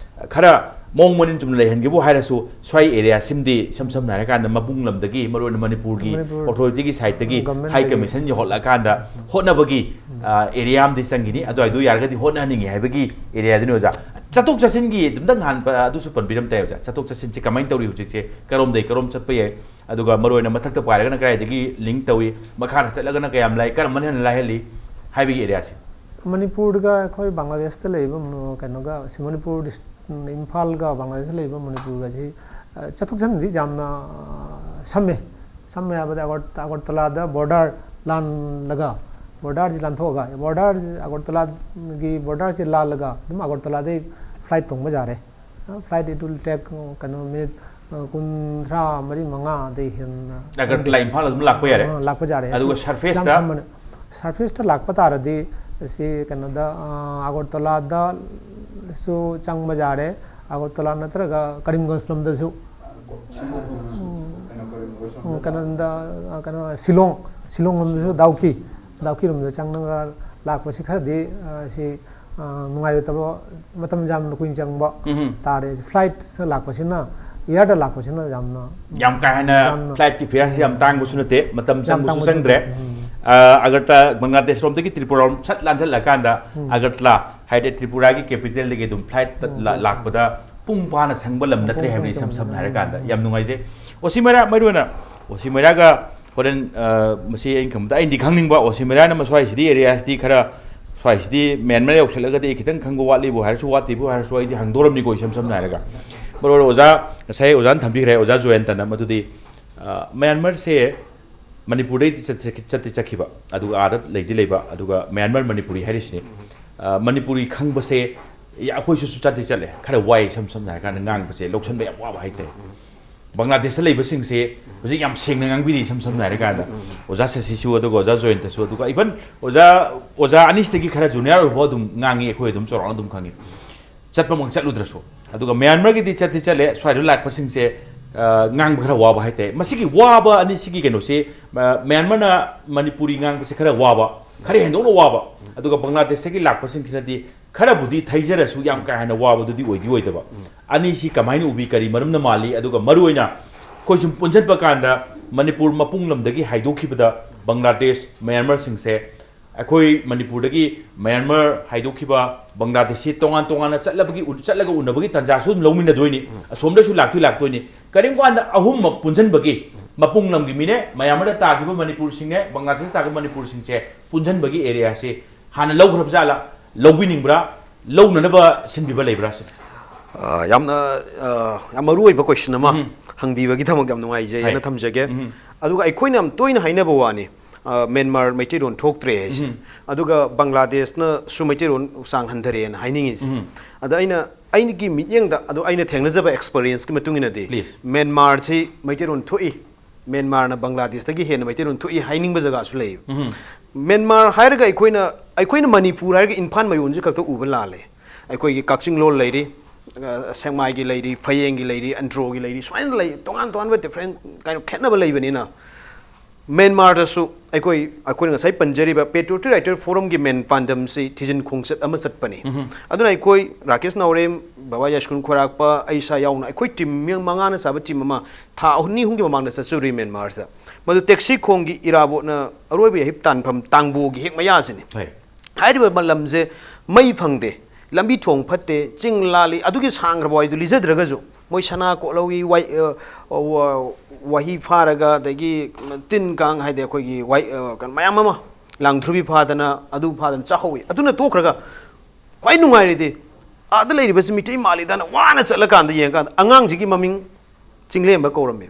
ꯈꯔ ꯃꯑꯣꯡ ꯃꯔꯤꯟ ꯆꯨꯝꯅ ꯂꯩꯍꯟꯒꯦꯕꯨ ꯍꯥꯏꯔꯁꯨ, ꯁ꯭ꯋꯥꯏ areaꯁꯤꯃꯗꯤ ꯏꯁꯝ ꯁꯝꯅ ꯍꯥꯏꯔꯀꯥꯟꯗ ꯃꯄꯨꯡ ꯂꯝꯗꯒꯤ, ꯃꯔꯨꯑꯣꯏꯅ ꯃꯅꯤꯄꯨꯔꯒꯤ ꯃꯅꯤꯄꯨꯔ authorityꯒꯤ sideꯇꯒꯤ governmentꯇꯒꯤ꯫ High Commission ꯌꯧꯍꯜꯂꯛꯑꯀꯥꯟꯗ ꯍꯣꯠꯅꯕꯒꯤ, ꯑ, area ꯑꯃꯗꯤ ꯆꯪꯈꯤꯅꯤ꯫ ꯑꯗꯨꯋꯥꯏꯗꯨ ꯌꯥꯔꯒꯗꯤ ꯍꯣꯠꯅꯍꯟꯅꯤꯡꯉꯤ ꯍꯥꯏꯕꯒꯤ areaꯗꯨꯅꯤ ꯑꯣꯖꯥ꯫ ꯆꯠꯊꯣꯛ ꯆꯠꯁꯤꯟꯒꯤ ꯑꯗꯨꯝꯇꯪ ꯍꯥꯟꯕ ꯑꯗꯨꯁꯨ ꯄꯟꯕꯤꯔꯝ ꯇꯥꯏ ꯑꯣꯖꯥ꯫ ꯆꯠꯊꯣꯛ ꯆꯠꯁꯤꯟꯁꯦ ꯀꯃꯥꯏꯅ ꯇꯧꯔꯤ ꯍꯧꯖꯤꯛꯁꯦ? ꯀꯔꯣꯝꯗꯩ ꯀꯔꯣꯝ ꯆꯠꯄ ꯌꯥꯏ? ꯑꯗꯨꯒ ꯃꯔꯨꯑꯣꯏꯅ ꯃꯊꯛꯇ ꯄꯥꯏꯔꯒꯅ ꯀꯗꯥꯏꯗꯒꯤ link ꯇꯧꯏ, ꯃꯈꯥꯗ ꯆꯠꯂꯒꯅ ꯀꯌꯥꯝ ꯂꯥꯏ, ꯀꯔꯝꯕꯅ ꯍꯦꯟꯅ ꯂꯥꯏꯍꯜꯂꯤ ꯍꯥꯏꯕꯒꯤ areaꯁꯦ? ꯃꯅꯤꯄꯨꯔꯒ ꯑꯩꯈꯣꯏ ꯕꯪꯒ꯭ꯂꯥꯗꯦꯁꯇ ꯂꯩꯕ ꯃ-, ꯀꯩꯅꯣꯒ, ꯁꯤ ꯃꯅꯤꯄꯨꯔ ꯗꯤꯁ-, ꯏꯝꯐꯥꯜꯒ ꯕꯪꯒ꯭ꯂꯥꯗꯦꯁꯇ ꯂꯩꯕ ꯃꯅꯤꯄꯨꯔꯒꯁꯤ, ꯑ, ꯆꯠꯊꯣꯛ ꯆꯠꯁꯤꯟꯗꯤ ꯌꯥꯝꯅ, ꯑ, ꯁꯝꯃꯦ꯫ ꯁꯝꯃꯦ ꯍꯥꯏꯕꯗ ꯑꯒꯔ-, ꯑꯒꯔꯇꯂꯥꯗ border ꯂꯥꯜꯂꯒ, borderꯁꯤ ꯂꯥꯟꯊꯣꯛꯑꯒ, border, ꯑꯒꯔꯇꯂꯥꯒꯤ borderꯁꯤ ꯂꯥꯜꯂꯒ ꯑꯗꯨꯝ ꯑꯒꯔꯇꯂꯥꯗꯩ flight ꯇꯣꯡꯕ ꯌꯥꯔꯦ꯫ Flight, it will take, ꯀꯩꯅꯣ, minute, ꯑ, ꯀꯨꯟꯊ꯭ꯔꯥ ꯃꯔꯤ ꯃꯉꯥꯗꯩ ꯍꯦꯟꯅ ꯑꯒꯔꯇꯂꯥ ꯏꯝꯐꯥꯜ ꯑꯗꯨꯝ ꯂꯥꯛꯄ ꯌꯥꯔꯦ? ꯑ, ꯂꯥꯛꯄ ꯌꯥꯔꯦ꯫ ꯑꯗꯨꯒ ꯁꯤ surfaceꯇ? ꯌꯥꯝ ꯁꯝꯕꯅꯦ꯫ Surfaceꯇ ꯂꯥꯛꯄ ꯇꯥꯔꯗꯤ ꯁꯤ ꯀꯩꯅꯣꯗ, ꯑ, ꯑꯒꯔꯇꯂꯥꯗꯁꯨ ꯆꯪꯕ ꯌꯥꯔꯦ, ꯑꯒꯔꯇꯂꯥ ꯅꯠꯇ꯭ꯔꯒ ꯀꯔꯤꯝꯒꯟꯖ ꯂꯣꯝꯗꯁꯨ, ꯎꯝ, ꯎꯝ, ꯀꯩꯅꯣꯗ, ꯑ, ꯀꯩꯅꯣ, ꯁꯤꯂꯣꯡ, ꯁꯤꯂꯣꯡ ꯂꯣꯝꯗꯁꯨ ꯗꯥꯎꯀꯤ, ꯗꯥꯎꯀꯤ ꯂꯣꯝꯗ ꯆꯪꯉꯒ ꯂꯥꯛꯄꯁꯤ ꯈꯔꯗꯤ, ꯑ, ꯁꯤ, ꯑ, ꯅꯨꯡꯉꯥꯏꯔꯣꯏꯗꯕ, ꯃꯇꯝ ꯌꯥꯝꯅ ꯀꯨꯏꯅ ꯆꯪꯕ ꯎꯝ꯫ ꯇꯥꯔꯦ꯫ Flight ꯂꯥꯛꯄꯁꯤꯅ, air ꯗ ꯂꯥꯛꯄꯁꯤꯅ ꯌꯥꯝꯅ, ꯌꯥꯝ ꯀꯥ ꯍꯦꯟꯅ ꯌꯥꯝꯅ flight ꯀꯤ fare ꯁꯤ ꯌꯥꯝ ꯇꯥꯡꯕꯁꯨ ꯅꯠꯇꯦ, ꯃꯇꯝ ꯌꯥꯝ ꯆꯪꯕꯁꯨ ꯇꯥꯡꯕꯁꯨ ꯆꯪꯗ꯭ꯔꯦ꯫ ꯅꯠꯇꯦ꯫ ꯎꯝ꯫ ꯑ, ꯑꯒꯔꯇ-, ꯕꯪꯒ꯭ꯂꯥꯗꯦꯁ ꯔꯣꯝꯗꯒꯤ ꯇ꯭ꯔꯤꯄꯨꯔꯥ ꯔꯣꯝ ꯁꯠ ꯂꯥꯟꯁꯤꯜꯂꯀꯥꯟꯗ ꯎꯝ꯫ ꯑꯒꯔꯇꯂꯥ ꯍꯥꯏꯗꯤ ꯇ꯭ꯔꯤꯄꯨꯔꯥꯒꯤ capital ꯗꯒꯤ ꯑꯗꯨꯝ flight ꯇ ꯎꯝ, ꯂꯥ-, ꯎꯝ, ꯎꯝ꯫ ꯂꯥꯛꯄꯗ ꯄꯨꯡ ꯐꯥꯅ ꯁꯪꯕ ꯂꯝ ꯅꯠꯇ꯭ꯔꯦ ꯄꯨꯡ ꯍꯥꯏꯕꯅꯤ, ꯐꯥꯅ ꯏꯁꯝ ꯁꯪꯕ ꯁꯝꯅ ꯂꯝ꯫ ꯍꯥꯏꯔꯀꯥꯟꯗ꯫ ꯎꯝ꯫ ꯌꯥꯝ ꯅꯨꯡꯉꯥꯏꯖꯩ꯫ ꯑꯣꯁꯤꯃꯦꯔꯥ, ꯃꯔꯨꯑꯣꯏꯅ ꯑꯣꯁꯤꯃꯦꯔꯥꯒ ꯍꯣꯔꯦꯟ, ꯑ, ꯃꯁꯤ ꯑꯩꯅ ꯈꯪꯕꯗ ꯑꯩꯅꯗꯤ ꯈꯪꯅꯤꯡꯕ, ꯑꯣꯁꯤꯃꯦꯔꯥꯅ ꯃꯁ꯭ꯋꯥꯏꯁꯤꯗꯤ area ꯁꯤꯗꯤ ꯈꯔ, ꯁ꯭ꯋꯥꯏꯁꯤꯗꯤ ꯃ꯭ꯌꯥꯟꯃꯥꯔ ꯌꯧꯁꯤꯜꯂꯒꯗꯤ ꯑꯩ ꯈꯤꯇꯪ ꯈꯪꯕ ꯋꯥꯠꯂꯤꯕꯨ ꯍꯥꯏꯔꯁꯨ, ꯋꯥꯠꯇꯦꯕꯨ ꯍꯥꯏꯔꯁꯨ, ꯑꯩꯗꯤ ꯍꯪꯗꯣꯔꯝꯅꯤꯀꯣ, ꯏꯁꯝ ꯁꯝꯅ ꯍꯥꯏꯔꯒ꯫ ꯃꯔꯨꯑꯣꯏꯅ ꯑꯣꯖꯥ, ꯉꯁꯥꯏ ꯑꯣꯖꯥꯅ ꯊꯝꯕꯤꯈ꯭ꯔꯦ, ꯑꯣꯖꯥ ꯖꯣꯌꯟꯇꯅ, ꯃꯗꯨꯗꯤ, ꯑ, ꯃ꯭ꯌꯥꯟꯃꯥꯔꯁꯦ ꯃꯅꯤꯄꯨꯔꯗꯩꯗꯤ ꯆꯠ-, ꯆꯠꯇꯤ ꯆꯠꯈꯤꯕ, ꯑꯗꯨꯒ ꯑꯥꯗ ꯂꯩꯗꯤ ꯂꯩꯕ, ꯑꯗꯨꯒ ꯃ꯭ꯌꯥꯟꯃꯥꯔ ꯃꯅꯤꯄꯨꯔꯤ ꯍꯥꯏꯔꯤꯁꯤꯅꯤ꯫ ꯑ, ꯃꯅꯤꯄꯨꯔꯤ ꯈꯪꯕꯁꯦ, ꯌꯥ-, ꯑꯩꯈꯣꯏꯁꯨ ꯆꯠꯇꯤ ꯆꯠꯂꯦ, ꯈꯔ ꯋꯥꯏ, ꯏꯁꯝ ꯁꯝꯅ ꯍꯥꯏꯔꯀꯥꯟꯗ ꯉꯥꯡꯕꯁꯦ ꯂꯧꯁꯟꯕ ꯌꯥꯝ ꯋꯥꯕ ꯍꯥꯏꯇꯥꯔꯦ꯫ ꯕꯪꯒ꯭ꯂꯥꯗꯦꯁꯇ ꯂꯩꯕꯁꯤꯡꯁꯦ ꯍꯧꯖꯤꯛ ꯌꯥꯝ ꯁꯦꯡꯅ ꯉꯥꯡꯕꯤꯔꯤ, ꯏꯁꯝ ꯁꯝꯅ ꯍꯥꯏꯔꯀꯥꯟꯗ꯫ ꯑꯣꯖꯥ ꯁꯁꯤꯁꯨ, ꯑꯗꯨꯒ ꯑꯣꯖꯥ ꯖꯣꯌꯟꯇꯁꯨ, ꯑꯗꯨꯒ even ꯑꯣꯖꯥ, ꯑꯣꯖꯥ ꯑꯅꯤꯁꯤꯗꯒꯤ ꯈꯔ junior ꯑꯣꯏꯕ ꯐꯥꯎ ꯑꯗꯨꯝ ꯉꯥꯡꯉꯤ, ꯑꯩꯈꯣꯏ ꯑꯗꯨꯝ ꯆꯥꯎꯔꯥꯛꯅ ꯑꯗꯨꯝ ꯈꯪꯉꯤ꯫ ꯆꯠꯄꯃꯛ ꯆꯠꯂꯨꯗ꯭ꯔꯁꯨ꯫ ꯑꯗꯨꯒ ꯃ꯭ꯌꯥꯟꯃꯥꯔꯒꯤꯗꯤ ꯆꯠꯇꯤ ꯆꯠꯂꯦ, ꯁ꯭ꯋꯥꯏꯗ ꯂꯥꯛꯄꯁꯤꯡꯁꯦ, ꯑ, ꯉꯥꯡꯕ ꯈꯔ ꯋꯥꯕ ꯍꯥꯏꯇꯥꯔꯦ꯫ ꯃꯁꯤꯒꯤ ꯋꯥꯕ ꯑꯅꯤꯁꯤꯒꯤ ꯀꯩꯅꯣꯁꯤ, ꯑ, ꯃ꯭ꯌꯥꯟꯃꯥꯔꯅ ꯃꯅꯤꯄꯨꯔꯤ ꯉꯥꯡꯕꯁꯦ ꯈꯔ ꯋꯥꯕ, ꯈꯔ ꯍꯦꯟꯗꯣꯛꯅ ꯋꯥꯕ, ꯑꯗꯨꯒ ꯕꯪꯒ꯭ꯂꯥꯗꯦꯁꯇꯒꯤ ꯂꯥꯛꯄꯁꯤꯡꯁꯤꯅꯗꯤ ꯈꯔꯕꯨꯗꯤ ꯊꯩꯖꯔꯁꯨ ꯌꯥꯝ ꯀꯥ ꯍꯦꯟꯅ ꯋꯥꯕꯗꯨꯗꯤ ꯑꯣꯏꯗꯤ ꯑꯣꯏꯗꯕ꯫ ꯑꯅꯤꯁꯤ ꯀꯃꯥꯏꯅ ꯎꯕꯤ, ꯀꯔꯤ ꯃꯔꯝꯅ ꯃꯥꯜꯂꯤ? ꯑꯗꯨꯒ ꯃꯔꯨꯑꯣꯏꯅ ꯑꯩꯈꯣꯏ ꯁꯨꯝ ꯄꯨꯟꯁꯤꯟꯕ ꯀꯥꯟꯗ ꯃꯅꯤꯄꯨꯔ ꯃꯄꯨꯡ ꯂꯝꯗꯒꯤ ꯍꯥꯏꯗꯣꯛꯈꯤꯕꯗ ꯕꯪꯒ꯭ꯂꯥꯗꯦꯁ, ꯃ꯭ꯌꯥꯟꯃꯥꯔꯁꯤꯡꯁꯦ ꯑꯩꯈꯣꯏ ꯃꯅꯤꯄꯨꯔꯗꯒꯤ ꯃ꯭ꯌꯥꯟꯃꯥꯔ ꯍꯥꯏꯗꯣꯛꯈꯤꯕ, ꯕꯪꯒ꯭ꯂꯥꯗꯦꯁꯁꯤ ꯇꯣꯉꯥꯟ ꯇꯣꯉꯥꯟꯅ ꯆꯠꯂꯕꯒꯤ ꯎ-, ꯆꯠꯂꯒ ꯎꯅꯕꯒꯤ ꯇꯥꯟꯖꯥꯁꯨ ꯑꯗꯨꯝ ꯂꯧꯃꯤꯟꯅꯗꯣꯏꯅꯤ, ꯑꯁꯣꯝꯗꯁꯨ ꯂꯥꯛꯇꯤ ꯂꯥꯛꯇꯣꯏꯅꯤ꯫ ꯀꯔꯤꯒꯨꯝꯕ ꯀꯥꯟꯗ ꯑꯍꯨꯝꯃꯛ ꯄꯨꯟꯁꯤꯟꯕꯒꯤ, ꯃꯄꯨꯡ ꯂꯝꯒꯤ ꯃꯤꯅꯦ, ꯃ꯭ꯌꯥꯟꯃꯥꯔꯗ ꯇꯥꯈꯤꯕ ꯃꯅꯤꯄꯨꯔꯁꯤꯡꯅꯦ, ꯕꯪꯒ꯭ꯂꯥꯗꯦꯁꯇ ꯇꯥꯈꯤꯕ ꯃꯅꯤꯄꯨꯔꯁꯤꯡꯁꯦ ꯄꯨꯟꯁꯤꯟꯕꯒꯤ areaꯁꯤ ꯍꯥꯟꯅ ꯂꯧꯈ꯭ꯔꯕ ꯖꯥꯠꯂꯥ, ꯂꯧꯕꯤꯅꯤꯡꯕ꯭ꯔꯥ, ꯂꯧꯅꯅꯕ ꯁꯤꯟꯕꯤꯕ ꯂꯩꯕ꯭ꯔꯥ ꯁꯤꯅꯤ꯫ ꯑ, ꯌꯥꯝꯅ, ꯑ, ꯌꯥꯝ ꯃꯔꯨ ꯑꯣꯏꯕ question ꯑꯃ ꯎꯝ꯫ ꯍꯪꯕꯤꯕꯒꯤꯗꯃꯛ ꯌꯥꯝ ꯅꯨꯡꯉꯥꯏꯖꯩ ꯍꯥꯏ꯫ ꯍꯥꯏꯅ ꯊꯝꯖꯒꯦ꯫ ꯎꯝ꯫ ꯑꯗꯨꯒ ꯑꯩꯈꯣꯏꯅ ꯌꯥꯝ ꯇꯣꯏꯅ ꯍꯥꯏꯅꯕ ꯋꯥꯅꯤ, ꯑ, ꯃ꯭ꯌꯥꯟꯃꯥꯔ ꯃꯩꯇꯩꯂꯣꯟ ꯊꯣꯛꯇ꯭ꯔꯦ ꯍꯥꯏꯁꯦ꯫ ꯎꯝ꯫ ꯑꯗꯨꯒ ꯕꯪꯒ꯭ꯂꯥꯗꯦꯁꯅꯁꯨ ꯃꯩꯇꯩꯂꯣꯟ ꯆꯥꯡ ꯍꯟꯊꯔꯦꯅ ꯍꯥꯏꯅꯤꯡꯉꯤꯁꯦ꯫ ꯎꯝ꯫ ꯑꯗ ꯑꯩꯅ, ꯑꯩꯒꯤ ꯃꯤꯠꯌꯦꯡꯗ, ꯑꯗꯣ ꯑꯩꯅ ꯊꯦꯡꯅꯖꯕ experienceꯀꯤ ꯃꯇꯨꯡ ꯏꯟꯅꯗꯤ, Please. ꯃ꯭ꯌꯥꯟꯃꯥꯔꯁꯤ ꯃꯩꯇꯩꯂꯣꯟ ꯊꯣꯛꯏ, ꯃ꯭ꯌꯥꯟꯃꯥꯔꯅ ꯕꯪꯒ꯭ꯂꯥꯗꯦꯁꯇꯒꯤ ꯍꯦꯟꯅ ꯃꯩꯇꯩꯂꯣꯟ ꯊꯣꯛꯏ ꯍꯥꯏꯅꯤꯡꯕ ꯖꯒꯥꯁꯨ ꯂꯩꯌꯦꯕ꯫ ꯎꯝ꯫ ꯃ꯭ꯌꯥꯟꯃꯥꯔ ꯍꯥꯏꯔꯒ ꯑꯩꯈꯣꯏꯅ, ꯑꯩꯈꯣꯏꯅ ꯃꯅꯤꯄꯨꯔ ꯍꯥꯏꯔꯒ ꯏꯝꯐꯥꯜ ꯃꯌꯣꯟꯁꯤ ꯈꯛꯇ ꯎꯕ ꯂꯥꯜꯂꯦ꯫ ꯑꯩꯈꯣꯏꯒꯤ ꯀꯛꯆꯤꯡ ꯂꯣꯜ ꯂꯩꯔꯤ, ꯑ, ꯁꯦꯛꯃꯥꯏꯒꯤ ꯂꯩꯔꯤ, ꯐꯌꯦꯡꯒꯤ ꯂꯩꯔꯤ, ꯑꯟꯗ꯭ꯔꯣꯒꯤ ꯂꯩꯔꯤ, ꯁꯨꯃꯥꯏꯅ ꯂꯩ, ꯇꯣꯉꯥꯟ ꯇꯣꯉꯥꯟꯕ ꯗꯤꯐ꯭ꯔꯦꯟ ꯀꯩꯅꯣ ꯈꯦꯠꯅꯕ ꯂꯩꯕꯅꯤꯅ, ꯃ꯭ꯌꯥꯟꯃꯥꯔꯗꯁꯨ ꯑꯩꯈꯣꯏ, ꯑꯩꯈꯣꯏꯅ ꯉꯁꯥꯏ ꯄꯟꯖꯔꯤꯕ Patriotic Writer Forumꯒꯤ ꯃꯦꯟ ꯄꯥꯟꯗꯝꯁꯤ ꯊꯤꯖꯤꯟ ꯈꯣꯡꯆꯠ ꯑꯃ ꯆꯠꯄꯅꯤ꯫ ꯑꯗꯨꯅ ꯑꯩꯈꯣꯏ ꯔꯥꯀꯦꯁ ꯅꯥꯎꯔꯦꯝ, ꯕꯕꯥ ꯌꯥꯏꯁꯀꯨꯟ ꯈꯣꯏꯔꯥꯛꯄ, ꯑꯩ ꯏꯁꯥ ꯌꯥꯎꯅ ꯑꯩꯈꯣꯏ ꯇꯤꯝ ꯃꯤ ꯃꯉꯥꯅ ꯆꯥꯕ ꯇꯤꯝ ꯑꯃ ꯊꯥ ꯑꯅꯤ ꯑꯍꯨꯝꯒꯤ ꯃꯃꯥꯡꯗ ꯆꯠꯆꯔꯨꯏ ꯃ꯭ꯌꯥꯟꯃꯥꯔꯁꯤꯗ꯫ ꯃꯗꯨ ꯇꯦꯛꯁꯤ ꯈꯣꯡꯒꯤ ꯏꯔꯥꯕꯣꯠꯅ ꯑꯔꯣꯏꯕ ꯏꯍꯤꯞ ꯇꯥꯟꯐꯝ ꯇꯥꯡꯕꯣꯒꯤ ꯍꯦꯛ ꯃꯌꯥꯁꯤꯅꯤ꯫ ꯍꯣꯏ꯫ ꯍꯥꯏꯔꯤꯕ ꯂꯝꯁꯦ ꯃꯩ ꯐꯪꯗꯦ, ꯂꯝꯕꯤ ꯊꯣꯡ ꯐꯠꯇꯦ, ꯆꯤꯡ ꯂꯥꯜꯂꯤ, ꯑꯗꯨꯒꯤ ꯁꯥꯡꯈ꯭ꯔꯕ ꯋꯥꯔꯤꯗꯨ ꯂꯤꯖꯗ꯭ꯔꯒꯁꯨ, ꯃꯣꯏ ꯁꯅꯥ ꯀꯣꯠꯍꯧꯏ, ꯋꯥꯏ-, ꯑ, ꯋꯥ-, ꯋꯥꯍꯤ ꯐꯥꯔꯒ, ꯑꯗꯒꯤ ꯇꯤꯟ ꯀꯥꯡ ꯍꯥꯏꯗꯤ ꯑꯩꯈꯣꯏꯒꯤ ꯋꯥꯏ-, ꯑ, ꯀꯩꯅꯣ ꯃꯌꯥꯝ ꯑꯃ, ꯂꯥꯡꯊ꯭ꯔꯨꯕꯤ ꯐꯥꯗꯅ, ꯑꯗꯨ ꯐꯥꯗꯅ ꯆꯥꯍꯧꯏ꯫ ꯑꯗꯨꯅ ꯇꯣꯛꯈ꯭ꯔꯒ ꯈ꯭ꯋꯥꯏ ꯅꯨꯡꯉꯥꯏꯔꯤꯗꯤ ꯑꯥꯗ ꯂꯩꯔꯤꯕꯁꯤ ꯃꯤꯇꯩ ꯃꯥꯜꯂꯤꯗꯅ ꯋꯥꯅ ꯆꯠꯂꯀꯥꯟꯗ ꯌꯦꯡꯉꯀꯥꯟꯗ ꯑꯉꯥꯡꯁꯤꯒꯤ ꯃꯃꯤꯡ ꯆꯤꯡꯂꯦꯝꯕ ꯀꯧꯔꯝꯃꯤ,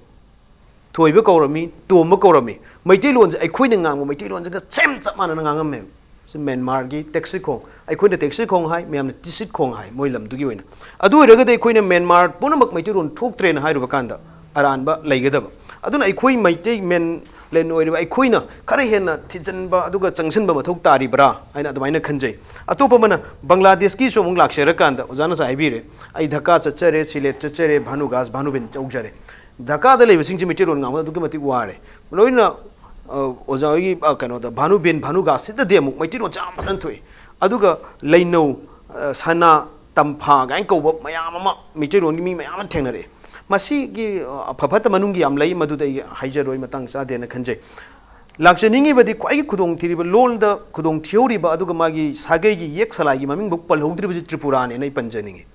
ꯊꯣꯏꯕ ꯀꯧꯔꯝꯃꯤ, ꯇꯣꯝꯕ ꯀꯧꯔꯝꯃꯤ꯫ ꯃꯩꯇꯩꯂꯣꯟꯁꯦ ꯑꯩꯈꯣꯏꯅ ꯉꯥꯡꯕ ꯃꯩꯇꯩꯂꯣꯟꯁꯤꯒ ꯁꯦꯝ ꯆꯞ ꯃꯥꯟꯅꯅ ꯉꯥꯡꯉꯝꯃꯦꯕ꯫ ꯁꯤ ꯃ꯭ꯌꯥꯟꯃꯥꯔꯒꯤ ꯇꯦꯛꯁꯤ ꯈꯣꯡ, ꯑꯩꯈꯣꯏꯅ ꯇꯦꯛꯁꯤ ꯈꯣꯡ ꯍꯥꯏ, ꯃꯌꯥꯝꯅ ꯇꯤꯁꯤꯠ ꯈꯣꯡ ꯍꯥꯏ, ꯃꯣꯏ ꯂꯝꯗꯨꯒꯤ ꯑꯣꯏꯅ꯫ ꯑꯗꯨ ꯑꯣꯏꯔꯒꯗꯤ ꯑꯩꯈꯣꯏꯅ ꯃ꯭ꯌꯥꯟꯃꯥꯔ ꯄꯨꯝꯅꯃꯛ ꯃꯩꯇꯩꯂꯣꯟ ꯊꯣꯛꯇ꯭ꯔꯦꯅ ꯍꯥꯏꯔꯨꯕ ꯀꯥꯟꯗ ꯑꯔꯥꯟꯕ ꯂꯩꯒꯗꯕ꯫ ꯑꯗꯨꯅ ꯑꯩꯈꯣꯏ ꯃꯩꯇꯩ ꯃꯦꯟ ꯂꯦꯟ ꯑꯣꯏꯔꯤꯕ ꯑꯩꯈꯣꯏꯅ ꯈꯔ ꯍꯦꯟꯅ ꯊꯤꯖꯤꯟꯕ ꯑꯗꯨꯒ ꯆꯪꯁꯤꯟꯕ ꯃꯊꯧ ꯇꯥꯔꯤꯕ꯭ꯔꯥ ꯍꯥꯏꯅ ꯑꯗꯨꯃꯥꯏꯅ ꯈꯟꯖꯩ꯫ ꯑꯇꯣꯞꯄ ꯑꯃꯅ ꯕꯪꯒ꯭ꯂꯥꯗꯦꯁꯀꯤꯁꯨ ꯑꯃꯨꯛ ꯂꯥꯛꯆꯔꯀꯥꯟꯗ, ꯑꯣꯖꯥꯅ ꯉꯁꯥꯏ ꯍꯥꯏꯕꯤꯔꯦ, ꯑꯩ ꯙꯀꯥ ꯆꯠꯆꯔꯦ, ꯁꯤꯂꯦꯠ ꯆꯠꯆꯔꯦ, ꯚꯥꯅꯨꯒꯥꯁ, ꯚꯥꯅꯨꯕꯦꯟ ꯌꯧꯖꯔꯦ꯫ ꯙꯀꯥꯗ ꯂꯩꯕꯁꯤꯡꯁꯤ ꯃꯩꯇꯩꯂꯣꯟ ꯉꯥꯡꯕꯗ ꯑꯗꯨꯛꯀꯤ ꯃꯇꯤꯛ ꯋꯥꯔꯦ꯫ ꯂꯣꯏꯅ, ꯑ, ꯑꯣꯖꯥ ꯍꯣꯏꯒꯤ, ꯑ, ꯀꯩꯅꯣꯗ, ꯚꯥꯅꯨꯕꯦꯟ, ꯚꯥꯅꯨꯒꯥꯁꯁꯤꯗꯗꯤ ꯑꯃꯨꯛ ꯃꯩꯇꯩꯂꯣꯟꯁꯦ ꯌꯥꯝ ꯐꯖꯅ ꯊꯣꯛꯏ꯫ ꯑꯗꯨꯒ ꯂꯩꯅꯧ, ꯑ, ꯁꯅꯥ, ꯇꯝꯐꯥ ꯀꯥꯏꯅ ꯀꯧꯕ ꯃꯌꯥꯝ ꯑꯃ, ꯃꯩꯇꯩꯂꯣꯟꯒꯤ ꯃꯤ ꯃꯌꯥꯝ ꯑꯃ ꯊꯦꯡꯅꯔꯛꯑꯦ꯫ ꯃꯁꯤꯒꯤ, ꯑ, ꯑꯐ ꯐꯠꯇ ꯃꯅꯨꯡꯒꯤ ꯌꯥꯝ ꯂꯩ, ꯃꯗꯨꯗ ꯑꯩ ꯍꯥꯏꯖꯔꯣꯏ, ꯃꯇꯥꯡ ꯆꯥꯗꯦꯅ ꯈꯟꯖꯩ꯫ ꯂꯥꯛꯆꯅꯤꯡꯉꯤꯕꯗꯤ ꯈ꯭ꯋꯥꯏꯒꯤ ꯈꯨꯗꯣꯡꯊꯤꯔꯤꯕ, ꯂꯣꯜꯗ ꯈꯨꯗꯣꯡꯊꯤꯍꯧꯔꯤꯕ, ꯑꯗꯨꯒ ꯃꯥꯒꯤ ꯁꯥꯒꯩꯒꯤ ꯌꯦꯛ ꯁꯂꯥꯏꯒꯤ ꯃꯃꯤꯡꯐꯥꯎ ꯄꯜꯍꯧꯗ꯭ꯔꯤꯕꯁꯤ ꯇ꯭ꯔꯤꯄꯨꯔꯥꯅꯦꯅ ꯑꯩ ꯄꯟꯖꯅꯤꯡꯉꯤ꯫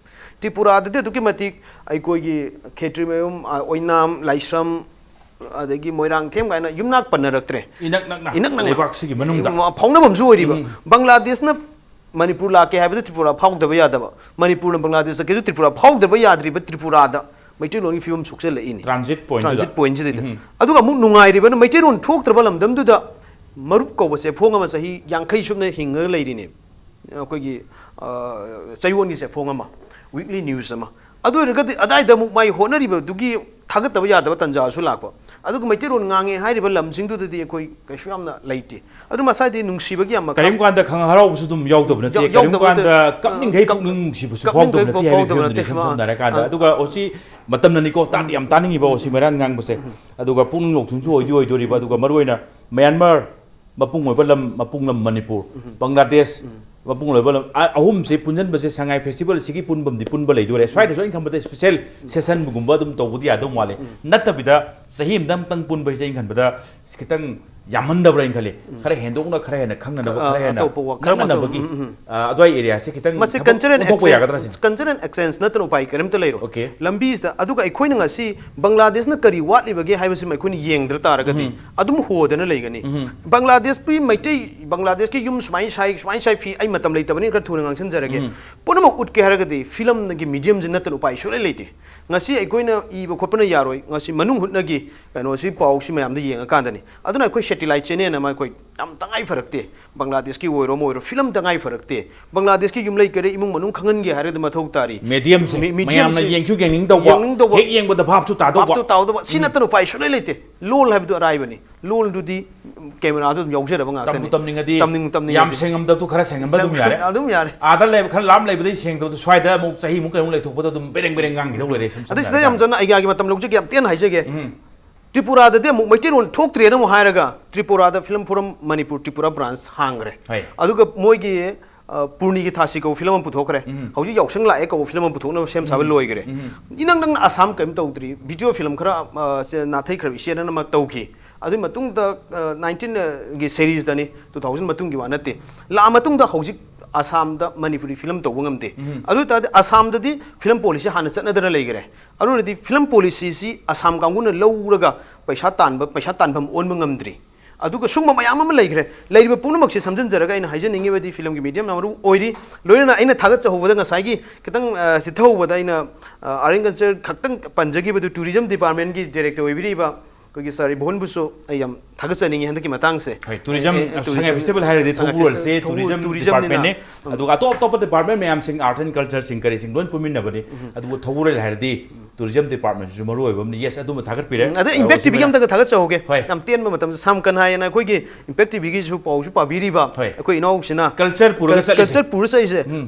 ꯇ꯭ꯔꯤꯄꯨꯔꯥꯗꯗꯤ ꯑꯗꯨꯛꯀꯤ ꯃꯇꯤꯛ ꯑꯩꯈꯣꯏꯒꯤ ꯈꯦꯇ꯭ꯔꯤꯃꯌꯨꯝ, ꯑ, ꯑꯣꯏꯅꯥꯝ, ꯂꯥꯏꯁ꯭ꯔꯝ, ꯑꯗꯒꯤ ꯃꯣꯏꯔꯥꯡꯊꯦꯝ ꯀꯥꯏꯅ ꯌꯨꯝꯅꯥꯛ ꯄꯟꯅꯔꯛꯇ꯭ꯔꯦ꯫ ꯏꯅꯛ ꯅꯛꯅ, ꯏꯅꯛ ꯅꯛꯅ꯫ ꯂꯩꯕꯥꯛꯁꯤꯒꯤ ꯃꯅꯨꯡꯗ꯫ ꯐꯥꯎꯅꯐꯝꯁꯨ ꯑꯣꯏꯔꯤꯕ꯫ ꯎꯝ꯫ ꯕꯪꯒ꯭ꯂꯥꯗꯦꯁꯅ ꯃꯅꯤꯄꯨꯔ ꯂꯥꯛꯀꯦ ꯍꯥꯏꯕꯗ ꯇ꯭ꯔꯤꯄꯨꯔꯥ ꯐꯥꯎꯗꯕ ꯌꯥꯗꯕ, ꯃꯅꯤꯄꯨꯔꯅ ꯕꯪꯒ꯭ꯂꯥꯗꯦꯁ ꯆꯠꯀꯦꯁꯨ ꯇ꯭ꯔꯤꯄꯨꯔꯥ ꯐꯥꯎꯗꯕ ꯌꯥꯗ꯭ꯔꯤꯕ ꯇ꯭ꯔꯤꯄꯨꯔꯥꯗ ꯃꯩꯇꯩꯂꯣꯟꯒꯤ ꯐꯤꯕꯝ ꯁꯣꯛꯆꯜꯂꯛꯏꯅꯤ꯫ ꯇ꯭ꯔꯥꯟꯖꯤꯠ ꯄꯣꯏꯟꯠꯇꯨꯗ꯫ ꯇ꯭ꯔꯥꯟꯖꯤꯠ ꯄꯣꯏꯟꯠꯁꯤꯗꯩꯗ꯫ ꯎꯝ꯫ ꯑꯗꯨꯒ ꯑꯃꯨꯛ ꯅꯨꯡꯉꯥꯏꯔꯤꯕꯅ ꯃꯩꯇꯩꯂꯣꯟ ꯊꯣꯛꯇ꯭ꯔꯕ ꯂꯝꯗꯝꯗꯨꯗ ꯃꯔꯨꯞ ꯀꯧꯕ ꯆꯦꯐꯣꯡ ꯑꯃ ꯆꯍꯤ ꯌꯥꯡꯈꯩ ꯁꯨꯞꯅ ꯍꯤꯡꯉꯒ ꯂꯩꯔꯤꯅꯦ꯫ ꯑꯩꯈꯣꯏꯒꯤ, ꯑ, ꯆꯌꯣꯜꯒꯤ ꯆꯦꯐꯣꯡ ꯑꯃ, ꯋꯤꯛꯂꯤ ꯅ꯭ꯌꯨꯁ ꯑꯃ꯫ ꯑꯗꯨ ꯑꯣꯏꯔꯒꯗꯤ ꯑꯗꯥꯏꯗ ꯑꯃꯨꯛ ꯃꯥꯏ ꯍꯣꯠꯅꯔꯤꯕꯗꯨꯒꯤ ꯊꯥꯒꯠꯇꯕ ꯌꯥꯗꯕ ꯇꯥꯟꯖꯥꯁꯨ ꯂꯥꯛꯄ꯫ ꯑꯗꯨꯒ ꯃꯩꯇꯩꯂꯣꯟ ꯉꯥꯡꯉꯦ ꯍꯥꯏꯔꯤꯕ ꯂꯝꯁꯤꯡꯗꯨꯗꯗꯤ ꯑꯩꯈꯣꯏ ꯀꯩꯁꯨ ꯌꯥꯝꯅ ꯂꯩꯇꯦ꯫ ꯑꯗꯨ ꯃꯁꯥꯗꯤ ꯅꯨꯡꯁꯤꯕꯒꯤ ꯑꯃ ꯀꯔꯤꯒꯨꯝ ꯀꯥꯟꯗ ꯈꯪ ꯍꯔꯥꯎꯕꯁꯨ ꯑꯗꯨꯝ ꯌꯥꯎꯗꯕ ꯅꯠꯇꯦ꯫ ꯌꯥꯎ- ꯀꯔꯤꯒꯨꯝ ꯌꯥꯎꯗꯕ ꯀꯥꯟꯗ ꯅꯠꯇꯦ꯫ ꯀꯞꯅꯤꯡꯈꯩ ꯀꯞ- ꯄꯨꯛꯅꯤꯡ ꯅꯨꯡꯁꯤꯕꯁꯨ ꯀꯞꯅꯤꯡꯈꯩ ꯐꯥꯎꯗꯕ ꯅꯠꯇꯦ ꯍꯥꯏꯕꯗꯨꯅꯤ꯫ ꯐꯥꯎꯗꯕ ꯅꯠꯇꯦ꯫ ꯁꯝ- ꯁꯝꯅ ꯍꯥꯏꯔꯀꯥꯟꯗ ꯑꯥ꯫ ꯑꯗꯨꯒ ꯑꯣꯁꯤ ꯃꯇꯝꯅꯅꯤꯀꯣ ꯇꯥꯗꯤ ꯌꯥꯝ ꯇꯥꯅꯤꯡꯉꯤꯕ ꯑꯣꯁꯤ ꯃꯣꯏꯔꯥꯡ ꯉꯥꯡꯕꯁꯦ꯫ ꯑꯗꯨꯒ ꯄꯨꯛꯅꯤꯡ ꯂꯧꯁꯤꯡꯁꯨ ꯑꯣꯏꯗꯤ ꯑꯣꯏꯗꯣꯔꯤꯕ꯫ ꯑꯗꯨꯒ ꯃꯔꯨꯑꯣꯏꯅ ꯃꯌꯥꯟꯃꯥꯔ ꯃꯄꯨꯡ ꯑꯣꯏꯕ ꯂꯝ, ꯃꯄꯨꯡ ꯂꯝ ꯃꯅꯤꯄꯨꯔ, ꯕꯪꯒ꯭ꯂꯥꯗꯦꯁ, ꯃꯄꯨꯡ ꯑꯣꯏꯕ ꯂꯝ ꯑ- ꯑꯍꯨꯝꯁꯦ ꯄꯨꯟꯁꯤꯟꯕꯁꯦ ꯁꯉꯥꯏ ꯐꯦꯁꯇꯤꯚꯦꯜꯁꯤꯒꯤ ꯄꯨꯟꯐꯝꯗꯤ ꯄꯨꯟꯕ ꯂꯩꯗꯣꯔꯦ꯫ ꯁ꯭ꯋꯥꯏꯗꯁꯨ ꯑꯩꯅ ꯈꯟꯕꯗ ꯁ꯭ꯄꯦꯁꯦꯜ ꯁꯦꯁꯟꯒꯨꯝꯕ ꯑꯗꯨꯝ ꯇꯧꯕꯗꯤ ꯌꯥꯗꯧ ꯃꯥꯜꯂꯦ꯫ ꯅꯠꯇꯕꯤꯗ ꯆꯍꯤ ꯑꯃꯗ ꯑꯃꯨꯛꯇꯪ ꯄꯨꯟꯕꯁꯤꯗ ꯑꯩꯅ ꯈꯟꯕꯗ ꯈꯤꯇꯪ ꯌꯥꯝꯃꯟꯗꯕ꯭ꯔꯥ ꯍꯥꯏꯅ ꯈꯜꯂꯤ꯫ ꯈꯔ ꯍꯦꯟꯗꯣꯛꯅ, ꯈꯔ ꯍꯦꯟꯅ ꯈꯪꯅꯅꯕ, ꯑ, ꯈꯔ ꯍꯦꯟꯅ ꯑꯇꯣꯞꯄ ꯋꯥ-, ꯈꯔ ꯅꯛꯅꯅꯕꯒꯤ ꯃꯇꯝ, ꯎꯝ, ꯎꯝ, ꯎꯝ꯫ ꯑ, ꯑꯗꯨꯋꯥꯏ ꯑꯦꯔꯤꯌꯥꯁꯦ ꯈꯤꯇꯪ ꯃꯁꯤ ꯊꯕꯛ culture and ꯑꯣꯟꯊꯣꯛꯄ exchange, ꯌꯥꯒꯗ꯭ꯔꯥ ꯁꯤꯅꯤ꯫ Culture and exchange ꯅꯠꯇꯅ ꯎꯄꯥꯏ ꯀꯔꯤꯝꯇ ꯂꯩꯔꯣꯏ꯫ Okay. ꯂꯝꯕꯤꯁꯤꯗ꯫ ꯑꯗꯨꯒ ꯑꯩꯈꯣꯏꯅ ꯉꯁꯤ ꯕꯪꯒ꯭ꯂꯥꯗꯦꯁꯅ ꯀꯔꯤ ꯋꯥꯠꯂꯤꯕꯒꯦ ꯍꯥꯏꯕꯁꯤꯃ ꯑꯩꯈꯣꯏꯅ ꯌꯦꯡꯗ꯭ꯔ ꯇꯥꯔꯒꯗꯤ ꯑꯗꯨꯝ ꯍꯣꯗꯅ ꯂꯩꯒꯅꯤ꯫ ꯕꯪꯒ꯭ꯂꯥꯗꯦꯁꯄꯨ ꯃꯩꯇꯩ, ꯕꯪꯒ꯭ꯂꯥꯗꯦꯁꯀꯤ ꯌꯨꯝ ꯁꯨꯃꯥꯏꯅ ꯁꯥꯏ, ꯁꯨꯃꯥꯏꯅ ꯁꯥꯏ ꯐꯤ, ꯑꯩ ꯃꯇꯝ ꯂꯩꯇꯕꯅꯤꯅ ꯈꯔ ꯊꯨꯅ ꯉꯥꯡꯁꯤꯟꯖꯔꯒꯦ꯫ ꯄꯨꯝꯅꯃꯛ ꯎꯠꯀꯦ ꯍꯥꯏꯔꯒꯗꯤ ꯐꯤꯂꯝꯒꯤ ꯃꯤꯗꯤꯌꯝꯁꯤ ꯅꯠꯇꯅ ꯎꯄꯥꯏ ꯁꯨꯡꯂꯩ ꯂꯩꯇꯦ꯫ ꯉꯁꯤ ꯑꯩꯈꯣꯏꯅ ꯏꯕ ꯈꯣꯠꯄꯅ ꯌꯥꯔꯣꯏ꯫ ꯉꯁꯤ ꯃꯅꯨꯡ ꯍꯨꯠꯅꯒꯤ ꯀꯩꯅꯣꯁꯤ, ꯄꯥꯎꯁꯤ ꯃꯌꯥꯝꯗ ꯌꯦꯡꯉꯀꯥꯟꯗꯅꯤ꯫ ꯑꯗꯨꯅ ꯑꯩꯈꯣꯏ satellite channel ꯑꯃ ꯑꯩꯈꯣꯏ ꯌꯥꯝ ꯇꯉꯥꯏ ꯐꯔꯛꯇꯦ꯫ ꯕꯪꯒ꯭ꯂꯥꯗꯦꯁꯀꯤ ꯑꯣꯏꯔꯣ ꯑꯃ ꯑꯣꯏꯔꯣ ꯐꯤꯂꯝ ꯇꯉꯥꯏ ꯐꯔꯛꯇꯦ꯫ ꯕꯪꯒ꯭ꯂꯥꯗꯦꯁꯀꯤ ꯌꯨꯝꯂꯩ ꯀꯩꯔꯩ ꯏꯃꯨꯡ ꯃꯅꯨꯡ ꯈꯪꯍꯟꯒꯦ ꯍꯥꯏꯔꯒꯗꯤ ꯃꯊꯧ ꯇꯥꯔꯤ꯫ ꯃꯤꯗꯤꯌꯝꯁꯦ ꯃꯤ-, ꯃꯤꯗꯤꯌꯝꯁꯦ ꯃꯌꯥꯝꯅ ꯌꯦꯡꯁꯨ ꯌꯦꯡꯅꯤꯡꯗꯧꯕ, ꯌꯦꯡꯅꯤꯡꯗꯧꯕ, ꯍꯦꯛ ꯌꯦꯡꯕꯗ ꯚꯥꯞꯁꯨ ꯇꯥꯗꯧꯕ꯫ ꯚꯥꯞꯇꯨ ꯇꯥꯎꯗꯕ꯫ ꯁꯤ ꯅꯠꯇꯅ ꯎꯄꯥꯏ ꯁꯨꯡꯂꯩ ꯂꯩꯇꯦ꯫ ꯂꯣꯜ ꯍꯥꯏꯕꯗꯨ ꯑꯔꯥꯏꯕꯅꯤ꯫ ꯂꯣꯜꯗꯨꯗꯤ ꯀꯦꯃꯦꯔꯥꯗ ꯑꯗꯨꯝ ꯌꯥꯎꯖꯔꯕ ꯉꯥꯛꯇꯅꯤ꯫ ꯇꯝꯕꯨ ꯇꯝꯅꯤꯡꯉꯗꯤ ꯇꯝꯅꯤꯡ-, ꯇꯝꯅꯤꯡꯉꯗꯤ꯫ ꯌꯥꯝ ꯁꯦꯡꯉꯝꯗꯕꯗꯨ ꯈꯔ ꯁꯦꯡꯍꯟꯕ ꯑꯗꯨꯝ ꯌꯥꯔꯦ꯫ ꯑꯗꯨꯝ ꯌꯥꯔꯦ꯫ ꯑꯥꯗ ꯂꯩꯕ ꯈꯔ ꯂꯥꯞ ꯂꯩꯕꯗꯩ ꯁꯦꯡꯗꯕꯗꯨ ꯁ꯭ꯋꯥꯏꯗ ꯑꯃꯨꯛ ꯆꯍꯤꯃꯨꯛ ꯀꯩꯃꯨꯛ ꯂꯩꯊꯣꯛꯄꯗ ꯑꯗꯨꯝ ꯕꯦꯔꯦꯡ ꯕꯦꯔꯦꯡ ꯉꯥꯡꯈꯤꯗꯧ ꯂꯩꯔꯦ꯫ ꯁꯝ ꯁꯝꯅ ꯑꯗꯨ ꯁꯤꯗ ꯌꯥꯝ ꯍꯥꯏꯔꯀꯥꯟꯗ꯫ ꯆꯝꯅ ꯑꯩꯒꯤ ꯃꯇꯝ ꯂꯧꯖꯒꯦ, ꯌꯥꯝ ꯇꯦꯟꯅ ꯍꯥꯏꯖꯒꯦ꯫ ꯇ꯭ꯔꯤꯄꯨꯔꯥꯗꯗꯤ ꯑꯃꯨꯛ ꯃꯩꯇꯩꯂꯣꯟ ꯊꯣꯛꯇ꯭ꯔꯦꯅ ꯑꯃꯨꯛ ꯍꯥꯏꯔꯒ ꯇ꯭ꯔꯤꯄꯨꯔꯥꯗ film forum Manipur Tripura branch ꯍꯥꯡꯈ꯭ꯔꯦ꯫ ꯍꯣꯏ꯫ ꯑꯗꯨꯒ ꯃꯣꯏꯒꯤ, ꯑ, ꯄꯨꯔꯅꯤꯒꯤ ꯊꯥꯁꯤ ꯀꯧꯕ ꯐꯤꯂꯝ ꯑꯃ ꯄꯨꯊꯣꯛꯈ꯭ꯔꯦ꯫ ꯍꯧꯖꯤꯛ ꯌꯥꯎꯁꯪ ꯂꯥꯛꯑꯦ ꯀꯧꯕ ꯐꯤꯂꯝ ꯑꯃ ꯄꯨꯊꯣꯛꯅꯕ ꯁꯦꯝ ꯁꯥꯕ ꯂꯣꯏꯈ꯭ꯔꯦ꯫ ꯏꯅꯪ ꯅꯪꯅ ꯑꯁꯥꯝ ꯀꯔꯤꯝ ꯇꯧꯗ꯭ꯔꯤ꯫ ꯚꯤꯗꯤꯑꯣ ꯐꯤꯂꯝ ꯈꯔ, ꯑ, ꯁꯦ ꯅꯥꯊꯩꯈ꯭ꯔꯕ ꯏꯆꯦꯅ ꯑꯃ ꯇꯧꯈꯤ꯫ ꯑꯗꯨꯒꯤ ꯃꯇꯨꯡꯗ, ꯑ, nineteen ꯒꯤ ꯁꯦꯔꯤꯁꯇꯅꯤ, two thousand ꯃꯇꯨꯡꯒꯤ ꯋꯥ ꯅꯠꯇꯦ꯫ ꯂꯥꯛꯑ ꯃꯇꯨꯡꯗ ꯍꯧꯖꯤꯛ ꯑꯁꯥꯝꯗ ꯃꯅꯤꯄꯨꯔꯤ ꯐꯤꯂꯝ ꯇꯧꯕ ꯉꯝꯗꯦ꯫ ꯑꯗꯨ ꯑꯣꯏ ꯇꯥꯔꯗꯤ ꯑꯁꯥꯝꯗꯗꯤ ꯐꯤꯂꯝ ꯄꯣꯂꯤꯁꯤ ꯍꯥꯟꯅ ꯆꯠꯅꯗꯅ ꯂꯩꯈ꯭ꯔꯦ꯫ ꯑꯗꯨꯅꯗꯤ ꯐꯤꯂꯝ ꯄꯣꯂꯤꯁꯤꯁꯤ ꯑꯁꯥꯝ ꯀꯥꯡꯕꯨꯅ ꯂꯧꯔꯒ ꯄꯩꯁꯥ ꯇꯥꯟꯕ, ꯄꯩꯁꯥ ꯇꯥꯟꯐꯝ ꯑꯣꯟꯕ ꯉꯝꯗ꯭ꯔꯤ꯫ ꯑꯗꯨꯒ ꯁꯨꯝꯕ ꯃꯌꯥꯝ ꯑꯃ ꯂꯩꯈ꯭ꯔꯦ꯫ ꯂꯩꯔꯤꯕ ꯄꯨꯝꯅꯃꯛꯁꯦ ꯁꯝꯖꯤꯟꯖꯔꯒ ꯑꯩꯅ ꯍꯥꯏꯖꯅꯤꯡꯉꯤꯕꯗꯤ ꯐꯤꯂꯝꯒꯤ ꯃꯤꯗꯤꯌꯝꯅ ꯃꯔꯨ ꯑꯣꯏꯔꯤ꯫ ꯂꯣꯏꯅꯅ ꯑꯩꯅ ꯊꯥꯒꯠꯆꯍꯧꯕꯗ ꯉꯁꯥꯏꯒꯤ ꯈꯤꯇꯪ, ꯑ, ꯆꯤꯊꯍꯧꯕꯗ ꯑꯩꯅ, ꯑ, Art and Culture ꯈꯛꯇꯪ ꯄꯟꯖꯈꯤꯕꯗꯨ tourism department ꯀꯤ director ꯑꯣꯏꯕꯤꯔꯤꯕ ꯑꯩꯈꯣꯏꯒꯤ ꯁꯥꯔ ꯏꯕꯣꯟꯕꯨꯁꯨ ꯑꯩ ꯌꯥꯝ ꯊꯥꯒꯠꯆꯅꯤꯡꯉꯤ ꯍꯟꯗꯛꯀꯤ ꯃꯇꯥꯡꯁꯦ꯫ ꯍꯣꯏ, tourism, ꯑꯦ, ꯑꯦ, ꯁꯉꯥꯏ tourism, festival ꯍꯥꯏꯔꯗꯤ ꯁꯉꯥꯏ ꯊꯧꯒꯨꯔꯦꯜꯁꯦ festival, ꯊꯧꯒꯨ-, tourism tourism ꯅꯤꯅ꯫ department ꯅꯦ꯫ ꯑꯗꯨꯒ ꯑꯇꯣꯞ ꯑꯇꯣꯞꯄ department ꯃꯌꯥꯝꯁꯤꯡ, art and culture ꯁꯤꯡ ꯀꯔꯤꯁꯤꯡ ꯂꯣꯏ ꯄꯨꯟꯃꯤꯟꯅꯕꯅꯤ꯫ ꯑꯗꯨꯕꯨ ꯊꯧꯒꯨꯔꯦꯜ ꯍꯥꯏꯔꯗꯤ ꯇꯨꯔꯤꯖꯝ ꯗꯤꯄꯥꯔꯠꯃꯦꯟꯁꯤꯁꯨ ꯃꯔꯨ ꯑꯣꯏꯕ ꯑꯃꯅꯤ꯫ ꯌꯦꯁ, ꯑꯗꯨꯃ ꯊꯥꯒꯠꯄꯤꯔꯦ꯫ ꯑꯗ ꯏꯝꯄꯦꯛ ꯇꯤꯚꯤꯒꯤ ꯑꯝꯇꯒ ꯊꯥꯒꯠꯆꯍꯧꯒꯦ꯫ ꯍꯣꯏ꯫ ꯌꯥꯝ ꯇꯦꯟꯕ ꯃꯇꯝꯗ ꯁꯥꯝ ꯀꯟꯍꯥꯏ ꯍꯥꯏꯅ ꯑꯩꯈꯣꯏꯒꯤ ꯏꯝꯄꯦꯛ ꯇꯤꯚꯤꯒꯤꯁꯨ ꯄꯥꯎꯁꯨ ꯄꯥꯕꯤꯔꯤꯕ ꯍꯣꯏ꯫ ꯑꯩꯈꯣꯏ ꯏꯅꯥꯎꯁꯤꯅ ꯀꯜꯆꯔ ꯄꯨꯔꯒ ꯆꯠꯂꯤꯁꯦ꯫ ꯀꯜꯆꯔ ꯄꯨꯔꯒ ꯆꯠꯂꯤꯁꯦ꯫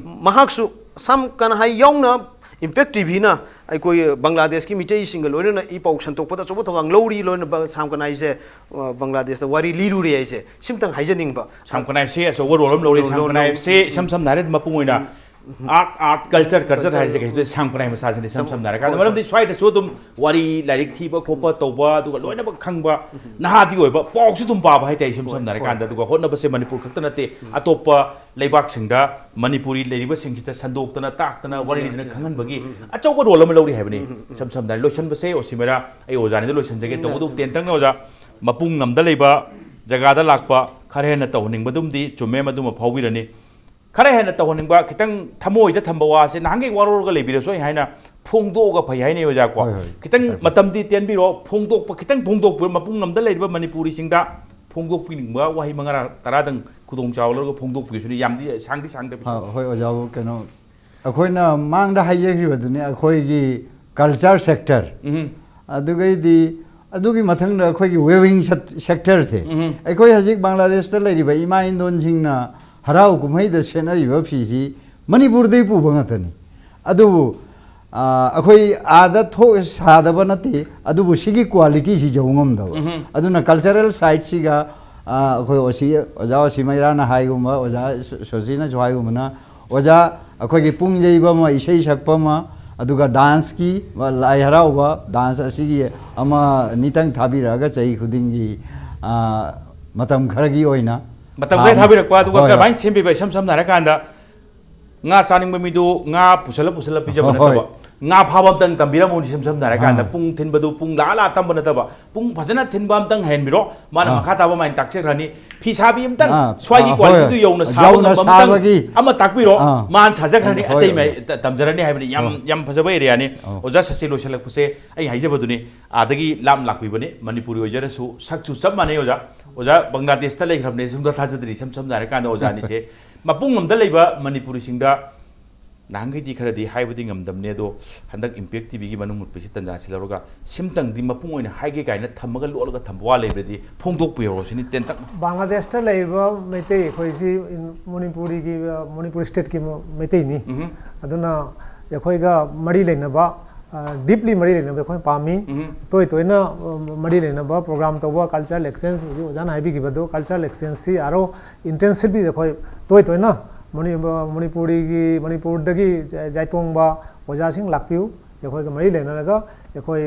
ꯃꯍꯥꯛꯁꯨ ꯁꯥꯝ ꯀꯟꯍꯥꯏ ꯌꯥꯎꯅ ꯏꯝꯄꯦꯛ ꯇꯤꯚꯤꯅ ꯑꯩꯈꯣꯏ ꯕꯪꯒ꯭ꯂꯥꯗꯦꯁꯀꯤ ꯃꯤꯇꯩꯁꯤꯡꯒ ꯂꯣꯏꯅꯅ ꯏ ꯄꯥꯎ ꯁꯟꯗꯣꯛꯄꯗ ꯑꯆꯧꯕ ꯊꯧꯗꯥꯡ ꯂꯧꯔꯤ꯫ ꯂꯣꯏꯅ ꯕ- ꯁꯥꯝ ꯀꯟꯍꯥꯏꯁꯦ, ꯑ, ꯕꯪꯒ꯭ꯂꯥꯗꯦꯁꯇ ꯋꯥꯔꯤ ꯂꯤꯔꯨꯔꯦ ꯍꯥꯏꯁꯦ ꯁꯤꯝꯇꯪ ꯍꯥꯏꯖꯅꯤꯡꯕ꯫ ꯁꯥꯝ ꯀꯟꯍꯥꯏꯁꯦ ꯑꯆꯧꯕ ꯔꯣꯜ ꯑꯃ ꯂꯧꯔꯤ꯫ ꯔꯣꯜ ꯁꯥꯝ ꯀꯟꯍꯥꯏꯁꯦ ꯏꯁꯝ ꯁꯝꯅ ꯍꯥꯏꯔꯗꯤ ꯃꯄꯨꯡ ꯑꯣꯏꯅ ꯑꯥꯔꯠ, ꯑꯥꯔꯠ, ꯀꯜꯆꯔ, ꯀꯜꯆꯔ ꯍꯥꯏꯔꯤꯁꯦ ꯀꯩꯗ ꯁꯥꯝ ꯀꯟꯍꯥꯏ ꯃꯁꯥꯁꯤꯅꯤ ꯏꯁꯝ ꯁꯝꯅ ꯍꯥꯏꯔꯀꯥꯟꯗ꯫ ꯍꯣꯏ꯫ ꯃꯔꯝꯗꯤ ꯁ꯭ꯋꯥꯏꯗꯁꯨ ꯑꯗꯨꯝ ꯋꯥꯔꯤ ꯂꯥꯏꯔꯤꯛ ꯊꯤꯕ ꯈꯣꯠꯄ ꯇꯧꯕ, ꯑꯗꯨꯒ ꯂꯣꯏꯅꯃꯛ ꯈꯪꯕ ꯅꯍꯥꯗꯤ ꯑꯣꯏꯕ, ꯄꯥꯎꯁꯨ ꯑꯗꯨꯝ ꯄꯥꯕ ꯍꯥꯏꯇꯥꯔꯦ ꯏꯁꯝ ꯁꯝꯅ ꯍꯥꯏꯔꯀꯥꯟꯗ꯫ ꯑꯗꯨꯒ ꯍꯣꯠꯅꯕꯁꯦ ꯃꯅꯤꯄꯨꯔ ꯈꯛꯇ ꯅꯠꯇꯦ, ꯑꯇꯣꯞꯄ ꯂꯩꯕꯥꯛꯁꯤꯡꯗ ꯃꯅꯤꯄꯨꯔꯤ ꯂꯩꯔꯤꯕꯁꯤꯡꯁꯤꯗ ꯁꯟꯗꯣꯛꯇꯅ ꯇꯥꯛꯇꯅ ꯋꯥꯔꯤ ꯂꯤꯗꯅ ꯈꯪꯍꯟꯕꯒꯤ ꯑꯆꯧꯕ ꯔꯣꯜ ꯑꯃ ꯂꯧꯔꯤ ꯍꯥꯏꯕꯅꯤ꯫ ꯏꯁꯝ ꯁꯝꯅ ꯍꯥꯏꯔ ꯂꯣꯏꯁꯟꯕꯁꯦ ꯑꯣꯁꯤꯃꯦꯔꯥ ꯑꯩ ꯑꯣꯖꯥꯅꯤꯗ ꯂꯣꯏꯁꯟꯖꯒꯦ꯫ ꯇꯧꯕꯇꯕꯨ ꯇꯦꯟꯇꯪꯅ ꯑꯣꯖꯥ, ꯃꯄꯨꯡ ꯂꯝꯗ ꯂꯩꯕ ꯖꯒꯥꯗ ꯂꯥꯛꯄ ꯈꯔ ꯍꯦꯟꯅ ꯇꯧꯍꯟꯅꯤꯡꯕꯗꯨꯝꯗꯤ ꯆꯨꯝꯃꯦ, ꯃꯗꯨꯃ ꯐꯥꯎꯕꯤꯔꯅꯤ꯫ ꯈꯔ ꯍꯦꯟꯅ ꯇꯧꯍꯟꯅꯤꯡꯕ, ꯈꯤꯇꯪ ꯊꯃꯣꯏꯗ ꯊꯝꯕ ꯋꯥꯁꯦ ꯅꯍꯥꯟꯈꯩ ꯋꯥꯔꯧꯔꯒ ꯂꯩꯕꯤꯔꯁꯨ ꯑꯩ ꯍꯥꯏꯅ ꯐꯣꯡꯗꯣꯛꯑꯒ ꯐꯩ ꯍꯥꯏꯅꯩ ꯑꯣꯖꯥ ꯀꯣ꯫ ꯍꯣꯏ, ꯍꯣꯏ꯫ ꯈꯤꯇꯪ ꯐꯩ, ꯐꯩ꯫ ꯃꯇꯝꯗꯤ ꯇꯦꯟꯕꯤꯔꯣ, ꯐꯣꯡꯗꯣꯛꯄ ꯈꯤꯇꯪ ꯐꯣꯡꯗꯣꯛꯄꯤꯔꯣ, ꯃꯄꯨꯡ ꯂꯝꯗ ꯂꯩꯔꯤꯕ ꯃꯅꯤꯄꯨꯔꯤꯁꯤꯡꯗ ꯐꯣꯡꯗꯣꯛꯄꯤꯅꯤꯡꯕ ꯋꯥꯍꯩ ꯃꯉꯥ ꯇꯔꯥꯗꯪ ꯈꯨꯗꯣꯡ ꯆꯥꯕ ꯂꯧꯔꯒ ꯐꯣꯡꯗꯣꯛꯄꯤꯔꯁꯨꯅꯦ꯫ ꯌꯥꯝꯗꯤ ꯁꯥꯡꯗꯤ ꯁꯥꯡꯗꯕꯤ꯫ ꯑ, ꯍꯣꯏ ꯑꯣꯖꯥꯕꯨ ꯀꯩꯅꯣ, ꯑꯩꯈꯣꯏꯅ ꯃꯥꯡꯗ ꯍꯥꯏꯖꯈꯤꯕꯗꯨꯅꯤ, ꯑꯩꯈꯣꯏꯒꯤ ꯀꯜꯆꯔ ꯁꯦꯛꯇꯔ, ꯎꯝ꯫ ꯑꯗꯨꯒꯩꯗꯤ ꯑꯗꯨꯒꯤ ꯃꯊꯪꯗ ꯑꯩꯈꯣꯏꯒꯤ ꯋꯦꯕꯤꯡ ꯁꯦꯛꯇꯔꯁꯦ꯫ ꯎꯝ꯫ ꯑꯩꯈꯣꯏ ꯍꯧꯖꯤꯛ ꯕꯪꯒ꯭ꯂꯥꯗꯦꯁꯇ ꯂꯩꯔꯤꯕ ꯏꯃꯥ ꯏꯟꯗꯣꯟꯁꯤꯡꯅ ꯍꯔꯥꯎ ꯀꯨꯝꯍꯩꯗ ꯁꯦꯠꯅꯔꯤꯕ ꯐꯤꯁꯤ ꯃꯅꯤꯄꯨꯔꯗꯒꯤ ꯄꯨꯕ ꯉꯥꯛꯇꯅꯤ꯫ ꯑꯗꯨꯕꯨ ꯑ, ꯑꯩꯈꯣꯏ ꯑꯥꯗ ꯊꯣꯛ ꯁꯥꯗꯕ ꯅꯠꯇꯦ, ꯑꯗꯨꯕꯨ ꯁꯤꯒꯤ ꯀ꯭ꯋꯥꯂꯤꯇꯤꯁꯤ ꯌꯧ ꯉꯝꯗꯕ꯫ ꯑꯗꯨꯅ ꯀꯜꯆꯔꯦꯜ ꯁꯥꯏꯠꯁꯤꯒ, ꯑ, ꯑꯩꯈꯣꯏ ꯑꯣꯁꯤ, ꯑꯣꯖꯥ ꯑꯣꯁꯤ ꯃꯩꯔꯥꯅ ꯍꯥꯏꯒꯨꯝꯕ, ꯑꯣꯖꯥ ꯁꯣ- ꯁꯣꯁꯤꯅꯁꯨ ꯍꯥꯏꯒꯨꯝꯕꯅ, ꯑꯣꯖꯥ ꯑꯩꯈꯣꯏꯒꯤ ꯄꯨꯡ ꯌꯩꯕ ꯑꯃ, ꯏꯁꯩ ꯁꯛꯄ ꯑꯃ, ꯑꯗꯨꯒ ꯗꯥꯟꯁꯀꯤ, ꯂꯥꯏ ꯍꯔꯥꯎꯕ ꯗꯥꯟꯁ ꯑꯁꯤꯒꯤ ꯑꯃ ꯅꯤꯇꯪ ꯊꯥꯕꯤꯔꯛꯑꯒ ꯆꯍꯤ ꯈꯨꯗꯤꯡꯒꯤ, ꯑ, ꯃꯇꯝ ꯈꯔꯒꯤ ꯑꯣꯏꯅ ꯃꯇꯝ ꯈꯔ ꯊꯥ- ꯊꯥꯕꯤꯔꯛꯄ, ꯑꯗꯨꯒ ꯍꯣꯏ, ꯍꯣꯏ꯫ ꯀꯃꯥꯏꯅ ꯁꯦꯝꯕꯤꯕ? ꯏꯁꯝ ꯁꯝꯅ ꯍꯥꯏꯔꯀꯥꯟꯗ, ꯉꯥ ꯆꯥꯅꯤꯡꯕ ꯃꯤꯗꯨ ꯉꯥ ꯄꯨꯁꯜꯂ ꯄꯨꯁꯜꯂ ꯄꯤꯖꯕ ꯍꯣꯏ, ꯍꯣꯏ꯫ ꯅꯠꯇꯕ, ꯉꯥ ꯐꯥꯕ ꯑꯝꯇꯪ ꯇꯝꯕꯤꯔꯝꯃꯣ꯫ ꯏꯁꯝ ꯁꯝꯅ ꯍꯥꯏꯔꯀꯥꯟꯗ, ꯑꯥ꯫ ꯄꯨꯡ ꯊꯤꯟꯕꯗꯨ ꯄꯨꯡ ꯂꯥ ꯂꯥ ꯇꯝꯕ ꯅꯠꯇꯕ, ꯄꯨꯡ ꯐꯖꯅ ꯊꯤꯟꯕ ꯑꯝꯇꯪ ꯍꯩꯍꯟꯕꯤꯔꯣ꯫ ꯃꯥꯅ ꯑꯥ꯫ ꯃꯈꯥ ꯇꯥꯕ ꯃꯥꯏꯅ ꯇꯥꯛꯆꯈ꯭ꯔꯅꯤ꯫ ꯐꯤ ꯁꯥꯕꯤ ꯑꯝꯇꯪ ꯑꯥ, ꯁ꯭ꯋꯥꯏꯒꯤ ꯑꯥ, ꯀ꯭ꯋꯥꯂꯤꯇꯤꯗꯨ ꯍꯣꯏ꯫ ꯌꯧꯅ ꯁꯥꯕ ꯌꯧꯅ ꯉꯝꯕ ꯑꯝꯇꯪ ꯁꯥꯕꯒꯤ꯫ ꯑꯃ ꯇꯥꯛꯄꯤꯔꯣ꯫ ꯑꯥ꯫ ꯃꯥꯅ ꯁꯥꯖꯈ꯭ꯔꯅꯤ, ꯍꯣꯏ, ꯑꯇꯩ ꯍꯣꯏ꯫ ꯃꯥꯏ ꯇ- ꯇꯝꯖꯔꯅꯤ ꯍꯥꯏꯕꯅꯤ꯫ ꯌꯥꯝ, ꯑꯣ꯫ ꯌꯥꯝ ꯐꯖꯕ ꯑꯦꯔꯤꯌꯥꯅꯤ꯫ ꯑꯣ꯫ ꯑꯣꯖꯥ ꯁꯁꯤ ꯂꯣꯏꯁꯤꯜꯂꯛꯄꯁꯦ ꯑꯩ ꯍꯥꯏꯖꯕꯗꯨꯅꯤ, ꯑꯥꯗꯒꯤ ꯂꯥꯞ ꯂꯥꯛꯄꯤꯕꯅꯤ꯫ ꯃꯅꯤꯄꯨꯔꯤ ꯑꯣꯏꯖꯔꯁꯨ ꯁꯛꯁꯨ ꯆꯞ ꯃꯥꯟꯅꯩ ꯑꯣꯖꯥ꯫ ꯑꯣꯖꯥ ꯕꯪꯒ꯭ꯂꯥꯗꯦꯁꯇ ꯂꯩꯈ꯭ꯔꯕꯅꯦ, ꯁꯨꯡꯊꯥ ꯊꯥꯖꯗ꯭ꯔꯤ꯫ ꯏꯁꯝ ꯁꯝꯅ ꯍꯥꯏꯔꯀꯥꯟꯗ ꯑꯣꯖꯥꯅꯤꯁꯦ ꯃꯄꯨꯡ ꯑꯃꯗ ꯂꯩꯕ ꯃꯅꯤꯄꯨꯔꯤꯁꯤꯡꯗ ꯅꯍꯥꯟꯈꯩꯗꯤ ꯈꯔꯗꯤ ꯍꯥꯏꯕꯗꯤ ꯉꯝꯗꯕꯅꯦ, ꯑꯗꯣ ꯍꯟꯗꯛ ꯏꯝꯄꯦꯛ ꯇꯤꯚꯤꯒꯤ ꯃꯅꯨꯡ ꯍꯨꯠꯄꯁꯤ ꯇꯟꯖꯥꯁꯤ ꯂꯧꯔꯒ ꯁꯤꯝꯇꯪꯗꯤ ꯃꯄꯨꯡ ꯑꯣꯏꯅ ꯍꯥꯏꯒꯦ ꯀꯥꯏꯅ ꯊꯝꯃꯒ ꯂꯣꯠꯂꯒ ꯊꯝꯕ ꯋꯥ ꯂꯩꯕꯗꯤ ꯐꯣꯡꯗꯣꯛꯄꯤꯔꯣ ꯁꯤꯅꯤ ꯇꯦꯟꯇꯛꯅ꯫ ꯕꯪꯒ꯭ꯂꯥꯗꯦꯁꯇ ꯂꯩꯔꯤꯕ ꯃꯩꯇꯩ ꯑꯩꯈꯣꯏꯁꯤ ꯃꯅꯤꯄꯨꯔꯤꯒꯤ ꯃꯅꯤꯄꯨꯔ ꯁ꯭ꯇꯦꯠꯀꯤ ꯃꯩꯇꯩꯅꯤ꯫ ꯎꯝ꯫ ꯑꯗꯨꯅ ꯑꯩꯈꯣꯏꯒ ꯃꯔꯤ ꯂꯩꯅꯕ, ꯗꯤꯞꯂꯤ ꯃꯔꯤ ꯂꯩꯅꯕ ꯑꯩꯈꯣꯏ ꯄꯥꯝꯃꯤ꯫ ꯎꯝ꯫ ꯇꯣꯏ ꯇꯣꯏꯅ ꯃꯔꯤ ꯂꯩꯅꯕ ꯄ꯭ꯔꯣꯒ꯭ꯔꯥꯝ ꯇꯧꯕ, ꯀꯜꯆꯔꯦꯜ ꯑꯦꯛꯁꯆꯦꯟꯖ, ꯍꯧꯖꯤꯛ ꯑꯣꯖꯥꯅ ꯍꯥꯏꯕꯤꯈꯤꯕꯗꯣ, ꯀꯜꯆꯔꯦꯜ ꯑꯦꯛꯁꯆꯦꯟꯖꯁꯤ ꯑꯥꯔ ꯑꯣ ꯏꯟꯇꯦꯟꯁꯤꯚꯂꯤ ꯑꯩꯈꯣꯏ ꯇꯣꯏ ꯇꯣꯏꯅ ꯃꯅꯤ- ꯃꯅꯤꯄꯨꯔꯤꯒꯤ ꯃꯅꯤꯄꯨꯔꯗꯒꯤ ꯖꯥꯏꯇꯣꯡꯕ ꯑꯣꯖꯥꯁꯤꯡ ꯂꯥꯛꯄꯤꯌꯨ꯫ ꯑꯩꯈꯣꯏꯒ ꯃꯔꯤ ꯂꯩꯅꯔꯒ ꯑꯩꯈꯣꯏ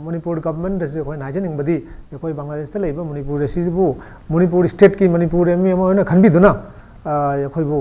ꯃꯅꯤꯄꯨꯔ ꯒꯚꯔꯟꯃꯦꯟꯗꯁꯨ ꯑꯩꯈꯣꯏꯅ ꯍꯥꯏꯖꯅꯤꯡꯕꯗꯤ, ꯑꯩꯈꯣꯏ ꯕꯪꯒ꯭ꯂꯥꯗꯦꯁꯇ ꯂꯩꯕ ꯃꯅꯤꯄꯨꯔ ꯑꯁꯤꯕꯨ ꯃꯅꯤꯄꯨꯔ ꯁ꯭ꯇꯦꯠꯀꯤ ꯃꯅꯤꯄꯨꯔ ꯑꯃ ꯑꯣꯏꯅ ꯈꯟꯕꯤꯗꯨꯅ ꯑꯩꯈꯣꯏꯕꯨ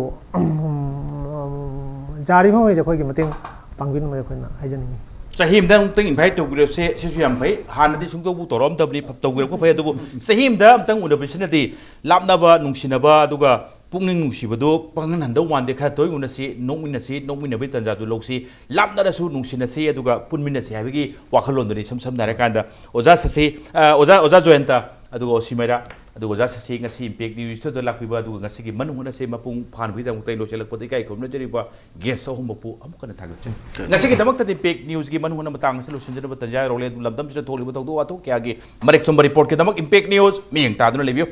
ꯌꯥꯔꯤꯕ ꯃꯈꯩ ꯑꯩꯈꯣꯏꯒꯤ ꯃꯇꯦꯡ ꯄꯥꯡꯕꯤꯅꯕ ꯑꯩꯈꯣꯏꯅ ꯍꯥꯏꯖꯅꯤꯡꯉꯤ꯫ ꯆꯍꯤ ꯑꯃꯗ ꯑꯃꯨꯛꯇꯪ ꯏꯟꯚꯥꯏꯠ ꯇꯧꯕꯤꯔꯁꯦ, ꯁꯤꯁꯨ ꯌꯥꯝ ꯐꯩ꯫ ꯍꯥꯟꯅꯗꯤ ꯁꯨꯡꯇꯧꯕꯨ ꯇꯧꯔꯛꯑꯝꯗꯕꯅꯤ, ꯇꯧꯕꯤꯔꯛꯄ ꯐꯩ, ꯑꯗꯨꯕꯨ ꯆꯍꯤ ꯑꯃꯗ ꯑꯃꯨꯛꯇꯪ ꯎꯅꯕꯁꯤꯅꯗꯤ ꯂꯥꯞꯅꯕ ꯅꯨꯡꯁꯤꯅꯕ ꯑꯗꯨꯒ ꯄꯨꯛꯅꯤꯡ ꯅꯨꯡꯁꯤꯕꯗꯨ ꯄꯪꯍꯟꯍꯟꯗꯧ ꯃꯥꯟꯗꯦ꯫ ꯈꯔ ꯇꯣꯏ ꯎꯅꯁꯤ, ꯅꯣꯛꯃꯤꯟꯅꯁꯤ, ꯅꯣꯛꯃꯤꯟꯅꯕꯒꯤ ꯇꯥꯟꯖꯥꯗꯨ ꯂꯧꯁꯤ, ꯂꯥꯞꯅꯔꯁꯨ ꯅꯨꯡꯁꯤꯅꯁꯤ ꯑꯗꯨꯒ ꯄꯨꯟꯃꯤꯟꯅꯁꯤ ꯍꯥꯏꯕꯒꯤ ꯋꯥꯈꯜꯂꯣꯟꯗꯨꯅꯤ꯫ ꯏꯁꯝ ꯁꯝꯅ ꯍꯥꯏꯔꯀꯥꯟꯗ ꯑꯣꯖꯥ ꯁꯁꯤ, ꯑ, ꯑꯣꯖꯥ, ꯑꯣꯖꯥ ꯖꯣꯌꯟꯇ, ꯑꯗꯨꯒ ꯑꯣꯁꯤ ꯃꯩꯔꯥ, ꯑꯗꯨꯒ ꯑꯣꯖꯥ ꯁꯁꯤ ꯉꯁꯤ ꯏꯝꯄꯦꯛ ꯅ꯭ꯌꯨꯁ ꯁ꯭ꯇꯨꯗꯤꯑꯣꯗ ꯂꯥꯛꯄꯤꯕ ꯑꯗꯨꯒ ꯉꯁꯤꯒꯤ ꯃꯅꯨꯡ ꯍꯨꯠꯅꯁꯦ ꯃꯄꯨꯡ ꯐꯥꯍꯟꯕꯒꯤꯗꯃꯛꯇ ꯑꯩ ꯂꯣꯏꯁꯤꯜꯂꯛꯄꯗ ꯏꯀꯥꯏ ꯈꯨꯝꯅꯖꯔꯤꯕ ꯒꯦꯁ ꯑꯍꯨꯝꯃꯛꯄꯨ ꯑꯃꯨꯛ ꯍꯟꯅ ꯊꯥꯒꯠꯆꯔꯤ꯫ ꯉꯁꯤꯒꯤꯗꯃꯛꯇꯗꯤ ꯏꯝꯄꯦꯛ ꯅ꯭ꯌꯨꯁꯀꯤ ꯃꯅꯨꯡ ꯍꯨꯠꯅ ꯃꯇꯥꯡ ꯑꯁꯤ ꯂꯣꯏꯁꯤꯟꯖꯅꯕ ꯇꯥꯟꯖꯥ ꯌꯧꯔꯦ꯫ ꯑꯗꯨ ꯂꯝꯗꯝꯁꯤꯗ ꯊꯣꯛꯂꯤꯕ ꯊꯧꯗꯣꯛ ꯋꯥꯊꯣꯛ ꯀꯌꯥꯒꯤ ꯃꯔꯤꯛ ꯆꯨꯝꯕ ꯔꯤꯄꯣꯔꯠꯀꯤꯗꯃꯛ ꯏꯝꯄꯦꯛ ꯅ꯭ꯌꯨꯁ ꯃꯤꯠꯌꯦꯡ ꯇꯥꯗꯨꯅ ꯂꯩꯕꯤꯌꯨ꯫